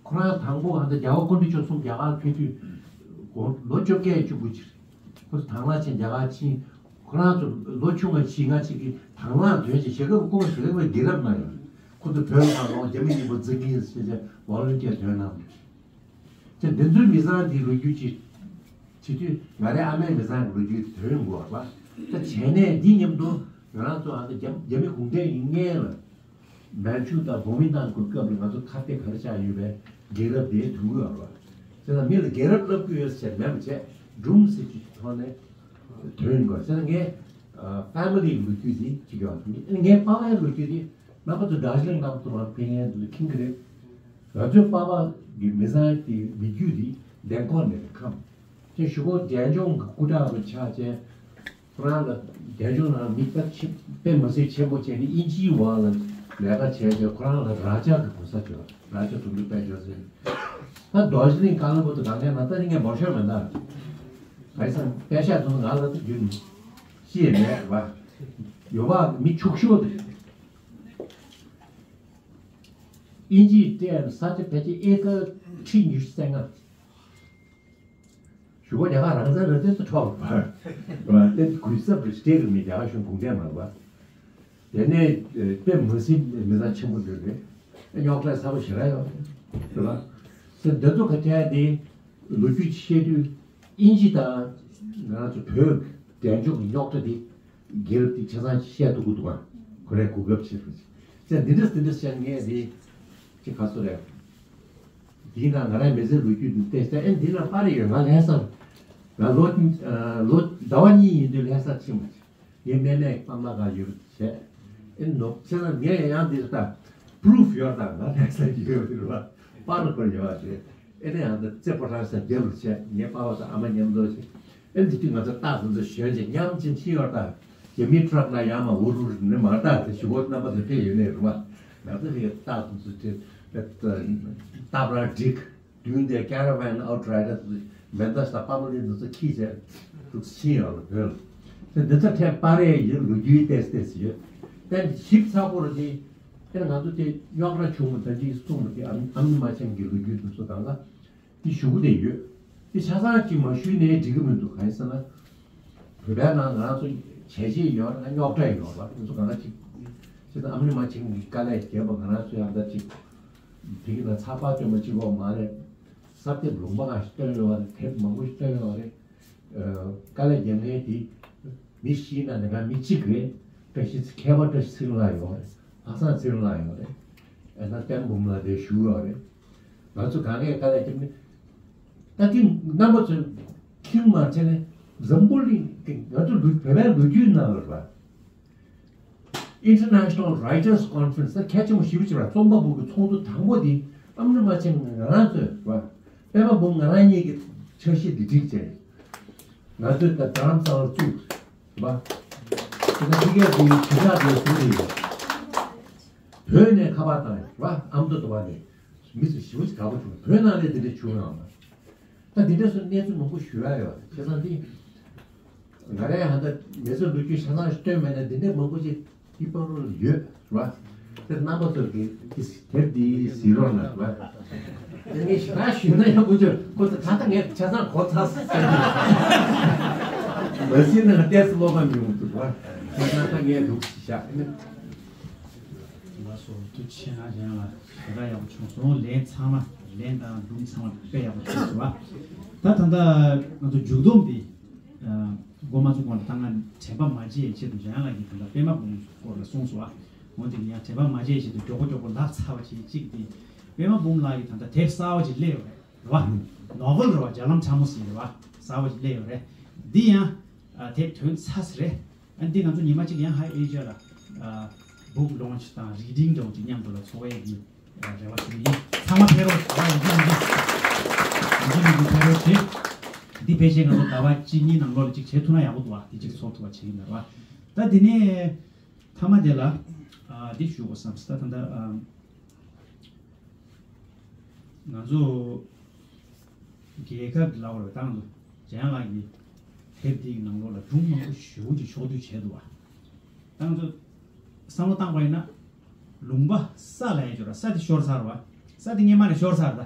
ཁོ་རང་དང་པོ་ཨ་ད་རྒྱལ་བ་སྐུ་ཕྲེང་བཅུ་གསུམ་རྒྱ་གར་ཕེབས་དུས་དགུང་ལོ་བཅོ་བརྒྱད་བཅུ་དགུ་ཅིག་རེད། ཁོ་ཚོ་དང་བླངས་ཕྱིན་རྒྱ་གར་ཕྱིན། ཁོ་རང་ཚོ་ལོ་ཆུང་བ་ཕྱིན་ང་གཅིག་གིས་དང་བླངས་དོན་ཅིག་ཞེ་དགུ་སྐུ་ངོ་ཞེ་དགུ་རྒྱལ་རབས་གནང་ཡོད། ཁོ་ཚོ་བོད་ལ་ལོག་རྒྱ་མི་གཉིས་པོ་འཛིང་གིན་ཟེར་བྱས་volunteer་དོན་གནང་། ཅེས་འདི་ཚོའི་མི་ཚང་འདིའི་ལོ་རྒྱུས་ཅིག་བྱེད་དུས་ང་རའི་ཨ་མའི་མི་ཚང་གི་ལོ་རྒྱུས་དེ་དོན་དགོས་པ། ད་བྱས་ནས་འདི་མཉམ་དུ་ང་རང་ཚོ་ཨ་ད་རྒྱ་རྒྱ་མི་གུང་ཁྲན་ཡིན་མཁན་ལ་མན་ཇུ་དང་གོ་མིན་ཏང་གི་སྐབས་ལ་ང་ཚོ་ཁ་གཏད་ག་རེ་ཆགས་ཡོད་པའི་རྒྱལ་རབས་དེའི་དོན་དགོས་པ། དེ་ལ་མི་ལ་རྒྱལ་རབས་བསླབ་ཀྱི་ཡོད་ཟེར་མེད་པ་བྱས་སྒྲུང་ཟེར་གྱི་ཐོག་ནས་ཐོན་དགོས་ཟེར་ན། ངའི་ཕེ་མི་ལི་ལོ་རྒྱུས་འདི་ཅིག་ཡོད། ངའི་པ་ཕའི་ལོ་རྒྱུས་འདི་རྣམ་པ་ཚོ་དཱར་ཇི་ལིང་རྣམ་པ་ཚོ་ལ་ཕན་ཡོན་འདུག་མཁྱེན་གྱི་རེད། ང་ཚོའི་པ་ཕ་གི་མི་ཚང་གི་མི་རྒྱུད་འདི་འདན་ཁོག་ནས་རེད། ཁམས་ཅན་ཞུ་གོ་འབྲས་ལྗོངས་ཀྱི་སྐུ་དྲག་རུ་ཆགས་བྱས། ཁོ་རང་ལ་རྒྱ་གཞུང་ནང་མི་དཔེ་ཆེ་དཔེ་མི་སྲིད་ཆེན་པོ་བྱས་ནས་དབྱིན་ཇིའི་འོག་ལ་ལས་ཀ་བྱས་ཏེ། ཁོ་རང་ལ་རཱ་ཇ་གི་གོ་ས་བྱོས། རཱ་ཇ་དུང་དུ་དཔལ་འབྱོར་ཟེར། ད་རྡོ་རྗེ་གླིང་བཀའ་བློན་པོ་དུ་གང་གའི་ནང་ད་ནི་ངས་མོ་ཤོར་མེད་ད། ག་ས་དཔེ་ཤ་དུང་ང་ལ་དུ་རྒྱུན་ཤི་ཡས་མེད་བ། ཡོ་བ་མི་ཕྱུག་ཤོས་དེ་དབྱིན་ཇིའི་སྤྲད་ས་ཆ་ཕལ་ཆེར་ཨེ་ཀར་ཁྲི་ཉི་ཤུ་རྩ་ལྔ། ཞུ་བ་རྒྱ་གར་རང་བཙན་རེད་དེ་ཚོ་ཁྲོག་པ་དེ་གུས་ཚབ་རེ་སྤྲད་གི་མི་རྒྱ་གར་གཞུང་གུང་ཁྲན་མ་རེད་པ། དེ་ནས་དཔེ་མི་སྲིད་མི་ཚང་ཆེན་པོ་འདུག་རེད། རྙོག་དྲ་ཚ་པོ་ཞེ་དྲག་ཡོད་རེད་པ། སེ་འདི་ཚོ་ག་ཐད་དེ་ལོ་རྒྱུས་བཤད་དུས་དབྱིན་ཇི་དང་ང་ཚོ་བོད་འབྲས་ལྗོངས་ཀྱི་རྙོག་དྲ་དེ་རྒྱལ་དེ་ཆ་ཚང་བཤད་ཐུབ་ཀྱི་འདུག་ཨ། ཁོ་རའི་གོ་སྐབས་ཆེ་རུ་ཚེ་འདི་འདྲ་འདི་འདྲ་བཤད་ངེས་རེད། ཅི་ག་ཚོད་རེད། དེའི་ནང་ང་རའི་མི་ཚེ་ལོ་རྒྱུས་འདི་བལྟས་ཚེ། ཨེ་འདི་ན་པར་ཡོད། ང་ལྷ་སར་ང་ལོ་ལོ་ཟླ་བ་གཉིས་ཡིན་དུས་ལྷ་སར་ཕྱིན་པ། ངའི་སྨན་གནས་པ་མ་ག་ཡོད་བྱས། ཨེ་ནོ་ཚེ་ན་ངས་ཡང་འདི་ལྟ་པུ་རུབ་ཡོད་ད། ང་ལྷ་སར་ཡོད་དུས་ར་པར་ཁོ་ཡོད་རེད། ཨེ་ནས་ཡང་ད་རྩེ་ཕོ་བྲང་སར་རྒྱབ་རུ་བྱས། ངའི་པ་ཕ་ཚོ་ཨ་མ་མཉམ་དུ་བྱས། ཨེ་འདི་དུས་ང་ཚོ་རྟགས་དེ་ཚོ་ཞོན་བྱས་མཉམ་ཅིག་ཕྱིན་ཡོད་ད། རྒྱ་མིའི་ཊྲག་ནང་ཡར་མར་འུར་འུར་ནི་མ་རེད་ད། དེ་ཞུ་བོ་རྣམ་པ་ཚོ་ཕེབས་ཡོད་ནས་རུ་བ། ང་ཚོ་ཕེབས་རྟགས་དེ་ཚོ་དེ་ཏབ་ར་འགྲིག་མདུན་དེ་ཀེ་ར་ཝན་ཨའུ་ཊི་རའི་ཌར་དེ་ཚོ་མེ་མདའ་ཞིག་དང་པ་མ་ལི་དེ་ཚོ་ཁྱེར་བྱས་འདུག་ཕྱིན་ཡོད་ལ་བོད་ལ། དེ་འདི་ཚོ་ཕྲད་པ་རེད། ཡོད་ལོ་རྒྱུས་ཏེས་ཏེས་ཡོད། དེ་ཞིབ་ཚགས་པོ་རུ་དེ། དེ་ང་ཚོ་དེ་རྙོག་དྲ་བྱུང་བ་ད་ཅིག་གསུངས་པ་དེ་ཨ་ཨ་མྱེས་རྨ་ཆེན་གྱི་ལོ་རྒྱུས་དེ་ཚོ་དང་ལ། དེ་ཞུ་གི་དེ་ཡོད། དེ་ཆ་ཚང་གཅིག་མ་ཞུས་ནའི་འགྲིག་གི་མི་འདུག་གང་ཡིན་ཟེར་ན། བོད་པའི་ནང་ང་རང་ཚོ་བྱས་རྗེས་ཡོད་རེད། རྙོག་དྲ་ཡོད་རེད། ང་ཚོ་གང་ལ་ཅིག་བྱས་ཙང་ཨ་མྱེས་རྨ་ཆེན་གྱི་དཀའ་ལས་བརྒྱབ་པ་ང་རང་ཚོ་ཡང་ད་ཅིག་དེ་གི་ནང་ཚགས་པར་སྟོན་པ་གཅིག་པོ་མ་རེད། གསར་དེབ་ལུང་པ་ཁ་ཤས་བཏོན་ཡོད་རེད། དེབ་མང་པོ་ཞིག་བཏོན་ཡོད་རེད། དཀའ་ལས་རྒྱབ་མཁན་དེ་མི་བཞི་ནང་ནས་ང་མི་གཅིག་རེད། བཀྲ་ཤིས་ཚེ་མཁས་པ་བཀྲ་ཤིས་ཚེ་རིང་ལགས་ཡོད་རེད། ལྷག་བསམ་ཚེ་རིང་ལགས་ཡོད་རེད། ཨ་ན་བསྟན་འབུམ་ལགས་དེ་བཞུགས་ཡོད་རེད། ང་ཚོ་གང་གས་དཀའ་ལས་རྒྱབ་ནས། ད་ཐེངས་རྣམ་པ་ཚོས་ཁྱིམ་མ་བྱས་ནས་འཛམ་བུ་གླིང་གི་ང་ཚོ་ལུ་བོད་པའི་ལོ་རྒྱུས་ནང་ལ་རེད་པ། International Writers Conference ད་གལ་ཆེན་པོ་ཞེ་པོ་ཅིག་རེད། རྩོམ་པ་པོ་གི་ཚོགས་འདུ་དང་པོ་དེ་ཨ་མྱེས་རྨ་ཆེན་ང་རང་ཚོས་རེད་པ། པད་མ་འབུམ་ང་རང་གཉིས་ཀྱི་འཆར་གཞི་འདི་བསྒྲིགས་བྱས། ང་ཚོས་ད་རྡ་རམ་ས་ལར་བཙུགས་རེད་པ། དེ་ནས་ཕ་གིར་དེ་དུས་ཚོད་དེ་བཟུང་ནས་བོད་ནས་ཁ་པར་བཏང་རེད་པ། ཨ་མདོ་དུ་བ་ནས་མི་ཚོ་ཞེ་པོ་ཅིག་དགའ་པོ་བྱུང་། བོད་ནང་ལས་དེ་འདྲ་བྱུང་ཡོད་མ་རེད། ད་འདི་འདྲ་སོང་གནས་ཚུལ་མང་པོ་ཞུ་ཡ་ཡོད་རེད། བྱས་ཙང་འདི་ང་རའི་ཧ་ད་མི་ཚོ་ལོ་རྒྱུས་ཆ་ཚང་ཞིག་སྟོན་མེད་ན་འདི་འདྲ་མང་པོ་ཞིག་འདི་པར་རུ་ཡོད་རེད་པ། དེ་རྣམ་པ་ཚོ་གི་དེབ་འདི་གཟིགས་རོགས་གནང་རེད་པ། དེ་ངས་ཞེ་དྲག་ཞུས་ན་ཡག་པོ་བྱུང་། ཁོ་ཚོ་ད་ལྟ་ངས་ཆ་ཚང་གོ་ཚར་སོང་ཟེར་གི། མ་གཟིགས་ན་ང་ཏོག་ཙམ་བློ་ཁ་མི་འོང་འདུག་པ། ཆ་ཚང་ད་ངས་འདུག་ཞག་ལགས་སོ། ཐུགས་རྗེ་ཆེ། ང་རང་ལ་ཞེ་དྲག་ཡག་པོ་བྱུང་སོང་། ལན་ཚང་མ་ལན་དང་སྒྲུང་ཚང་མ་དཔེ་ཡག་པོ་བྱུང་སོང་ཨ། ད་ད་ལྟ་ང་ཚོ་མཇུག་སྡོམ་འདི་འགོ་མ་ཚུགས་གོང་ལ་ད་ང་དྲན་པ་མ་བརྗེད་ཆེད་དུ་འཇམ་དབྱངས་ལགས་ཀྱིས་ད་ལྟ་པད་མ་འབུམ་སྐོར་ལ་གསུངས་སོང་ཨ། འོན་ཏེ་ཡང་དྲན་པ་མ་བརྗེད་ཆེད་དུ་མགྱོགས་པོ་མགྱོགས་པོ་ལབ་ཚར་བ་བྱེད་ཅིག་འདི་པད་མ་འབུམ་ལགས་ཀྱིས་ད་ལྟ་དེབ་གསར་བ་ཅིག་སླེབས་ཡོད་རེད། རེད་བ། ནོ་ཝེལ་རེད་བ། རྒྱ་ལམ་ཁྲ་མོ་ཟེར་རེད་བ། གསར་བ་ཞིག་སླེབས་ཡོད་རེད། འདི་ཡང་ཨ་དེབ་ཐོན་ཚར་ཟེར་རེད། ཨ་འདི་ང་ཚོ་ཉི་མ་གཅིག་ཡང་ཧའི་ཨེ་ཤ་ཡ་ལ་ཨ་book launch དང་reading འདྲ་བོ་ཅིག་མཉམ་དུ་ལ་འཚོགས་ཡས་ཀྱི་ཨ་རེ་བ་ཞུ་གི་ཡིན། ཚང་མ་ཕེབས་རོགས། རེ་བ་ཡིན་གཅིག་མིན་གཅིག་ཡིན་གཅིག་མིན་གཅིག་ཕེབས་རོགས་བྱེད། འདི་ཕལ་ཆེར་ང་ཚོ་ཟླ་བ་གཅིག་གཉིས་ནང་ལོགས་ལ་གཅིག་བྱེད་ཐུབ་ན་ཡག་པོ་འདུག་ཨ། དེ་གཅིག་ཚོགས་ཐུབ་པ་བྱེད་ཀྱི་ཡིན་ད་རེད་བ། ད་འདི་ནས་ཐ་མ་དེ་ལ་ཨ་འདི་ཞུ་དགོས་བསམ་སོང་། ད་ད་ལྟ་ཨ། ང་ཚོ་རྒྱལ་ཁབ་ཀྱི་ལག་པར་བཏང་དུ་འཇམ་དབྱངས་ལགས་ཀྱིས་དེབ་འདིའི་ནང་ལོགས་ལ་སྒྲུང་མང་པོ་ཞེ་པོ་ཅིག་ཕྱོགས་བསྡུས་བྱས་འདུག་བ། ད་ང་ཚོ་བསམ་བློ་བཏང་པ་ཡིན་ན་ལུང་པ་ས་ལ་ཡ་འབྱོར་བ། ས་དེ་ཤོར་ཚར་བ། ས་དེ་སྔས་མ་ནས་ཤོར་ཚར་ད།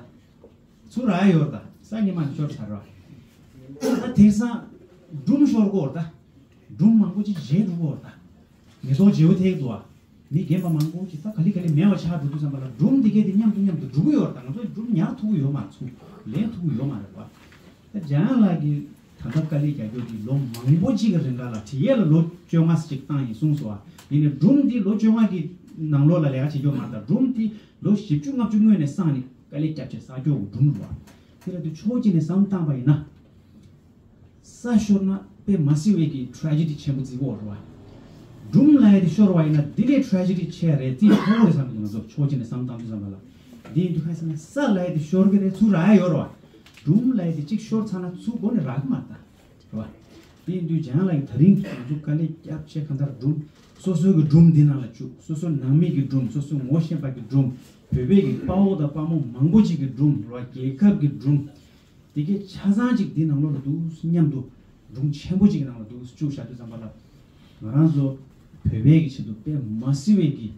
ཚུར་རག་ཡ་ཡོད་རེད་ད། ས་སྔས་མ་ནས་ཤོར་ཚར་བ། ད་དེང་སང་སྒྲུང་ཤོར་གོ་རེད་ད། སྒྲུང་མང་པོ་ཅིག་བརྗེད་འགྲོ་གོ་རེད་ད། མེ་ཏོག་བརྗེ་པོ་ཐེག་འདུག་བ། མི་རྒན་པ་མང་པོ་ཅིག་ད་ག་ལེ་ག་ལེ་མེད་པ་ཆགས་འགྲོ་དུས་ཙམ་པ་ལ་སྒྲུང་འདི་གས་དེ་མཉམ་དུ་མཉམ་དུ་འགྲོ་གི་ཡོད་རེད་ད། ང་ཚོ་སྒྲུང་ཉར་ཐུབ་ཀྱི་ཡོད་མ་རེད། ཚུར་ལེན་ཐུབ་ཀྱི་ཡོད་མ་རེད་བ། ད་འཇམ་དབྱངས་ལགས་ཀྱིས་ད་ལྟ་དཀའ་ལས་རྒྱག་རྒྱུ་གི་ལོ་མང་པོ་ཅིག་གི་རིང་ག་ལ་བྲིས་ཡས་ལ་ལོ་བཅོ་ལྔ་ཙམ་ཅིག་བཏང་ཡིན་གསུངས་སོང་བ། ཡིན་ནའི་སྒྲུང་འདི་ལོ་བཅོ་ལྔ་གི་ནང་ལོགས་ལ་ལས་ཀ་བྱེད་རྒྱུ་མ་རེད་ད། སྒྲུང་འདི་ལོ་བཞི་བཅུ་ལྔ་བཅུ་སྔོན་ནས་བསགས་ནས་དཀའ་ལས་བརྒྱབ་བྱས་བསགས་རྒྱུ་གི་སྒྲུང་རེད་བ། དེ་ལ་དུ་ཕྱོགས་གཅིག་ནས་བསམ་བཏང་པ་ཡིན་ན། ས་ཤོར་ན་དཔེ་མ་སྲིད་པའི་གི་ཊེ་རེ་ཇེ་ཌི་ཆེན་པོ་བརྩི་གི་ཡོད་རེད་བ། སྒྲུང་ལབ་ཡ་དེ་ཤོར་བ་ཡིན་ན་དེ་ལས་ཊེ་རེ་ཇེ་ཌི་ཆེ་རེད། རྩིས་ཐོ་རེད་བསམ་གི་འདུག་ང་ཚོ་ཕྱོགས་གཅིག་ནས་བསམ་བཏང་དུས་ཙམ་པ་ལ། དེ་ཡིན་དུས་ཁ་སང་ས་ལབ་ཡ་དེ་ཤོར་གི་རེད། ཚུར་རག་ཡ་ཡོད་རེད་བ། སྒྲུང་ལབ་ཡ་དེ་གཅིག་ཤོར་ཚར་ན་ཚུར་མགོ་ནས་རག་གི་མ་རེད་ད། རེད་བ། དེ་ཡིན་དུས་འཇམ་དབྱངས་ལགས་ཀྱིས་ད་རིང་ང་ཚོ་དཀའ་ལས་བརྒྱབ་བྱས་གང་ལྟར་སྒྲུང་། སོ་སོའི་གི་སྒྲུང་འདི་ནང་ལ་བཅུག་སོ་སོ་ནང་མི་གི་སྒྲུང་། སོ་སོའི་ངོ་ཤེས་པ་གི་སྒྲུང་། བོད་པའི་གི་དཔའ་བོ་དང་དཔའ་མོ་མང་པོ་ཅིག་གི་སྒྲུང་རེད་བ། རྒྱལ་ཁབ་གི་སྒྲུང་། དེ་གའི་ཆ་ཚང་ཅིག་འདི་ནང་ལོགས་ལ་འདུག་མཉམ་དུ་སྒྲུང་ཆེན་པོ་ཅིག་གི་ནང་ལ་འདུག་བཅུག་བཞག་དུས་ཙམ་པ་ལ། ང་རང་ཚོ་བོད་པའི་གི་ཆེད་དུ་དཔེ་མ་སྲིད་པའི་གི་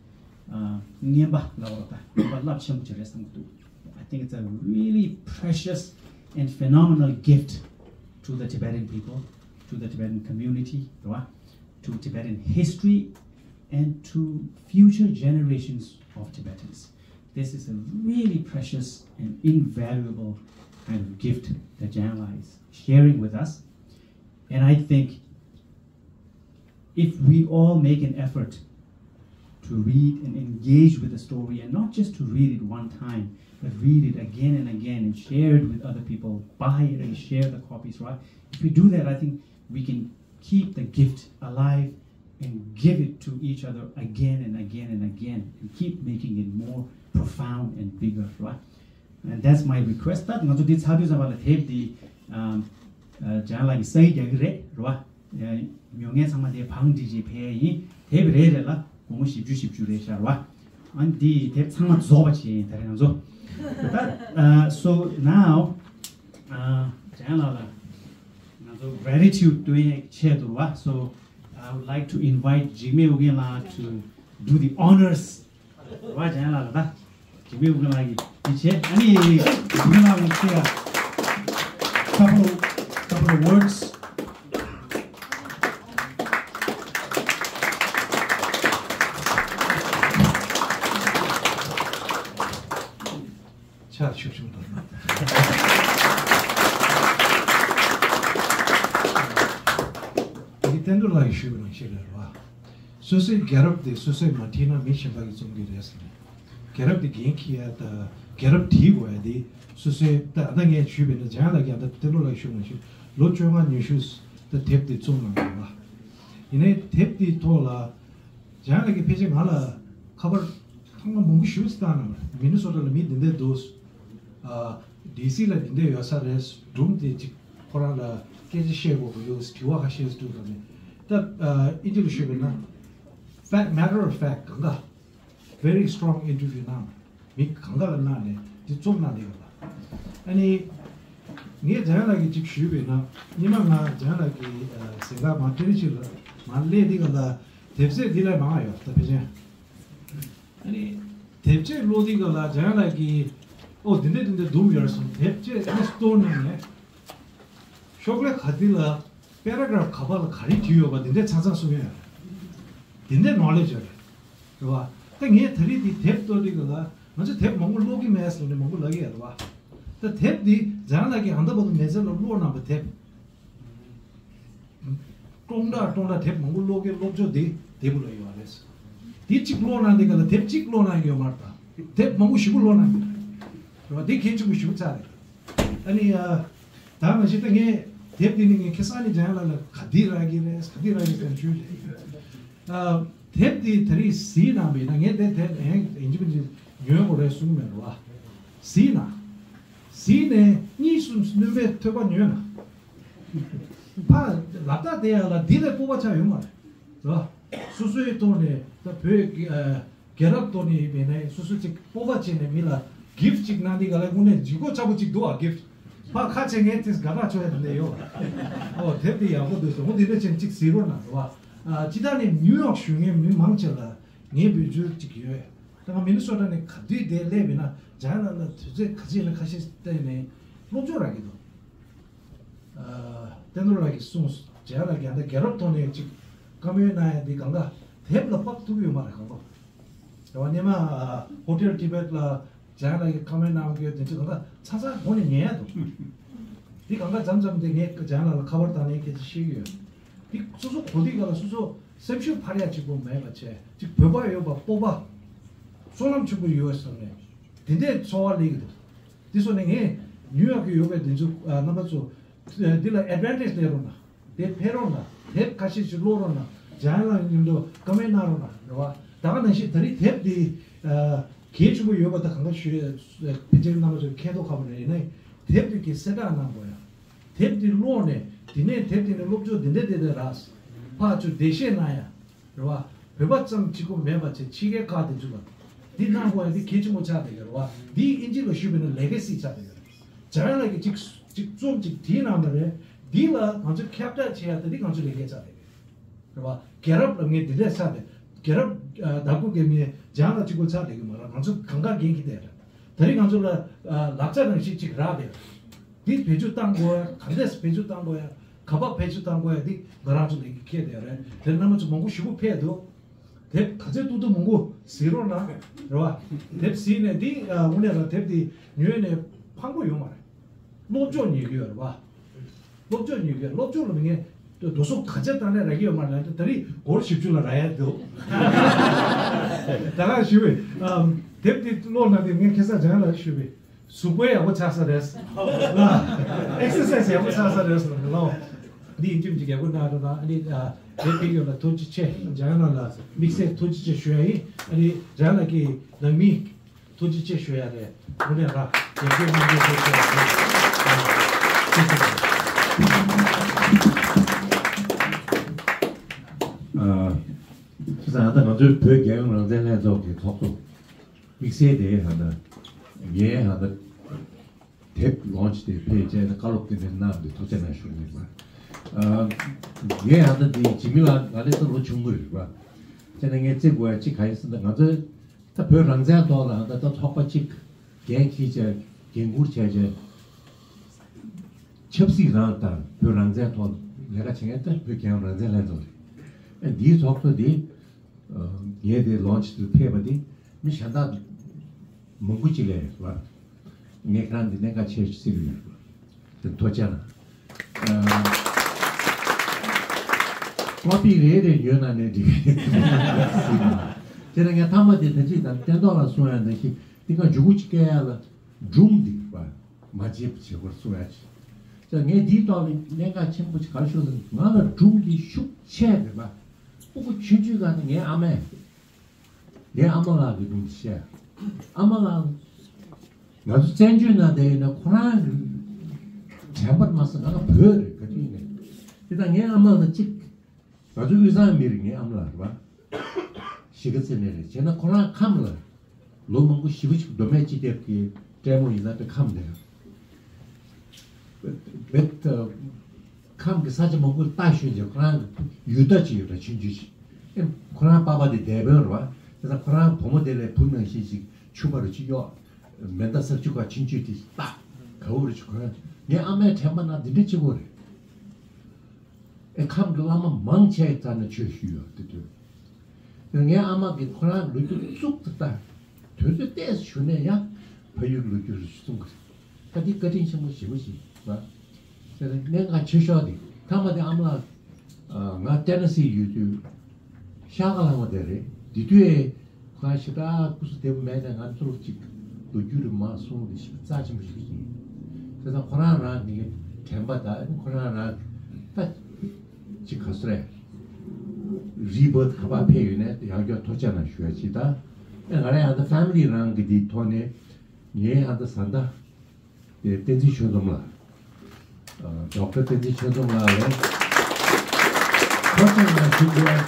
ཨ་རྔན་པ་ལབ་དགོས་རེད་ད། རྔན་པ་རླབས་ཆེན་པོ་ཅིག་རེད་བསམ་གྱི་འདུག I think it's a really precious and phenomenal gift to the Tibetan people, to the Tibetan community, རེད་བ། to Tibetan history, and to future generations of Tibetans. This is a really precious and invaluable kind of gift that Jayala is sharing with us. And I think if we all make an effort to read and engage with the story, and not just to read it one time, but read it again and again and share it with other people, buy it and share the copies, right? If we do that, I think we can keep the gift alive and give it to each other again and again and again and keep making it more profound and bigger, right? And that's my request. ད་ང་ཚོ་འདི་ཚར་དུས་ཙམ་པ་ལ་དེབ་འདི་ཨམ་ཨ་ཇན་ལགས་ཀྱིས་སའིན་རྒྱག་གི་རེད་རེད་བ། ཨ་ཉོ་མཁན་ཚང་མ་དེ་བང་སྒྲིག་བྱས་ཕེབས་ཡ་ཡིན། དེབ་རེ་རེ་ལ་སྒོར་མོ་བཞི་བཅུ་བཞི་བཅུ་རེད་ཤག་རེད་བ། ཨ་འདི་དེབ་ཚང་མ་རྫོགས་པ་བྱས་ཡིན་ད་རེས་ང་ཚོ། ད་ཨ་so now ཨ་ཇན་ལགས་ལ་ང་ཚོ་gratitude སྟོན་ཡའི་ཆེད་དུ་རེད་བ། So I would like to invite འཇིགས་མེད་ཨོ་རྒྱན་ལགས་to do the honors. རེད་བ། ཇན་ལགས་ལ་ད་འཇིགས་མེད་ཨོ་རྒྱན་ལགས་ཀྱིས་འདི་བྱས། ཨ་ནི་འཇིགས་མེད་ལགས་ལ་ཁྱེད་ཡ་couple of, couple of words. ཕྱག་ཤུགས་ཆུང་དང་། འདི་བསྟན་རྡོར་ལགས་ཀྱིས་ཞུས་པ་ནང་བཞིན་རེད་བ། སོ་སོའི་རྒྱལ་རབས་དེ་སོ་སོས་མ་བྲིས་ན་མི་གཞན་པ་གིས་རྩོམ་གྱི་རེད་ཟེར་ནས། རྒྱལ་རབས་དེ་འགན་འཁྱེར་ཡ་དང་རྒྱལ་རབས་བྲིས་དགོས་ཡ་དེ་སོ་སོའི་ད་ལྟ་ངས་ཞུས་པ་ཡིན་ན་ཇན་ལགས་ཀྱིས་ད་བསྟན་རྡོར་ལགས་ཀྱིས་ཞུས་པ་ནང་བཞིན་ལོ་བཅོ་ལྔ་ཉི་ཤུ་ད་དེབ་དེ་རྩོམ་གནང་ཡོད་བ། ཡིན་ནའི་དེབ་དེའི་ཐོག་ལ་ཇན་ལགས་ཀྱིས་ཕལ་ཆེར་ང་ལ་ཁ་པར་ཐེངས་མ་མང་པོ་ཞེ་པོ་ཅིག་བཏང་གནང་། མི་ནི་སོ་ཊ་ལ་མི་འདི་འདྲ་འདུག་ཨ་ཌི་སི་ལ་འདི་འདྲ་ཡོད་ས་རེད། སྒྲུང་དེ་ཅིག་ཁོ་རང་ལ་སྐད་ཆ་བཤད་དགོས་པ་ཡོད། དྲི་བ་ཁ་ཤས་འདུག་ལབ་ནས། ད་ཨ་ཨིན་ཇི་ལ་ཞུས་པ་ཡིན་ན། Fact, matter of fact གང་ག་very strong interview གནང་། མི་གང་ག་ལ་གནང་ནས་འདི་རྩོམ་གནང་བསྡད་ཡོད་པ། ཨ་ནི་ངས་ཇན་ལགས་ཀྱིས་ཅིག་ཞུས་པ་ཡིན་ན། སྔོན་མ་ང་ཇན་ལགས་ཀྱི་ཨ་གཟིམ་ཁང་མ་ཊེ་རེ་སི་ལ་མ་སླེབས་དེ་ག་ལ་དེབ་ཚད་འདི་ལས་མང་བ་ཡོད་ད་ཕལ་ཆེར། ཨ་ནི་དེབ་ཆས་ཀློག་དུས་སྒང་ལ་ཇན་ལགས་ཀྱིས་ཨོ་འདི་འདྲ་འདི་འདྲ་འདུག་ཡོད་རེད་གསུངས། དེབ་ཆས་ཨ་ནི་སྟོར་གནང་ནས་ཤོག་ལྷེ་ག་འདི་ལ་པེ་ར་གྷ་རབ་ག་པ་ལ་ག་རེ་བྲིས་ཡོད་པ་འདི་འདྲ་ཚང་ཚང་གསུང་ཡ་ཡོད་རེད། འདི་འདྲ་ནོ་ལེ་ཇི་ཡོད་རེད། རེད་བ། ད་ངས་ད་རེས་འདི་དེབ་ལྟ་དུས་སྒང་ལ་ང་ཚོ་དེབ་མང་པོ་ཀློག་གི་མེད་ཟེར་ནས་མང་པོ་ལབ་ཀྱི་ཡོད་རེད་བ། ད་དེབ་འདི་ཇན་ལགས་ཀྱིས་ཨ་མདའ་བར་དུ་མེ་ཚན་ལ་ཀློག་གནང་བའི་དེབ། ཀྲོང་ཀྲ་ཀྲོང་ཀྲ་དེབ་མང་པོ་ཀློག་མཁན་ཀློག་ཕྱོགས་དེ་དེ་བུ་ལ་ཡོད་རེད། དེ་གཅིག་ཀློག་གནང་དེ་ག་ལ་དེབ་གཅིག་ཀློག་གནང་གི་ཡོད་མ་རེད་ད། དེབ་མང་པོ་ཞེ་པོ་ཀློག་གནང་གི་རེད་བ། དེ་གལ་ཆེན་པོ་ཞེ་པོ་ཆགས་རེད། ཨ་ནི་ཨ་ད་མ་གཞི་ད་ངས་དེབ་དེ་ནི་ངས་ཁ་སང་ནས་ཇན་ལགས་ལ་ག་དུས་རག་གི་རེད། ག་དུས་རག་གི་རེད་ཞུས་རེད། ཨ་དེབ་དེ་ད་རེས་གཟིགས་གནང་བས་ན་ངས་དེ་དེབ་ཡང་ཡིན་གཅིག་མིན་གཅིག་ཉོ་དགོས་རེད་གསུངས་མེད་རེད་བ། གཟིགས་གནང་། གཟིགས་ནས་གཉིས་གསུམ་སྣོན་པའི་ཐོས་པ་ཉོས་ན། ཕ་ལབ་ད་དེ་ཡང་ལ་འདི་ལས་སྤོབས་པ་ཆགས་ཡོད་མ་རེད། རེད་བ། སོ་སོའི་ཐོག་ནས་ད་བོད་ཀྱི་ཨ་རྒྱལ་རབས་ཐོག་ནས་མེད་ན་སོ་སོ་ཅིག་སྤོབས་པ་བྱས་ནས་མི་ལ་གིཕ་ཅིག་གནང་དུས་ག་ལ་དངོས་གནས་ལྗིད་ཁོག་ཆགས་པོ་ཅིག་འདུག་ཨ། གིཕ་ཕ་ཁ་ཆེ་ངས་དེ་དགའ་རབ་ཆོག་ཡ་དེ་འདྲ་ཡོད། ཨོ་དེབ་དེ་ཡག་པོ་འདུག་ཟེར། འོ་དེ་འདྲ་བྱས་ནས་ཅིག་གཟིགས་རོགས་གནང་། རེད་བ། ཨ་སྤྱིར་བཏང་ནས་ནིའུ་ཡོག་བཞུགས་མཁན་མི་མང་ཆེ་ལ་ངའི་འབོད་སྐུལ་ཅིག་ཡོད། ད་ང་མི་ནི་སོ་ཊ་ནས་ག་དུས་དེ་སླེབས་ཡིན་ན་ཇན་ལགས་ལ་དུས་ཚོད་ག་ཚོད་ཡིན་ན་ཁ་ཤས་བལྟས་ནས་སློབ་སྦྱོང་རག་གི་འདུག་ཨ་བསྟན་རྡོར་ལགས་ཀྱིས་གསུངས། ཇན་ལགས་ཀྱིས་ད་རྒྱལ་རབས་ཐོག་ནས་ཅིག་བཀའ་མོལ་གནང་ཡ་འདི་གང་ག་དེབ་ལ་དཔག་ཐུབ་ཡོད་མ་རེད་གང་ག། རེད་བ། སྔོན་མ་ཨ་ཧོ་ཊེལ་ཊི་བེཊ་ལ་ཇན་ལགས་ཀྱིས་བཀའ་མོལ་གནང་གི་ཡོད་དེ་ཚོ་གང་ག་ཚ་ཚ་སྒོ་ནས་ཉན་ཡ་འདུག་འདི་གང་ག་མཚམས་མཚམས་དེ་ངས་ཇན་ལགས་ལ་ཁ་པར་བཏང་ནས་སྐད་ཆ་བཤད་ཀྱི་ཡོད། འདི་སོ་སོ་གོ་དུས་ག་ལ་སོ་སོ་སེམས་ཤུགས་འཕར་ཡ་གཅིག་པོ་མེད་པ་བྱས་ཅིག་བོད་པ་ཡོད་པ་སྤོབས་པ་བསོད་ནམས་ཆེན་པོ་ཡོད་བསམ་ནས་དེ་འདྲའི་ཚོར་བ་སླེབས་ཀྱི་འདུག་དེ་སོང་ནས་ངས་ ནིའུ་ཡོག་གི་ཡོད་པའི་དེ་ཚོ་རྣམ་པ་ཚོ་འདི་ལ་ཨེ་ཌི་ཝན་ཊེ་ཇི་ལེན་རོགས་གནང་། དེབ་ཕེབས་རོགས་གནང་། དེབ་ཁ་ཤས་ཤིག་ཀློག་རོགས་གནང་། འཇམ་དབྱངས་ལགས་མཉམ་དུ་ཀོ་མེན་ཊི་གནང་རོགས་གནང་། རེད་བ། ད་ག་ནང་བཞིན་ད་རིང་དེབ་འདི་གལ་ཆེན་པོ་ཡོད་པ་ད་གང་ག་ཞུ་ཡས་ཕལ་ཆེར་རྣམ་པ་ཚོས་མཁྱེན་རྟོགས་ཁག་པོ་རེད། ཡིན་ནའི་དེབ་འདི་གི་གསལ་བསྒྲགས་གནང་དགོས་ཡ། དེབ་འདི་ཀློག་ནས་དེ་ནས་དེབ་འདི་ནས་སློབ་སྦྱོང་འདི་འདྲ་འདི་འདྲ་ར། ཕར་ཚུར་འགྲེལ་བཤད་གནང་ཡ། རེད་བ། བོད་པ་ཙམ་གཅིག་པོ་མེད་པ་བྱས་ཕྱི་རྒྱལ་ཁག་དེ་ཚོ་ལ་འདི་གནང་དགོས་ཡ་འདི་གལ་ཆེན་པོ་ཆགས་བསྡད་ཡོད་རེད་བ། འདི་ཨིན་ཇི་ལ་ཞུས་པ་ཡིན་ན་ལེ་ག་སི་ཆགས་བསྡད་ཡོད་རེད། འཇམ་དབྱངས་ལགས་ཀྱིས་གཅིག་གཅིག་རྩོམ་གཅིག་བྲིས་གནང་བ་རེད། འདི་ལ་ང་ཚོས་ཁྱབ་བསྒྲགས་བྱེད་ཡ་དེ་འདི་ང་ཚོའི་ལས་འགན་ཆགས་བསྡད་ཡོད་རེད་བ། རྒྱལ་རབས་ལབ་མཁན་འདི་འདྲས་ཆགས་བསྡད། རྒྱལ་རབས་ཨ་བདག་པོ་རྒྱབ་མཁན་འཇམ་དབྱངས་ལགས་གཅིག་པོ་ཆགས་བསྡད་ཀྱི་མ་རེད། ང་ཚོ་གང་ག་འགན་འཁྱེར་བསྡད་རེད། དེ་རིང་ང་ཚོ་ལ་ཨ་ལག་ཆ་ནང་བཞིན་གཅིག་རག་བསྡད་རེད། འདི་བེད་སྤྱོད་གཏང་དགོས་ཡ། ག་འདྲས་བེད་སྤྱོད་གཏང་དགོས་ཡ། ག་པར་བེད་སྤྱོད་གཏང་དགོས་ཡ། འདི་ང་རང་ཚོ་ལས་འགན་འཁྱེར་བསྡད་རེད། དེ་རྣམ་པ་ཚོ་མང་པོ་ཞེ་པོ་ཕེབས་འདུག་དེབ་ག་ཚོད་ཏོག་ཏོག་མང་པོ་གཟིགས་རོགས་གནང་། རེད་བ། དེབ་གཟིགས་ནས་འདི་ཨ་དངོས་གནས་རང་དེབ་འདི་ཉོས་ནས་ཕངས་པོ་ཡོད་མ་རེད། སློབ་སྦྱོང་ཉོས་ཀྱི་ཡོད་རེད་བ། སློབ་སྦྱོང་ཉོས་ཀྱི་ཡོད། སློབ་སྦྱོང་ལ་མི་ངན་རྡོ་སོ་ག་ཚད་བཏང་ནས་རག་གི་ཡོད་མ་རེད། ད་རེས་སྒོར་བཞི་བཅུ་ལ་རག་ཡ་འདུག་ད་ག་ཞུ་བའི་ཨམ་དེབ་འདི་ཀློག་ན་དེ་ངས་ཁ་སང་རང་ལ་ཞུ་བའི། གཟུགས་པོ་ཡག་པོ་ཆགས་ས་རེད། ལ། ཨེག་སར་སའི་སི་ཡག་པོ་ཆགས་ས་རེད་ལ། འདི་ཡིན་ཅིག་ཡག་པོ་གནང་རོགས་གནང་། ཨ་ནི་ཨ་དེབ་ཕེབས་ཡོད་ལ་ཐུགས་རྗེ་ཆེ། འཇམ་དབྱངས་ལགས་ལ་དམིགས་བསལ་ཐུགས་རྗེ་ཆེ་ཞུ་ཡ་ཡིན། ཨ་ནི་འཇམ་དབྱངས་ལགས་ཀྱི་ནང་མི་ཐུགས་རྗེ་ཆེ་ཞུ་ཡ་རེད། དངོས་གནས་ར་ཡག་པོ་གནང་རྒྱུ་ཐུགས་རྗེ་ཆེ། ཨ། བྱས་ཙང་ད་ང་ཚོའི་བོད་རྒྱལ་ཡོངས་རང་བཙན་ལྷན་ཚོགས་ཀྱི་ཚོགས་གཙོ་དམིགས་བསལ་དེ་ཧ་ད་ངའི་ཧ་ད་དེབ་ལོན་ཆི་དེ་ཕེབས་བྱས་ནས་བཀའ་སློབ་དེ་འདྲ་གནང་བའི་ཐུགས་རྗེ་གནང་ཞུ་ཡིན་པ། ཨ། ངས་ཧ་ད་འདི་འཇིགས་མེད་ལགས་ང་ལས་ད་ལོ་ཆུང་ངུ་རེད་པ། བྱས་ན་ངས་བརྩི་དགོས་ཡ་གཅིག་ག་ཡིན་ཟེར་ན་ང་ཚོའི་ད་བོད་རང་བཙན་ཐོག་ལ་ཧ་ད་ད་ཚོགས་པ་གཅིག་འགན་འཁྱེར་བྱས་འགན་འཁུར་བྱས་བྱས་ཆབ་སྲིད་རང་དང་བོད་རང་བཙན་ཐོག་ལས་ཀ་བྱེད་མཁན་ད་བོད་རྒྱལ་ཡོངས་རང་བཙན་ལྷན་ཚོགས་རེད། ཨ་འདིའི་ཚོགས་གཙོ་འདི་ངས་དེ་ལོན་ཆི་དུ་ཕེབས་པ་འདི་མི་གཞན་དག་མང་པོ་ཅིག་ལས་རེད་བ། ངས་ཁྱེད་རང་འདི་གནད་འགག་ཆེ་ཤོས་བརྩི་གི་ཡོད་རེད་བ། དེ་ཐུགས་རྗེ་གནང་། ཨ། ཀོ་པི་རེ་རེ་ཉོས་ན་ནས་འགྲིག་གི་རེད། དེ་ནས་ངས་མཐའ་མ་དེ་ད་ཅིག་དང་སྟོན་ཐོག་ལ་གསུང་ཡ་འདི་ཞིག་འདི་ག་མཇུག་གུ་ཅིག་སྐད་ཡ་ལ་སྒྲུང་འདི་རེད་བ། མ་བརྗེད་པ་བྱེད་དགོས་གསུང་ཡ་ཅིག་ད་ངས་འདིའི་ཐོག་ནས་གནད་འགག་ཆེན་པོ་ཅིག་ག་རེ་ཤོད་ཟེར་ན་ང་ལ་སྒྲུང་འདི་ཤུགས་ཆེ་རེད་པ། ཕྲུ་གུ་ཆུང་ཆུང་སྒང་ནས་ངའི་ཨ་མས་ངའི་ཨ་མ་ལགས་ཀྱི་སྒྲུང་འདི་བཤད། ཨ་མ་ལགས་ང་ཚོ་བཙན་བྱོལ་ནང་བསྡད་ཡོད་ན་ཁོ་རང་དྲན་པ་མ་ཟིན་ང་ལ་བོད་རེད་ག་དུས་ནས་དེ་དང་ངའི་ཨ་མ་ལགས་གཅིག་ང་ཚོ་དབུས་གཙང་མི་རེད། ངའི་ཨ་མ་ལགས་རེད་པ། གཞིས་ཀ་རྩེ་ནས་རེད། བྱས་ན་ཁོ་རང་ཁམས་ལ་ལོ་མང་པོ་ཞེ་པོ་ཅིག་མདོ་སྨད་སྤྱི་ཁྱབ་ཀྱི་ལྟད་མོ་ཡིན་ན་དཔེ་ཁམས་དེ་བེད་ཁམས་ཀྱི་ས་ཆ་མང་པོ་ལྟ་ཞོན་ཅིག་ཁོ་རང་གི་ཡུལ་ལྟ་ཅིག་ཡོད་ར་ཆུང་ཆུང་ཅིག་ཨེ་ཁོ་རང་པ་ཕ་དེ་སྡེ་དཔོན་རེད་པ། དེ་ད་ཁོ་རང་བུ་མོ་དེ་ལས་བུ་ནང་བཞིན་ཅིག་ཕྱུ་པ་རུ་ཅིག་གཡོག་མེ་མདའ་སྲབ་ཅིག་ཁ་ཆུང་ཆུང་དེ་ཅིག་བཏགས་ག་བུ་རུ་ཅིག་ཁོ་རང་ངའི་ཨ་མའི་དྲན་པ་ན་འདི་འདྲ་གཅིག་པོ་རེད། ཨེ་ཁམས་ཀྱི་བླ་མ་མང་ཆེ་རྩ་ནས་ཆོས་ཞུས་ཡོད་དེ་དུས། དེ་ངའི་ཨ་མ་གིས་ཁོ་རང་ལོ་རྒྱུས་བཙུགས་ཏེ་ལྟ། དུས་ཚོད་ཏོག་ཙམ་བྱུང་ནས་ཡང་ཕ་ཡུལ་གྱི་ལོ་རྒྱུས་རེ་ཞིག་གསུང་གི་རེད། ད་འདི་བཀའ་དྲིན་ཆེན་པོ་ཞེ་པོ་ཞིག་རེད། དེ་ནས་གནད་འགག་ཆེ་ཤོས་དེ་མཐའ་མ་དེ་ཨ་མ་ལགས་ང་ཏེ་ན་སི་ཡོད་དུས་ཤག་ལ་ཡོང་བ་དེ་རེད། དེ་དུས་ཁོ་རང་ཞེ་དྲག་སྐུ་གཟུགས་བདེ་པོ་མེད་ནས་ང་ཚོར་ཅིག་ལོ་རྒྱུས་རེ་མར་གསུངས་ཏེ་ཞེ་དྲག་རྩ་ཆེན་པོ་ཞིག་ཡིན། དེ་དང་ཁོ་རང་རང་གི་དྲན་པ་དང་ཁོ་རང་རང་ད་ཅིག་ག་ཚོད་རེད། རི་བོ་ག་པར་ཕེབས་ཡོད་ནས་ཡང་བསྐྱར་ཐུགས་རྗེ་གནང་ཞུ་ཡ་ཅིག་དང་ཨེ་ང་རང་ཡང་ད་ཕེ་མི་ལི་རང་གི་དེའི་ཐོག་ནས་ངའི་ཡང་ད་བཟའ་ཟླ། དེ་བསྟན་འཛིན་ཆོས་འཛོམས་ལགས། ཨ་ཌོག་ཊར་བསྟན་འཛིན་ཆོས་འཛོམས་ལགས་ལ་ཐུགས་རྗེ་གནང་ཞུ་དགོས་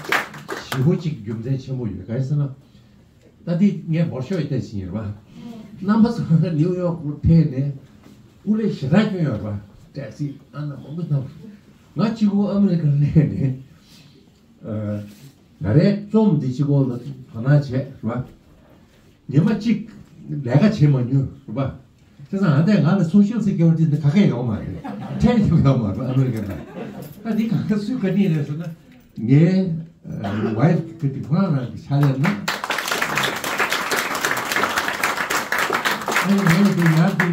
ཞེ་པོ་ཅིག་རྒྱུ་མཚན་ཆེན་པོ་ཡོད། གང་ཡིན་ཟེར་ན། ད་འདི་ངས་འབོར་ཤོག་ཡི་བལྟས་ཕྱིན་ཡིན་རེད་པ། རྣམ་པ་ཚོ་ནིའུ་ཡོག་ལ་ཕེབས་ནས་སྐུ་ལས་ཞེ་དྲག་བསྐྱོན་ཡོད་རེད་པ། ཊེག་སི་ཨ་ན་མང་པོ་བཏང་། ང་གཅིག་པོ་ཨ་མི་རི་ཀར་སླེབས་ནས། ཨ་ང་རའི་རྩོམ་འདི་གཅིག་པོ་ལ་དོ་སྣང་བྱས་རེད་པ། ཉི་མ་གཅིག་ལས་ཀ་བྱེད་མ་མྱོང་རེད་པ། བྱས་ཙང་ཨ་འདས་ང་ལ་སོ་ཤལ་སི་ཁེའུ་རི་ཊི་འདི་ག་གེ་ཡོད་མ་རེད། ཁྲལ་ཡོད་ཡོད་མ་རེད་ཨ་མི་རི་ཀ་ནང་། ད་འདི་གང་ག་སུས་བཀའ་དྲིན་རེད་ཟེར་ན། ངའི་ཝའེ་ཕི་གི་དེ་ཁོ་རང་རང་གི་ཕྱག་ལས་ན། ཨ་ནི་ངས་དེ་ཡར་དེ་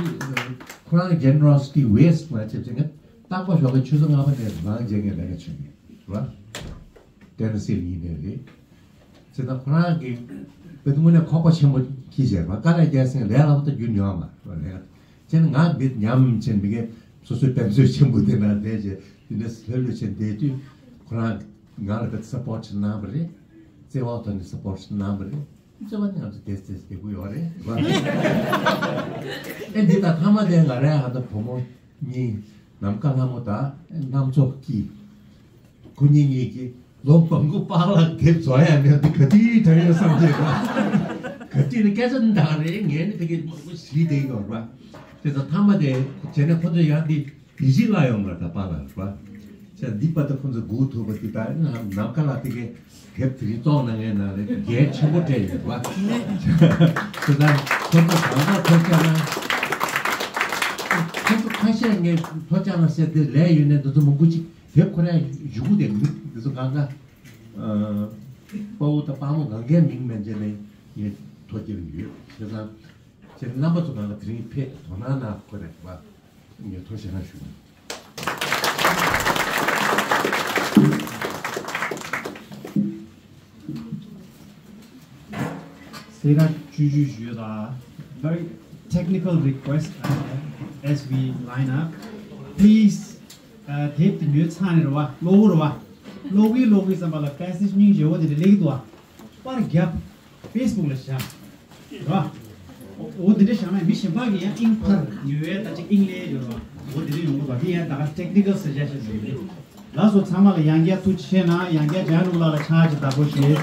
ཁོ་རང་ཇེ་ནེ་རོ་སི་ཊི་ཝེ་སི་ཊི་མ་བྱས་ཙང་ངས་རྟག་པར་ཞོགས་ཀའི་ཆུ་ཚོད་ལྔ་པ་ནས་རང་བྱས་ངས་ལས་ཀ་བྱེད་ངེས་རེད་བ། ཏེ་ན་སི་ལ་ཡིན་ནའི་རེད། བྱས་ཙང་ཁོ་རང་གིས་བོད་དངོས་གནས་ཁོག་པ་ཆེན་པོ་འཁྱེར་བྱས་རེད་བ། དཀའ་ལས་རྒྱག་སེང་ལས་སླ་པོ་ད་རྒྱུ་མྱོང་མ་རེད་བ། ལས་ཀ་ བྱས་ན་ང་མི་ཉམས་བྱས་མི་གས་སོ་སོའི་དཔེ་མཛོད་ཆེན་པོ་དེ་ན་བསྡད་བྱས་དེ་འདྲ་ལྷོད་ལྷོད་བྱས་བསྡད་དུས་ཁོ་རང་ང་ལ་དཔེ་སཔོར་ཊི་གནང་བ་རེད། བརྩེ་བ་ཐོག་ནས་སཔོར་ཊི་གནང་བ་རེད། བརྩེ་བ་ནི་ང་ཚོ་དེ་ཚེ་བདེ་པོ་ཡོད་རེད། ཨེ་འདི་དང་ཐ་མ་དེ་ང་རའི་ཧ་ད་བུ་མོ་གཉིས་ནམ་མཁའ་ལྷ་མོ་དང་གནམ་མཚོ་སྐྱིད། ཁོ་གཉིས་གཉིས་ཀྱིས་ལོ་མང་པོ་པཱ་ལགས་དེབ་བཟོ་ཡ་མེད་དུས་ག་དུས་དྲན་ཡོད་བསམ་གྱི་རེད། ག་དུས་ནས་སྐད་ཆ་འདང་རེད། ངས་ནི་དེ་གའི་མང་པོ་ཞིག་བསྡད་ཡོད་རེད། དེ་ཚོ་ཐ་མ་དེ་བྱས་ནས་ཁོ་ཚོ་ཡང་འདི་བི་ཇི་བརླག་ཡོང་བ་ད་པཱ་ལགས་རེད་པ། བྱས་འདི་པ་ད་ཁོ་ཚོ་སྒུག་ཐུབ་པ་འདི་ད་ནམ་མཁའ་ལ་དེ་གའི་དེབ་དེ་རིང་བཙོང་གནང་མཁན་ནང་ལས་འགན་ཆེན་པོ་སྤྲད་ཡོད་རེད་པ། དེ་ད་ཁོ་ཚོ་གང་ལ་ཐོབ་ཀྱང་ན་ཁོ་ཚོ་ཁ་ཤས་ངས་ཐོབ་ཀྱང་ན་ཟེར་དེ་ལས་ཡོད་ནས་འདི་ཚོ་མང་པོ་ཅིག་དེབ་ཁོ་རའི་གཞུག་གུ་དེ་མི་འདི་ཚོ་གང་ག་དཔའ་བོ་དང་དཔའ་མོ་གང་གའི་མིང་མན་ཆད་ནས་ངས་ཐོ་སྐྱེལ་ཡོད། བྱས་ཙང་ཁྱེད་རྣམ་པ་ཚོ་གང་ག་དེ་རིང་ཕེབས་དོ་སྣང་གནང་ཁོ་རེད་པ། ངས་ཐུགས་རྗེ་གནང་ཞུ། སེ་ར་བཅུ་བཅུ་ཞུ་ད། Very technical request, uh, as we line up. Please, uh, དེབ་དེ་ཉོས་ཚར་ནས་རེད་བ། ཀློག་གི་རེད་བ། ཀློག་གི་ཀློག་གི་བསམ་པ་ལ་པེ་སེ་ཇི་སྙིང་རྗེ་བོ་དེ་འདྲ་སླེབས་ཀྱི་འདུག་བ། པར་རྒྱབ། ཕེ་སི་བུག་ལ་བཞག་རེད་བ། འོ་འདི་འདྲ་བཞག་ན་མི་གཞན་པ་གིས་ཡང་ཨིང་ཕར་ཉོ་བའི་ད་ཅིག་ཨིང་ལེ་ཡོད་རེད་བ། འོ་འདི་འདྲ་ཡོང་གི་འདུག་འདི་ཡང་ད་ག་ཊེག་ནི་ཀལ་སི་ཇེ་སི་ཊན་ཞིག་རེད། ལགས་སོ། ཚང་མ་ལ་ཡང་བསྐྱར་ཐུགས་རྗེ་ཆེ་གནང་། ཡང་བསྐྱར་ཇ་ནུག་ལགས་ལ་ཕྱག་ཅིག་བདག་པོ་ཞུ།